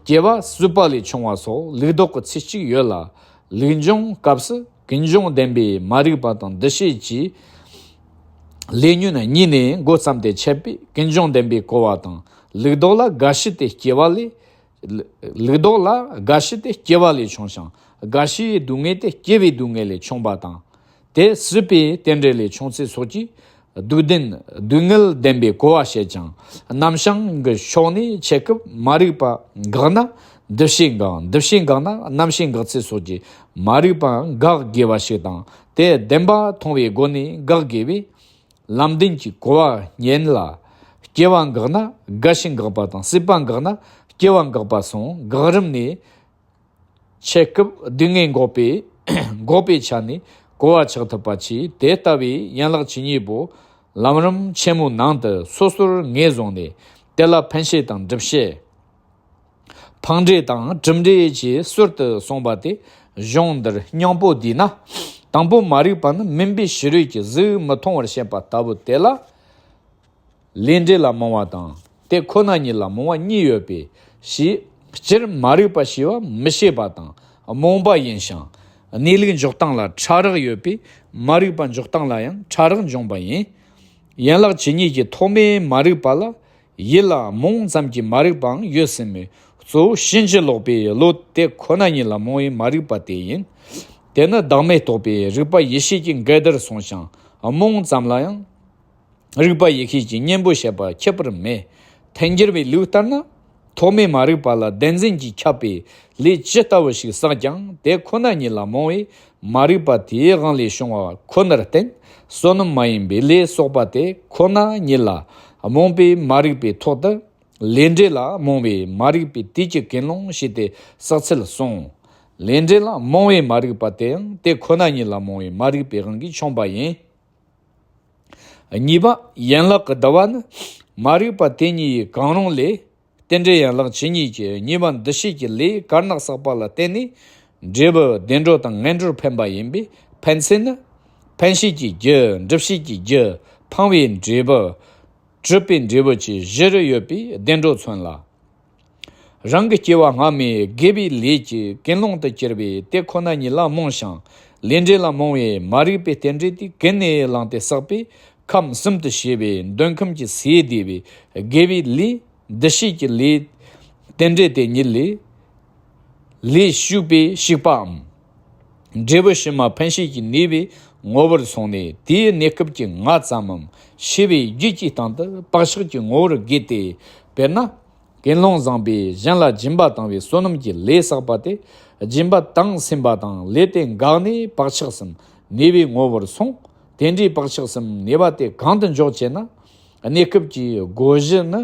སྐྱེ་བ་གསོས་པ་ལས་བྱུང་བ་སོགས་ལུགས་ལྡོག་གི་ཚུལ་གཅིག་ཡོད་ལ། ལུགས་འབྱུང་སྐབས་སུ་ཀུན་འབྱུང་བདེན་པའི་མ་རིག་པ་དང་འདུ་ཤེས་ཀྱི་ལས་ཉོན་གཉིས་ནས་འགོ་བརྩམས་ཏེ་འཆད་པས་ཀུན་འབྱུང་བདེན་པའི་གོ་བ་དང་། ལུགས་ལྡོག་ལ་རྒ་ཤི་སྟེ་སྐྱེ་བ་ལས། ལུགས་ལྡོག་ལ་རྒ་ཤི་སྟེ་སྐྱེ་བ་ལས་བྱུང་ཞིང་། རྒ་ཤིའི་སྡུག་བསྔལ་དེ་སྐྱེ་བའི་སྡུག་བསྔལ་ལས་བྱུང་བ་དང་། དེ་སྲིད་པའི་རྟེན་འབྲེལ་ལས་བྱུང་ཚུལ་སོགས་ཀྱི་སྡུག་བདེན་སྡུག་བསྔལ་བདེན་པའི་གོ་བ་བཤད་ཅིང་། རྣམ་བྱང་གི་ཕྱོགས་ནས་འཆད་སྐབས་མ་རིག་པ་འགགས་ན་འདུ་ཤེས་འགག་འདུ་ཤེས་འགག་ན་རྣམ་ཤེས་འགག་ཚུལ་སོགས་ཀྱི་མ་རིག་པ་འགག་དགོས་པ་ཞིག་དང་། དེ་བདེན་པ་མཐོང་བའི་སྒོ་ནས་འགག་དགོས་པས། ལམ་བདེན་གྱི་གོ་བ་ཉན་ལ། སྐྱེ་བ་འགགས་ན་རྒ་ཤི་འགག་པ་དང་། སྲིད་པ་འགགས་ན་སྐྱེ་བ་འགག་པ་གསུངས། འགག་རིམ་ནས་འཆད་སྐབས་སྡུག་བསྔལ་འགོག་པའི་འགོག་པའི་ཆ་ནས་གོ་བ་ཆགས་ཐུབ་པ་གྱིས། དེ་ལྟ་བུའི་ཡན་ལག་ཇི་སྙེད་པོ་ལམ་རིམ་ཆེན་མོའི་ནང་དུ་སོ་སོར་ངོས་བཟུང་ནས། དེ་ལ་འཕེན་བྱེད་དང་སྒྲུབ་བྱེད། འཕངས་འབྲས་དང་གྲུབ་འབྲས་ཀྱི་ཟུར་དུ་གསུངས་པ་དེ་གཞུང་འདིར་སྙིང་པོ་བསྡུས་ན། དང་པོ་མ་རིག་པ་ནི་མུན་པའི་ཕྱི་རོལ་གྱི་གཟུགས་མི་མཐོང་བར་བཤད་པ་ལྟ་བུ་དེ་ལ། ལས་འབྲས་ལ་རྨོངས་པ་དང་། དེ་ཁོ་ན་ཉིད་ལ་རྨོངས་པ་གཉིས་ཡོད་པས། ཞེས་སྤྱིར་མ་རིག་པ་ཞེས་པ་མི་ཤེས་པ་དང་རྨོངས་པ་ཡིན་ཞིང་། གནས་ལུགས་འཇོག་སྟངས་ལ་ཕྲ་རགས་ཡོད་པས། མ་རིག་པ་འཇོག་སྟངས་ལ་ཡང་ཕྲ་རགས་འབྱུང་བ་ཡིན། ཡན་ལག་ཇི་སྙེད་ཀྱི་ཐོག་མའི་མ་རིག་པ་ལ། ཡིད་ལ་རྨོངས་ཙམ་གྱི་མ་རིག་པའང་ཡོད་སྲིད་མོད། གཙོ་བོ་ཕྱིན་ཅི་ལོག་པའི་བློ་དེ་ཁོ་ན་ཉིད་ལ་རྨོངས་པའི་མ་རིག་པ་དེ་ཡིན། དེ་ནི་བདག་མེད་རྟོགས་པའི་རིག་པ་ཡེ་ཤེས་ཀྱི་འགལ་ཟླར་སོང་ཞིང་། རྨོངས་ཙམ་ལ་ཡང་རིག་པ་ཡེ་ཤེས་ཀྱི་གཉེན་པོ་བྱེད་པ་ཁྱད་པར་མེད། ཐལ་འགྱུར་བའི་ལུགས་ལྟར་ན། ཐོག་མའི་མ་རིག་པ་ལ་བདེན་འཛིན་གྱིས་ཁྱབ་པའི་ལས་ཇི་ལྟ་བུ་ཞིག་བསགས་ཀྱང་། དེ་ཁོ་ན་ཉིད་ལ་རྨོངས་པའི་མ་རིག་པ་དེའི་དབང་ལས་བྱུང་བ་ཁོ་ནར་བརྟེན། བསོད་ནམས་མ་ཡིན་པའི་ལས་བསགས་པ་དེ་ཁོ་ན་ཉིད་ལ་རྨོངས་པའི་མ་རིག་པའི་ཐོག་ཏུ། ལས་འབྲས་ལ་རྨོངས་པའི་མ་རིག་པའི་དུས་ཀྱི་ཀུན་སློང་ཞེས་ཏེ་བསགས་ཚུལ་གསུངས། ལས་འབྲས་ལ་རྨོངས་པའི་མ་རིག་པ་དེ་ཡང་དེ་ཁོ་ན་ཉིད་ལ་རྨོངས་པའི་མ་རིག་པའི་དབང་གིས་བྱུང་བ་ཡིན། གཉིས་པ། ཡན་ལག་གི་བསྡུ་བ་ནི། མ་རིག་པ་དེ་གཉིས་གང་རུང་ལས། རྟེན་འབྲེལ་ཡན་ལག་ཇི་སྙེད་ཀྱི་གཉིས་པ་འདུ་བྱེད་ཀྱི་ལས་དཀར་ནག་བསགས་པ་ལ་བརྟེན་ནས་འབྲས་བུ་བདེ་འགྲོ་དང་ངན་འགྲོར་འཕེན་པ་ཡིན་པས། འཕེན་ཚུལ་ནི། འཕེན་བྱེད་ཀྱི་རྒྱུ། སྒྲུབ་བྱེད་ཀྱི་རྒྱུ། འཕངས་པའི་འབྲས་བུ། གྲུབ་པའི་འབྲས་བུ་བཅས་བཞི་རུ་ཡོད་པས་བདེ་འགྲོ་མཚོན་ལ། རང་གི་སྐྱེ་བ་སྔ་མའི་དགེ་བའི་ལས་ཀྱི་ཀུན་སློང་དུ་གྱུར་པས་དེ་ཁོ་ན་ཉིད་ལ་རྨོངས་ཤིང་། ལས་འབྲས་ལ་རྨོངས་པའི་མ་རིག་པའི་རྟེན་འབྲེལ་དེ་ཀུན་ནས་བསླངས་ཏེ་བསགས་པས། ཁམས་གསུམ་དུ་སྐྱེ་བའི་འདོད་ཁམས་ཀྱི་ཟས་བདེ་བའི་དགེ་བའི་ལས། འདུ་བྱེད་ཀྱི་ལས། རྟེན་འབྲེལ་དེ་ཉིད་ལས། ལས་ཞུགས་པའི་ཞུགས་པའམ། འབྲས་བུ་ཕྱི་མ་འཕེན་བྱེད་ཀྱི་ནུས་པའི་ངོ་བོར་སོང་ནས། དེའི་གནས་སྐབས་ཀྱི་ང་ཙམ་མམ། ཤེས་པའི་རྒྱུད་ཀྱི་སྟེང་དུ་བག་ཆགས་ཀྱི་ངོ་བོར་གྱུར་ཏེ། དཔེར་ན། ཀུན་སློང་བཟང་པོས་གཞན་ལ་སྦྱིན་པ་བཏང་བའི་བསོད་ནམས་ཀྱི་ལས་བསགས་པ་དེ། སྦྱིན་པ་བཏང་ཟིན་པ་དང་ལས་དེ་འགགས་ནས་བག་ཆགས་སམ་ནུས་པའི་ངོ་བོར་སོང་། དེ་འདྲའི་བག་ཆགས་སམ་ནུས་པ་དེ་གང་དུ་འཇོག་ཅེ་ན། གནས་སྐབས་ཀྱི་བསྒོ་གཞི་ནི།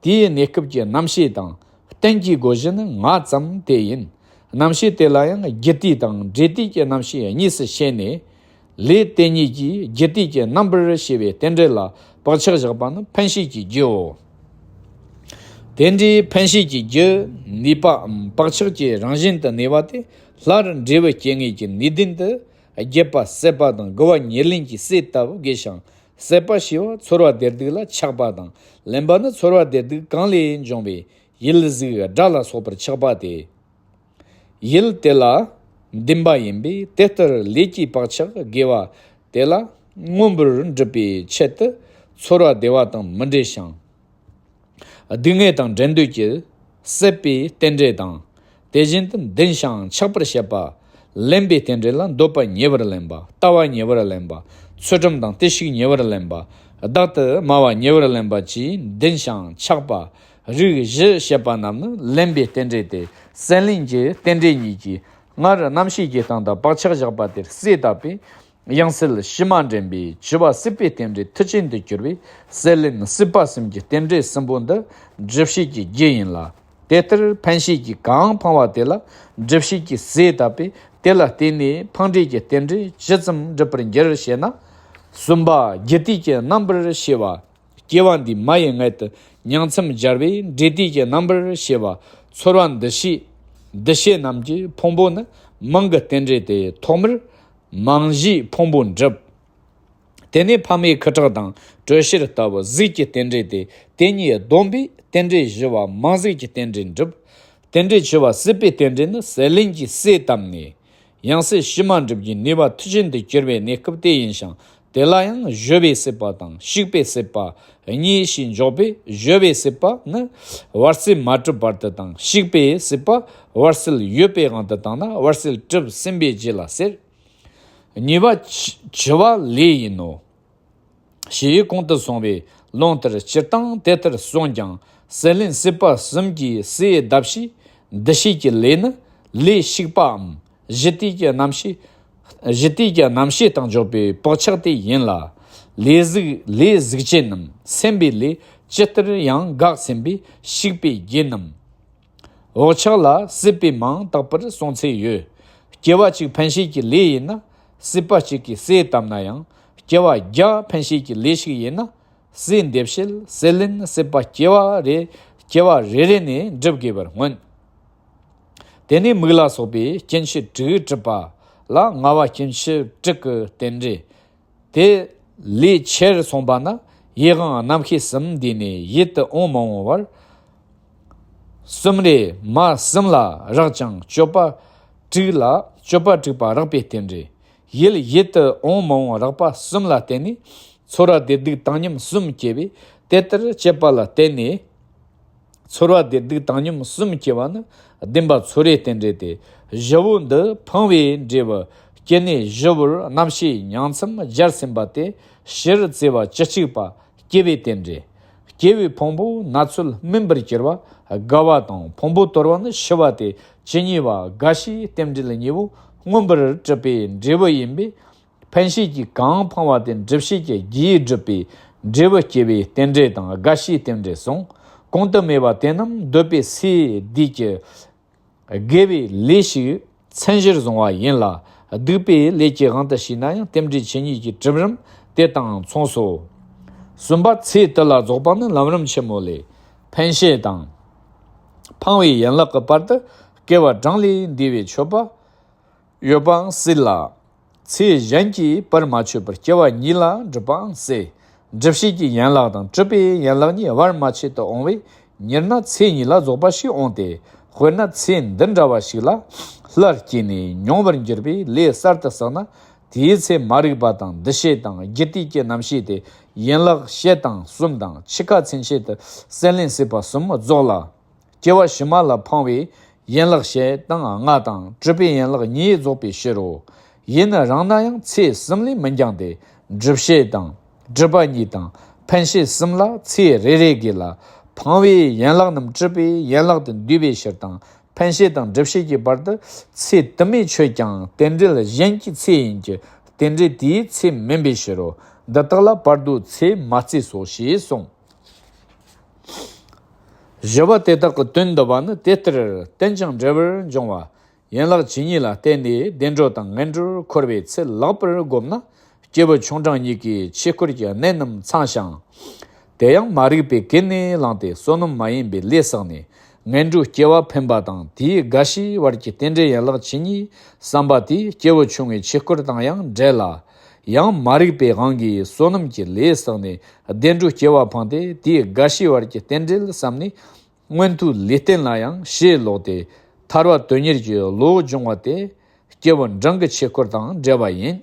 དེའི་གནས་སྐབས་ཀྱི་རྣམ་ཤེས་དང་། རྟེན་གྱི་བསྒོ་གཞི་ནི་ང་ཙམ་དེ་ཡིན། རྣམ་ཤེས་དེ་ལ་ཡང་རྒྱུ་དུས་དང་འབྲས་དུས་ཀྱི་རྣམ་ཤེས་གཉིས་སུ་ཕྱེ་ནས། ལས་དེ་ཉིད་ཀྱིས་རྒྱུ་དུས་ཀྱི་རྣམ་པར་ཤེས་པའི་རྟེན་འབྲེལ་ལ་ བག་ཆགས་བཞག་པ་ནི་འཕེན་བྱེད་ཀྱི་རྒྱུའོ། དེ་འདྲའི་འཕེན་བྱེད་ཀྱི་རྒྱུ་ནུས་པའམ་བག་ཆགས་ཀྱི་རང་བཞིན་དུ་གནས་པ་དེ་སླར་འབྲས་བུ་སྐྱེ་ངེས་ཀྱི་ནུས་ལྡན་དུ་རྒྱུད་པ་སྲེད་པ་དང་དགུ་བ་ཉེར་ལེན་གྱི་སྲེད་ལྟ་བུ་དགོས་ཤིང་། སྲེད་པ་ཞེས་པ་ཚོར་བ་བདེ་སྡུག་ལ་ཆགས་པ་དང་། ལེན་པ་ནི་ཚོར་བ་བདེ་སྡུག་གང་ལས་འབྱུང་བའི་ཡུལ་གཟུགས་སྒྲ་ལ་སོགས་པར་ཆགས་པ་སྟེ། ཡུལ་དེ་ལ་འདུན་པ་ཡིན་པས། དེ་ལྟར་ལས་ཀྱི་བག་ཆགས་དགེ་བ་དེ་ལ་མངོན་པར་འགྲུབ་པའི་ཆེད་དུ་ཚོར་བ་བདེ་བ་དང་མི་འབྲལ་ཞིང་། སྡུག་བསྔལ་དང་འབྲལ་འདོད་ཀྱི་སྲེད་པའི་རྟེན་འབྲེལ་དང་། དེ་བཞིན་དུ་འདུན་ཞིང་ཆགས་པར་བྱེད་པ། ལེན་པའི་རྟེན་འབྲེལ་ལ་འདོད་པ་ཉེ་བར་ལེན་པ། ལྟ་བ་ཉེ་བར་ལེན་པ། ཚུལ་ཁྲིམས་དང་བརྟུལ་ཞུགས་ཉེ་བར་ལེན་པ། བདག་ཏུ་སྨྲ་བ་ཉེ་བར་ལེན་པ་བཅས་འདུན་ཞིང་ཆགས་པ། རིགས་བཞི་བཤད་པ་རྣམས་ནི་ལེན་པའི་རྟེན་འབྲེལ་ཏེ། སྲེད་ལེན་གྱི་རྟེན་འབྲེལ་གཉིས་ཀྱིས་སྔར་རྣམ་ཤེས་ཀྱི་སྟེང་དུ་བག་ཆགས་བཞག་པ་དེར་སྲེད་བཏབ་པས། ཡང་སྲིད་ཕྱི་མ་འདྲེན་པའི་འཆི་བ་སྲིད་པའི་རྟེན་འབྲེལ་མཐུ་ཅན་དུ་གྱུར་པས། སྲེད་ལེན་སྲིད་པ་གསུམ་གྱི་རྟེན་འབྲེལ་གསུམ་པོ་འདི་སྒྲིབ་བྱེད་ཀྱི་རྒྱུ་ཡིན་ལ། དེ་ལྟར་འཕེན་བྱེད་ཀྱིས་གང་འཕངས་པ་དེ་ལ་སྒྲིབ་བྱེད་ཀྱིས་སྲེད་བཏབ་པས། དེ་ལ་བརྟེན་ནས་འཕངས་འབྲས་ཀྱི་རྟེན་འབྲེལ་ཇི་ཙམ་འགྲུབ་པར་འགྱུར་ཞེ་ན། གསུམ་པ་རྒྱུ་དུས་ཀྱི་རྣམ་པར་ཤེས་པ། སྐྱེ་བ་འདིའི་མ་ཡི་མངལ་དུ་ཉིང་མཚམས་སྦྱར་བས། འབྲས་དུས་ཀྱི་རྣམ་པར་ཤེས་པ། ཚོར་བ་འདུ་ཤེས། འདུ་བྱེད་རྣམས་ཀྱི་ཕུང་པོ་ནི་མིང་གི་རྟེན་འབྲེལ་ཏེ། ཐོག་མར་མིང་གཞིའི་ཕུང་པོ་འགྲུབ། དེ་ནས་ཕ་མའི་ཁུ་ཁྲག་དང་དྲོད་གཤེར་ལྟ་བུ་གཟུགས་ཀྱི་རྟེན་འབྲེལ་ཏེ། དེ་གཉིས་བསྡོམས་པས་རྟེན་འབྲེལ་བཞི་པ་མིང་གཟུགས་ཀྱི་རྟེན་འབྲེལ་འགྲུབ། རྟེན་འབྲེལ་བཅུ་པ་སྲིད་པའི་རྟེན་འབྲེལ་ནི་སྲེད་ལེན་གྱིས་སྲེད་བཏབ་ནས། ཡང་སྲིད་ཕྱི་མ་འགྲུབ་རྒྱུའི་ནུས་པ་མཐུ་ཅན་དུ་གྱུར་པའི་གནས་སྐབས་དེ་ཡིན་ཞིང་། དེ་ལ་ཡང་གཞོལ་བའི་སྲེད་པ་དང་ཞིག་པའི་སྲེད་པ་གཉིས་ཞེས་འཇོག་པས། གཞོལ་བའི་སྲེད་པ་ནི་བར་སྲིད་མ་གྲུབ་བར་དུ་དང་། ཞིག་པའི་སྲེད་པ་བར་སྲིད་ཡོད་པའི་དབང་དུ་བཏང་ན་བར་སྲིད་གྲུབ་ཟིན་པའི་རྗེས་ལ་ཟེར། གཉིས་པ་འཆི་བ་ལས་ཡིན་ནོ། ཞེས་གོང་དུ་སོང་བའི་ལུང་ལྟར་སྤྱིར་བཏང་དེ་ལྟར་གསུངས་ཀྱང་། སྲེད་ལེན་སྲིད་པ་གསུམ་གྱིས་སྲེད་བཏབ་བྱའི་འདུ་ཤེས་ཀྱི་ལས་ནི་ལས་ཞིག་པའམ། གཞི་དུས་ཀྱི་རྣམ་ཤེས། གཞི་དུས་ཀྱི་རྣམ་ཤེས་དང་འཇོག་པའི་བག་ཆགས་དེ་ཡིན་ལ། ལས་གཟུགས་ལས་གཟུགས་ཅན་ནམ་སེམས་པའི་ལས་ཇི་ལྟར་ཡང་འགག་ཟིན་པའི་ཞིག་པའི་རྒྱུ་རྣམས། བག་ཆགས་ལ་སྲིད་པའི་མིང་བཏགས་པར་གསུངས་ཚུལ་ཡོད། སྐྱེ་བ་གཅིག་འཕེན་བྱེད་ཀྱི་ལས་ཡིན་ན་སྲིད་པ་གཅིག་གིས་སྲེད་བཏབ་ན་ཡང་། སྐྱེ་བ་བརྒྱ་འཕེན་བྱེད་ཀྱི་ལས་ཤིག་ཡིན་ན་སྲེད་འདེབས་བྱེད་སྲེད་ལེན་སྲིད་པ་སྐྱེ་བ་རེ་སྐྱེ་བ་རེ་རེ་ནས་འགྲུབ་དགོས་པར་མངོན། དེ་ནས་མིག་ལ་སོགས་པའི་སྐྱེ་མཆེད་དྲུག་གྲུབ་པ་ལ་ལྔ་པ་སྐྱེ་མཆེད་དྲུག་གི་རྟེན་འབྲེལ། དེ་ལས་ཆེར་སོང་བ་ན་ཡིད་དབང་རྣམ་ཤེས་གསུམ་འདུས་ནས་ཡིད་དུ་འོང་མི་འོང་བར། གསུམ་རེ་མ་གསུམ་ལ་རག་ཅིང་སྤྱོད་པ་དྲུག་ལ་སྤྱོད་པ་དྲུག་པ་རག་པའི་རྟེན་འབྲེལ། ཡིད་ཡིད་དུ་འོང་མི་འོང་རག་པ་གསུམ་ལ་བརྟེན་ནས་ཚོར་བ་བདེ་སྡུག་བཏང་སྙོམས་གསུམ་སྐྱེ་བས། དེ་ལྟར་སྐྱེས་པ་ལ་བརྟེན་ནས། ཚོར་བ་བདེ་སྡུག་བཏང་སྙོམས་གསུམ་སྐྱེ་བ་ནི་བདེན་པ་ཚོར་བའི་རྟེན་འབྲེལ་ཏེ། བཞི་པོ་འདི་འཕངས་པའི་འབྲས་བུ་སྐྱེ་གནས་བཞི་པོར་རྣམ་ཤེས་ཉིང་མཚམས་སྦྱར་ཟིན་པ་སྟེ། སྤྱིར་བརྩེ་བ་བཅུ་གཅིག་པ་སྐྱེ་བའི་རྟེན་འབྲེལ། སྐྱེ་བའི་ཕུང་པོ་ན་ཚོད་སྨིན་པར་གྱུར་པ་དགའ་བ་དང་། ཕུང་པོ་དོར་བ་ནི་ཤི་བ་སྟེ། བཅུ་གཉིས་པ་རྒ་ཤིའི་རྟེན་འབྲེལ་གཉིས་པོ་མངོན་པར་གྲུབ་པའི་འབྲས་བུ་ཡིན་པས། འཕེན་བྱེད་ཀྱིས་གང་འཕངས་པ་དེ་འགྲུབ་བྱེད་ཀྱི་རྒྱུ་ཡིས་བསྒྲུབས་པའི་འབྲས་བུ་སྐྱེ་བའི་རྟེན་འབྲེལ་དང་རྒ་ཤིའི་རྟེན་འབྲེལ་གསུངས། གོང་དུ་སྨྲས་པ་དེ་རྣམས་འདོད་པའི་སའི་སྡུད་ཀྱི་དགེ་བའི་ལས་ཤིག་མཚན་གཞིར་བཟུང་བ་ཡིན་ལ། སྡིག་པའི་ལས་ཀྱི་དབང་དུ་བྱས་ན་ཡང་རྟེན་འབྲེལ་ཆོས་ཉིད་ཀྱི་གྲུབ་རིམ་དེ་དང་མཚུངས་སོ། གསུམ་པ་ཚེ་དུ་ལ་རྫོགས་པ་ནི་ལམ་རིམ་ཆེན་མོ་ལས། འཕེན་བྱེད་དང་འཕངས་པའི་ཡན་ལག་གི་བར་དུ་སྐྱེ་བ་གྲངས་ལས་འདས་པའི་མཆོད་པ། ཡོད་པའང་སྲིད་ལ། ཚེ་གཞན་གྱིས་བར་མ་ཆོད་པར་སྐྱེ་བ་ཉིད་ལ་འགྲུབ་པའང་སྲིད། འགྲུབ་བྱེད་ཀྱི་ཡན་ལག་དང་གྲུབ་པའི་ཡན་ལག་གཉིས་བར་མ་ཆད་དུ་འོང་བས། མྱུར་ན་ཚེ་གཉིས་ལ་རྫོགས་པ་ཞིག་འོང་སྟེ། དཔེར་ན་ཚེ་འདི་འདྲ་བ་ཞིག་ལ་སླར་སྐྱེས་ནས་མྱོང་བར་འགྱུར་བའི་ལས་གསར་དུ་བསགས་ན། དེའི་ཚེ་མ་རིག་པ་དང་འདུ་ཤེས་དང་རྒྱུ་དུས་ཀྱི་རྣམ་ཤེས་ཏེ། ཡན་ལག་བཤད་དང་གསུམ་དང་འཆི་ཁ་ཚུན་ཆད་དུ་སྲེད་ལེན་སྲིད་པ་གསུམ་རྫོགས་ལ། སྐྱེ་བ་ཕྱི་མ་ལ་འཕངས་པའི་ཡན་ལག་བཤད་དང་ལྔ་དང་། གྲུབ་པའི་ཡན་ལག་གཉིས་རྫོགས་པའི་ཕྱིར་རོ། ཡིན་རང་ན་ཡང་ཚེ་གསུམ་ལས་མི་འགྱངས་ཏེ། སྒྲིབ་བྱེད་དང་སྒྲིབ་པ་གཉིས་དང་འཕེན་བྱེད་གསུམ་ལ་ཚེ་རེ་རེ་དགོས་ལ། འཕངས་པའི་ཡན་ལག་རྣམས་གྲུབ་པའི་ཡན་ལག་ཏུ་འདུས་པའི་ཕྱིར་དང་། འཕེན་བྱེད་དང་སྒྲིབ་བྱེད་ཀྱི་བར་དུ་ཚེ་དུ་མས་ཆོད་ཀྱང་རྟེན་འབྲེལ་གཞན་གྱི་ཚེ་ཡིན་གྱི། རྟེན་འབྲེལ་དེའི་ཚེ་མིན་པའི་ཕྱིར་རོ། འདི་དག་ལ་བར་དོའི་ཚེ་མ་བརྩིས་སོ་ཞེས་གསུངས། བཞི་པ་དེ་དག་གི་དོན་འདི་པ་ནི་དེ་ལྟར་བརྟེན་ཅིང་འབྲེལ་བར་འབྱུང་བ་ཡན་ལག་ཇི་སྙེད་ལ་བརྟེན་ནས་བདེ་འགྲོ་དང་ངན་འགྲོར་འཁོར་བའི་ཚུལ་ལེགས་པར་བསྒོམས་ན། སྐྱེས་བུ་ཆུང་འབྲིང་གཉིས་ཀྱི་ཆོས་སྐོར་གྱི་གནད་རྣམས་ཚང་ཞིང་། དེ་ཡང་མ་རིག་པའི་གད་ནས་བླངས་ཏེ་བསོད་ནམས་མ་ཡིན་པའི་ལས་བསགས་ནས་ངན་འགྲོའི་སྐྱེ་བ་འཕེན་པ་དང་དེའི་རྒ་ཤིའི་བར་གྱི་རྟེན་འབྲེལ་ཡན་ལག་བཅུ་གཉིས་བསམ་པ་དེས་སྐྱེས་བུ་ཆུང་ངུའི་ཆོས་སྐོར་དང་ཡང་འབྲེལ་ལ། ཡང་མ་རིག་པའི་དབང་གིས་བསོད་ནམས་ཀྱི་ལས་བསགས་ནས་བདེ་འགྲོའི་སྐྱེ་བ་འཕངས་ཏེ་དེའི་རྒ་ཤིའི་བར་གྱི་རྟེན་འབྲེལ་བསམ་ནས་མངོན་མཐོའི་ལུས་རྟེན་ལ་ཡང་ཞེན་ལོག་སྟེ་ཐར་པ་དོན་གཉེར་གྱི་བློ་སྦྱོང་བ་དེ་སྐྱེས་བུ་འབྲིང་གི་ཆོས་སྐོར་དང་འབྲེལ་བ་ཡིན།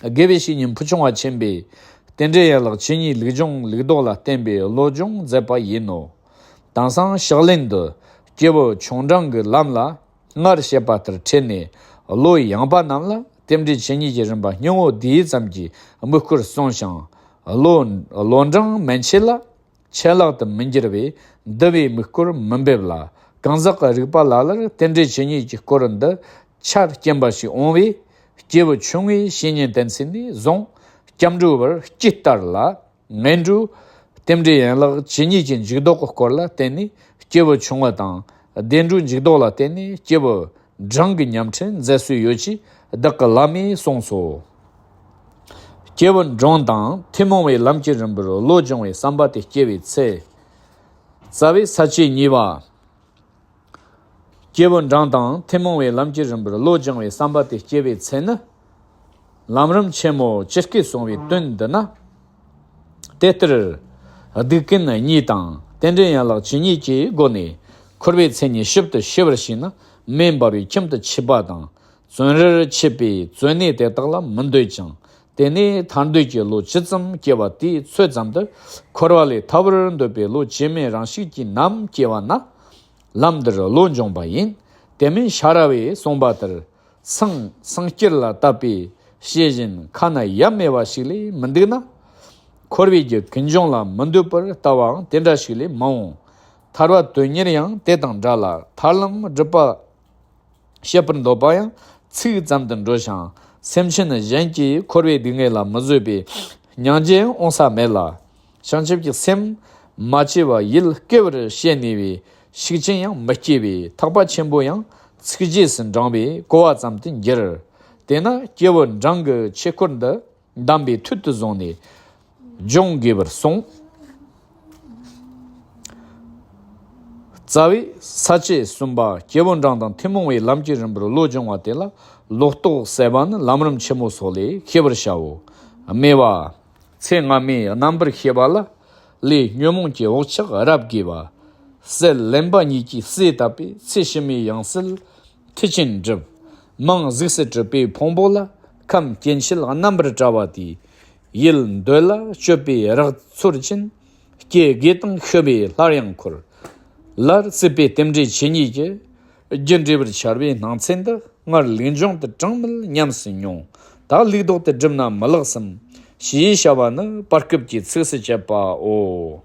དགེ་བའི་བཤེས་གཉེན་ཕུལ་བྱུང་བ་ཆེན་པོས་རྟེན་འབྲེལ་ཡན་ལག་བཅུ་གཉིས་ལུགས་སྦྱོང་ལུགས་ལྡོག་ལ་བརྟེན་པའི་བློ་སྦྱོང་མཛད་པ་ཡིན་ནོ། དེང་སང་ཕྱག་ལེན་དུ་སྐྱེས་བུ་ཆུང་འབྲིང་གི་ལམ་ལ་སྔར་བཤད་པ་ལྟར་ཁྲིད་ནས། བློ་ཡངས་པ་རྣམས་ལ་རྟེན་འབྲེལ་བཅུ་གཉིས་ཀྱི་རིམ་པ་སྙིང་པོ་བསྡུས་ཙམ་གྱི་དམིགས་སྐོར་གསུངས་ཤིང་། བློ་བློ་འབྲིང་མན་ཆད་ལ་ཆད་ལྷག་ཏུ་མི་འགྱུར་བས་འདུལ་བའི་དམིགས་སྐོར་མི་འབེབས་ལ། གང་ཟག་གི་རིག་པ་ལ་ལར་རྟེན་འབྲེལ་བཅུ་གཉིས་ཀྱི་སྐོར་འདི་ཆར་སྐྱེན་པ་ཞིག་འོང་བས། སྐྱེས་བུ་ཆུང་ངུའི་བཤེས་གཉེན་བསྟེན་ཚུལ་ནས་བཟུང་། སྐྱབས་འགྲོའི་བར་སྐྱེས་ལྟར་ལ། ངན་འགྲོའི་རྟེན་འབྲེལ་ཡན་ལག་བཅུ་གཉིས་ཀྱི་འཇུག་ལྡོག་གི་སྐོར་ལ་བརྟེན་ནས་སྐྱེས་བུ་ཆུང་ངུ་དང་། བདེ་འགྲོའི་འཇུག་ལྡོག་ལ་བརྟེན་ནས་སྐྱེས་བུ་འབྲིང་གི་ཉམས་ཁྲིད་མཛད་སྲོལ་ཡོད་ཅེས་བདག་གི་བླ་མས་གསུངས་སོ། སྐྱེས་བུ་འབྲིང་དང་ཐུན་མོང་བའི་ལམ་གྱི་རིམ་པར་བློ་སྦྱོང་བའི་བསམ་པ་དེ་སྐྱེ་བའི་ཚེ། རྩ་བའི་ས་བཅད་གཉིས་པ། སྐྱེས་བུ་འབྲིང་དང་ཐུན་མོང་བའི་ལམ་གྱི་རིམ་པར་བློ་སྦྱོང་བའི་བསམ་པ་དེ་སྐྱེ་བའི་ཚེ་ནི། ལམ་རིམ་ཆེན་མོ་ཇི་སྐད་གསུངས་པའི་དོན་འདི་ན། དེ་ལྟར་སྡིག་ཀུན་གཉིས་དང་རྟེན་འབྲེལ་ཡན་ལག་བཅུ་གཉིས་ཀྱི་སྒོ་ནས་འཁོར་བའི་མཚན་ཉིད་ཞིབ་ཏུ་ཤེས་པར་བྱས་ན། མེ་འབར་བའི་ཁྱིམ་དུ་ཆུད་པ་དང་། བཙོན་རར་ཆུད་པའི་བཙོན་གནས་དེ་དག་ལ་མི་འདོད་ཅིང་། དེ་ནས་ཐར་འདོད་ཀྱི་བློ་ཇི་ཙམ་སྐྱེ་བ་དེའི་ཚོད་ཙམ་དུ་འཁོར་བ་ལས་ཐར་བར་འདོད་པའི་བློ་ཇི་སྨིན་རང་བཞིན་གྱིས་ནམ་སྐྱེ་བ་ན། ལམ་འདིར་བློ་འབྱོངས་པ་ཡིན། དེ་མིན་ཤ་ར་བས་གསུངས་པ་ལྟར། སེང་སེང་སྐྱིད་ལ་བཏབ་པའི་ཤེས་བཞིན་ཁ་ན་ཡབ་སྨྲས་པ་ཞིག་ལས་མི་འདུག་ན། འཁོར་བའི་རྒྱུ་ཀུན་འབྱུང་ལ་མི་འདོད་པར་ལྟ་བའང་དེ་འདྲ་ཞིག་ལས་མ་འོང་། ཐར་པ་དོན་གཉེར་ཡང་དེ་དང་འདྲ་ལ། ཐར་ལམ་སྒྲུབ་པ་བྱེད་པར་འདོད་པ་ཡང་ཚིག་ཙམ་དུ་འགྲོ་ཞིང་། སེམས་ཅན་གཞན་གྱིས་འཁོར་བའི་སྡུག་བསྔལ་ལ་མི་བཟོད་པའི་མྱང་འདས་འོང་ས་མེད་ལ། བྱང་ཆུབ་ཀྱི་སེམས་མ་སྐྱེས་པ་ཡིད་སྐྱོ་བར་བྱེད་ནུས་པའི་ཤུགས་ཅན་ཡང་མི་སྐྱེ་བས། ཐེག་པ་ཆེན་པོ་ཡང་ཚིག་རྗེས་སུ་འབྲང་བའི་གོ་བ་ཙམ་དུ་འགྱུར། དེས་ན་སྐྱེས་བུ་འབྲིང་གི་ཆོས་སྐོར་འདི་གདམས་པའི་མཐུ་དུ་བཟུང་ནས་སྦྱོང་དགོས་པར་གསུངས། རྩ་བའི་ས་བཅད་གསུམ་པ། སྐྱེས་བུ་འབྲིང་དང་ཐུན་མོང་བའི་ལམ་གྱི་རིམ་པར་བློ་སྦྱོང་བ་དེ་ལ་ལོག་རྟོག་སེལ་བ་ནི་ལམ་རིམ་ཆེན་མོ་སོགས་ལས་ཤེས་པར་བྱའོ། སྨྲས་པ། ཚེ་སྔ་མའི་རྣམ་པར་ཤེས་པ་ལ། ལས་ཉོན་མོངས་ཀྱི་འོག་ཆགས་རབ་དགོས་པ། སྲེད་ལེན་པ་གཉིས་ཀྱིས་གསོས་བཏབ་པའི་ཚེ་ཕྱི་མའི་ཡང་སྲིད་མཐུ་ཆེན་སྒྲུབ། མིང་གཟུགས་སུ་གྲུབ་པའི་ཕུང་པོ་ལ། ཁམས་སྐྱེ་མཆེད་རྣམ་པར་བཀྲ་བ་དེས། ཡིད་འདོད་ལ་སྤྱོད་པའི་རགས་ཚོར་ཅན། སྐྱེ་དགོས་དང་ཤི་བའི་སླར་ཡང་འཁོར། ལར་སྲིད་པའི་རྟེན་འབྲེལ་ཆོས་ཉིད་ཀྱི། རྒྱུ་འབྲས་པར་འཆར་བའི་སྣང་ཚུལ་འདི། སྔར་ལུགས་འབྱུང་དུ་གྲངས་མེད་ཉམས་སུ་མྱོང་། ད་ལུགས་ལྡོག་སྟེ་བསྒྲུབ་ན་མི་ལེགས་སམ། ཞེས་བྱ་བ་ནི་བར་སྐབས་ཀྱི་ཚིགས་སུ་བཅད་པའོ།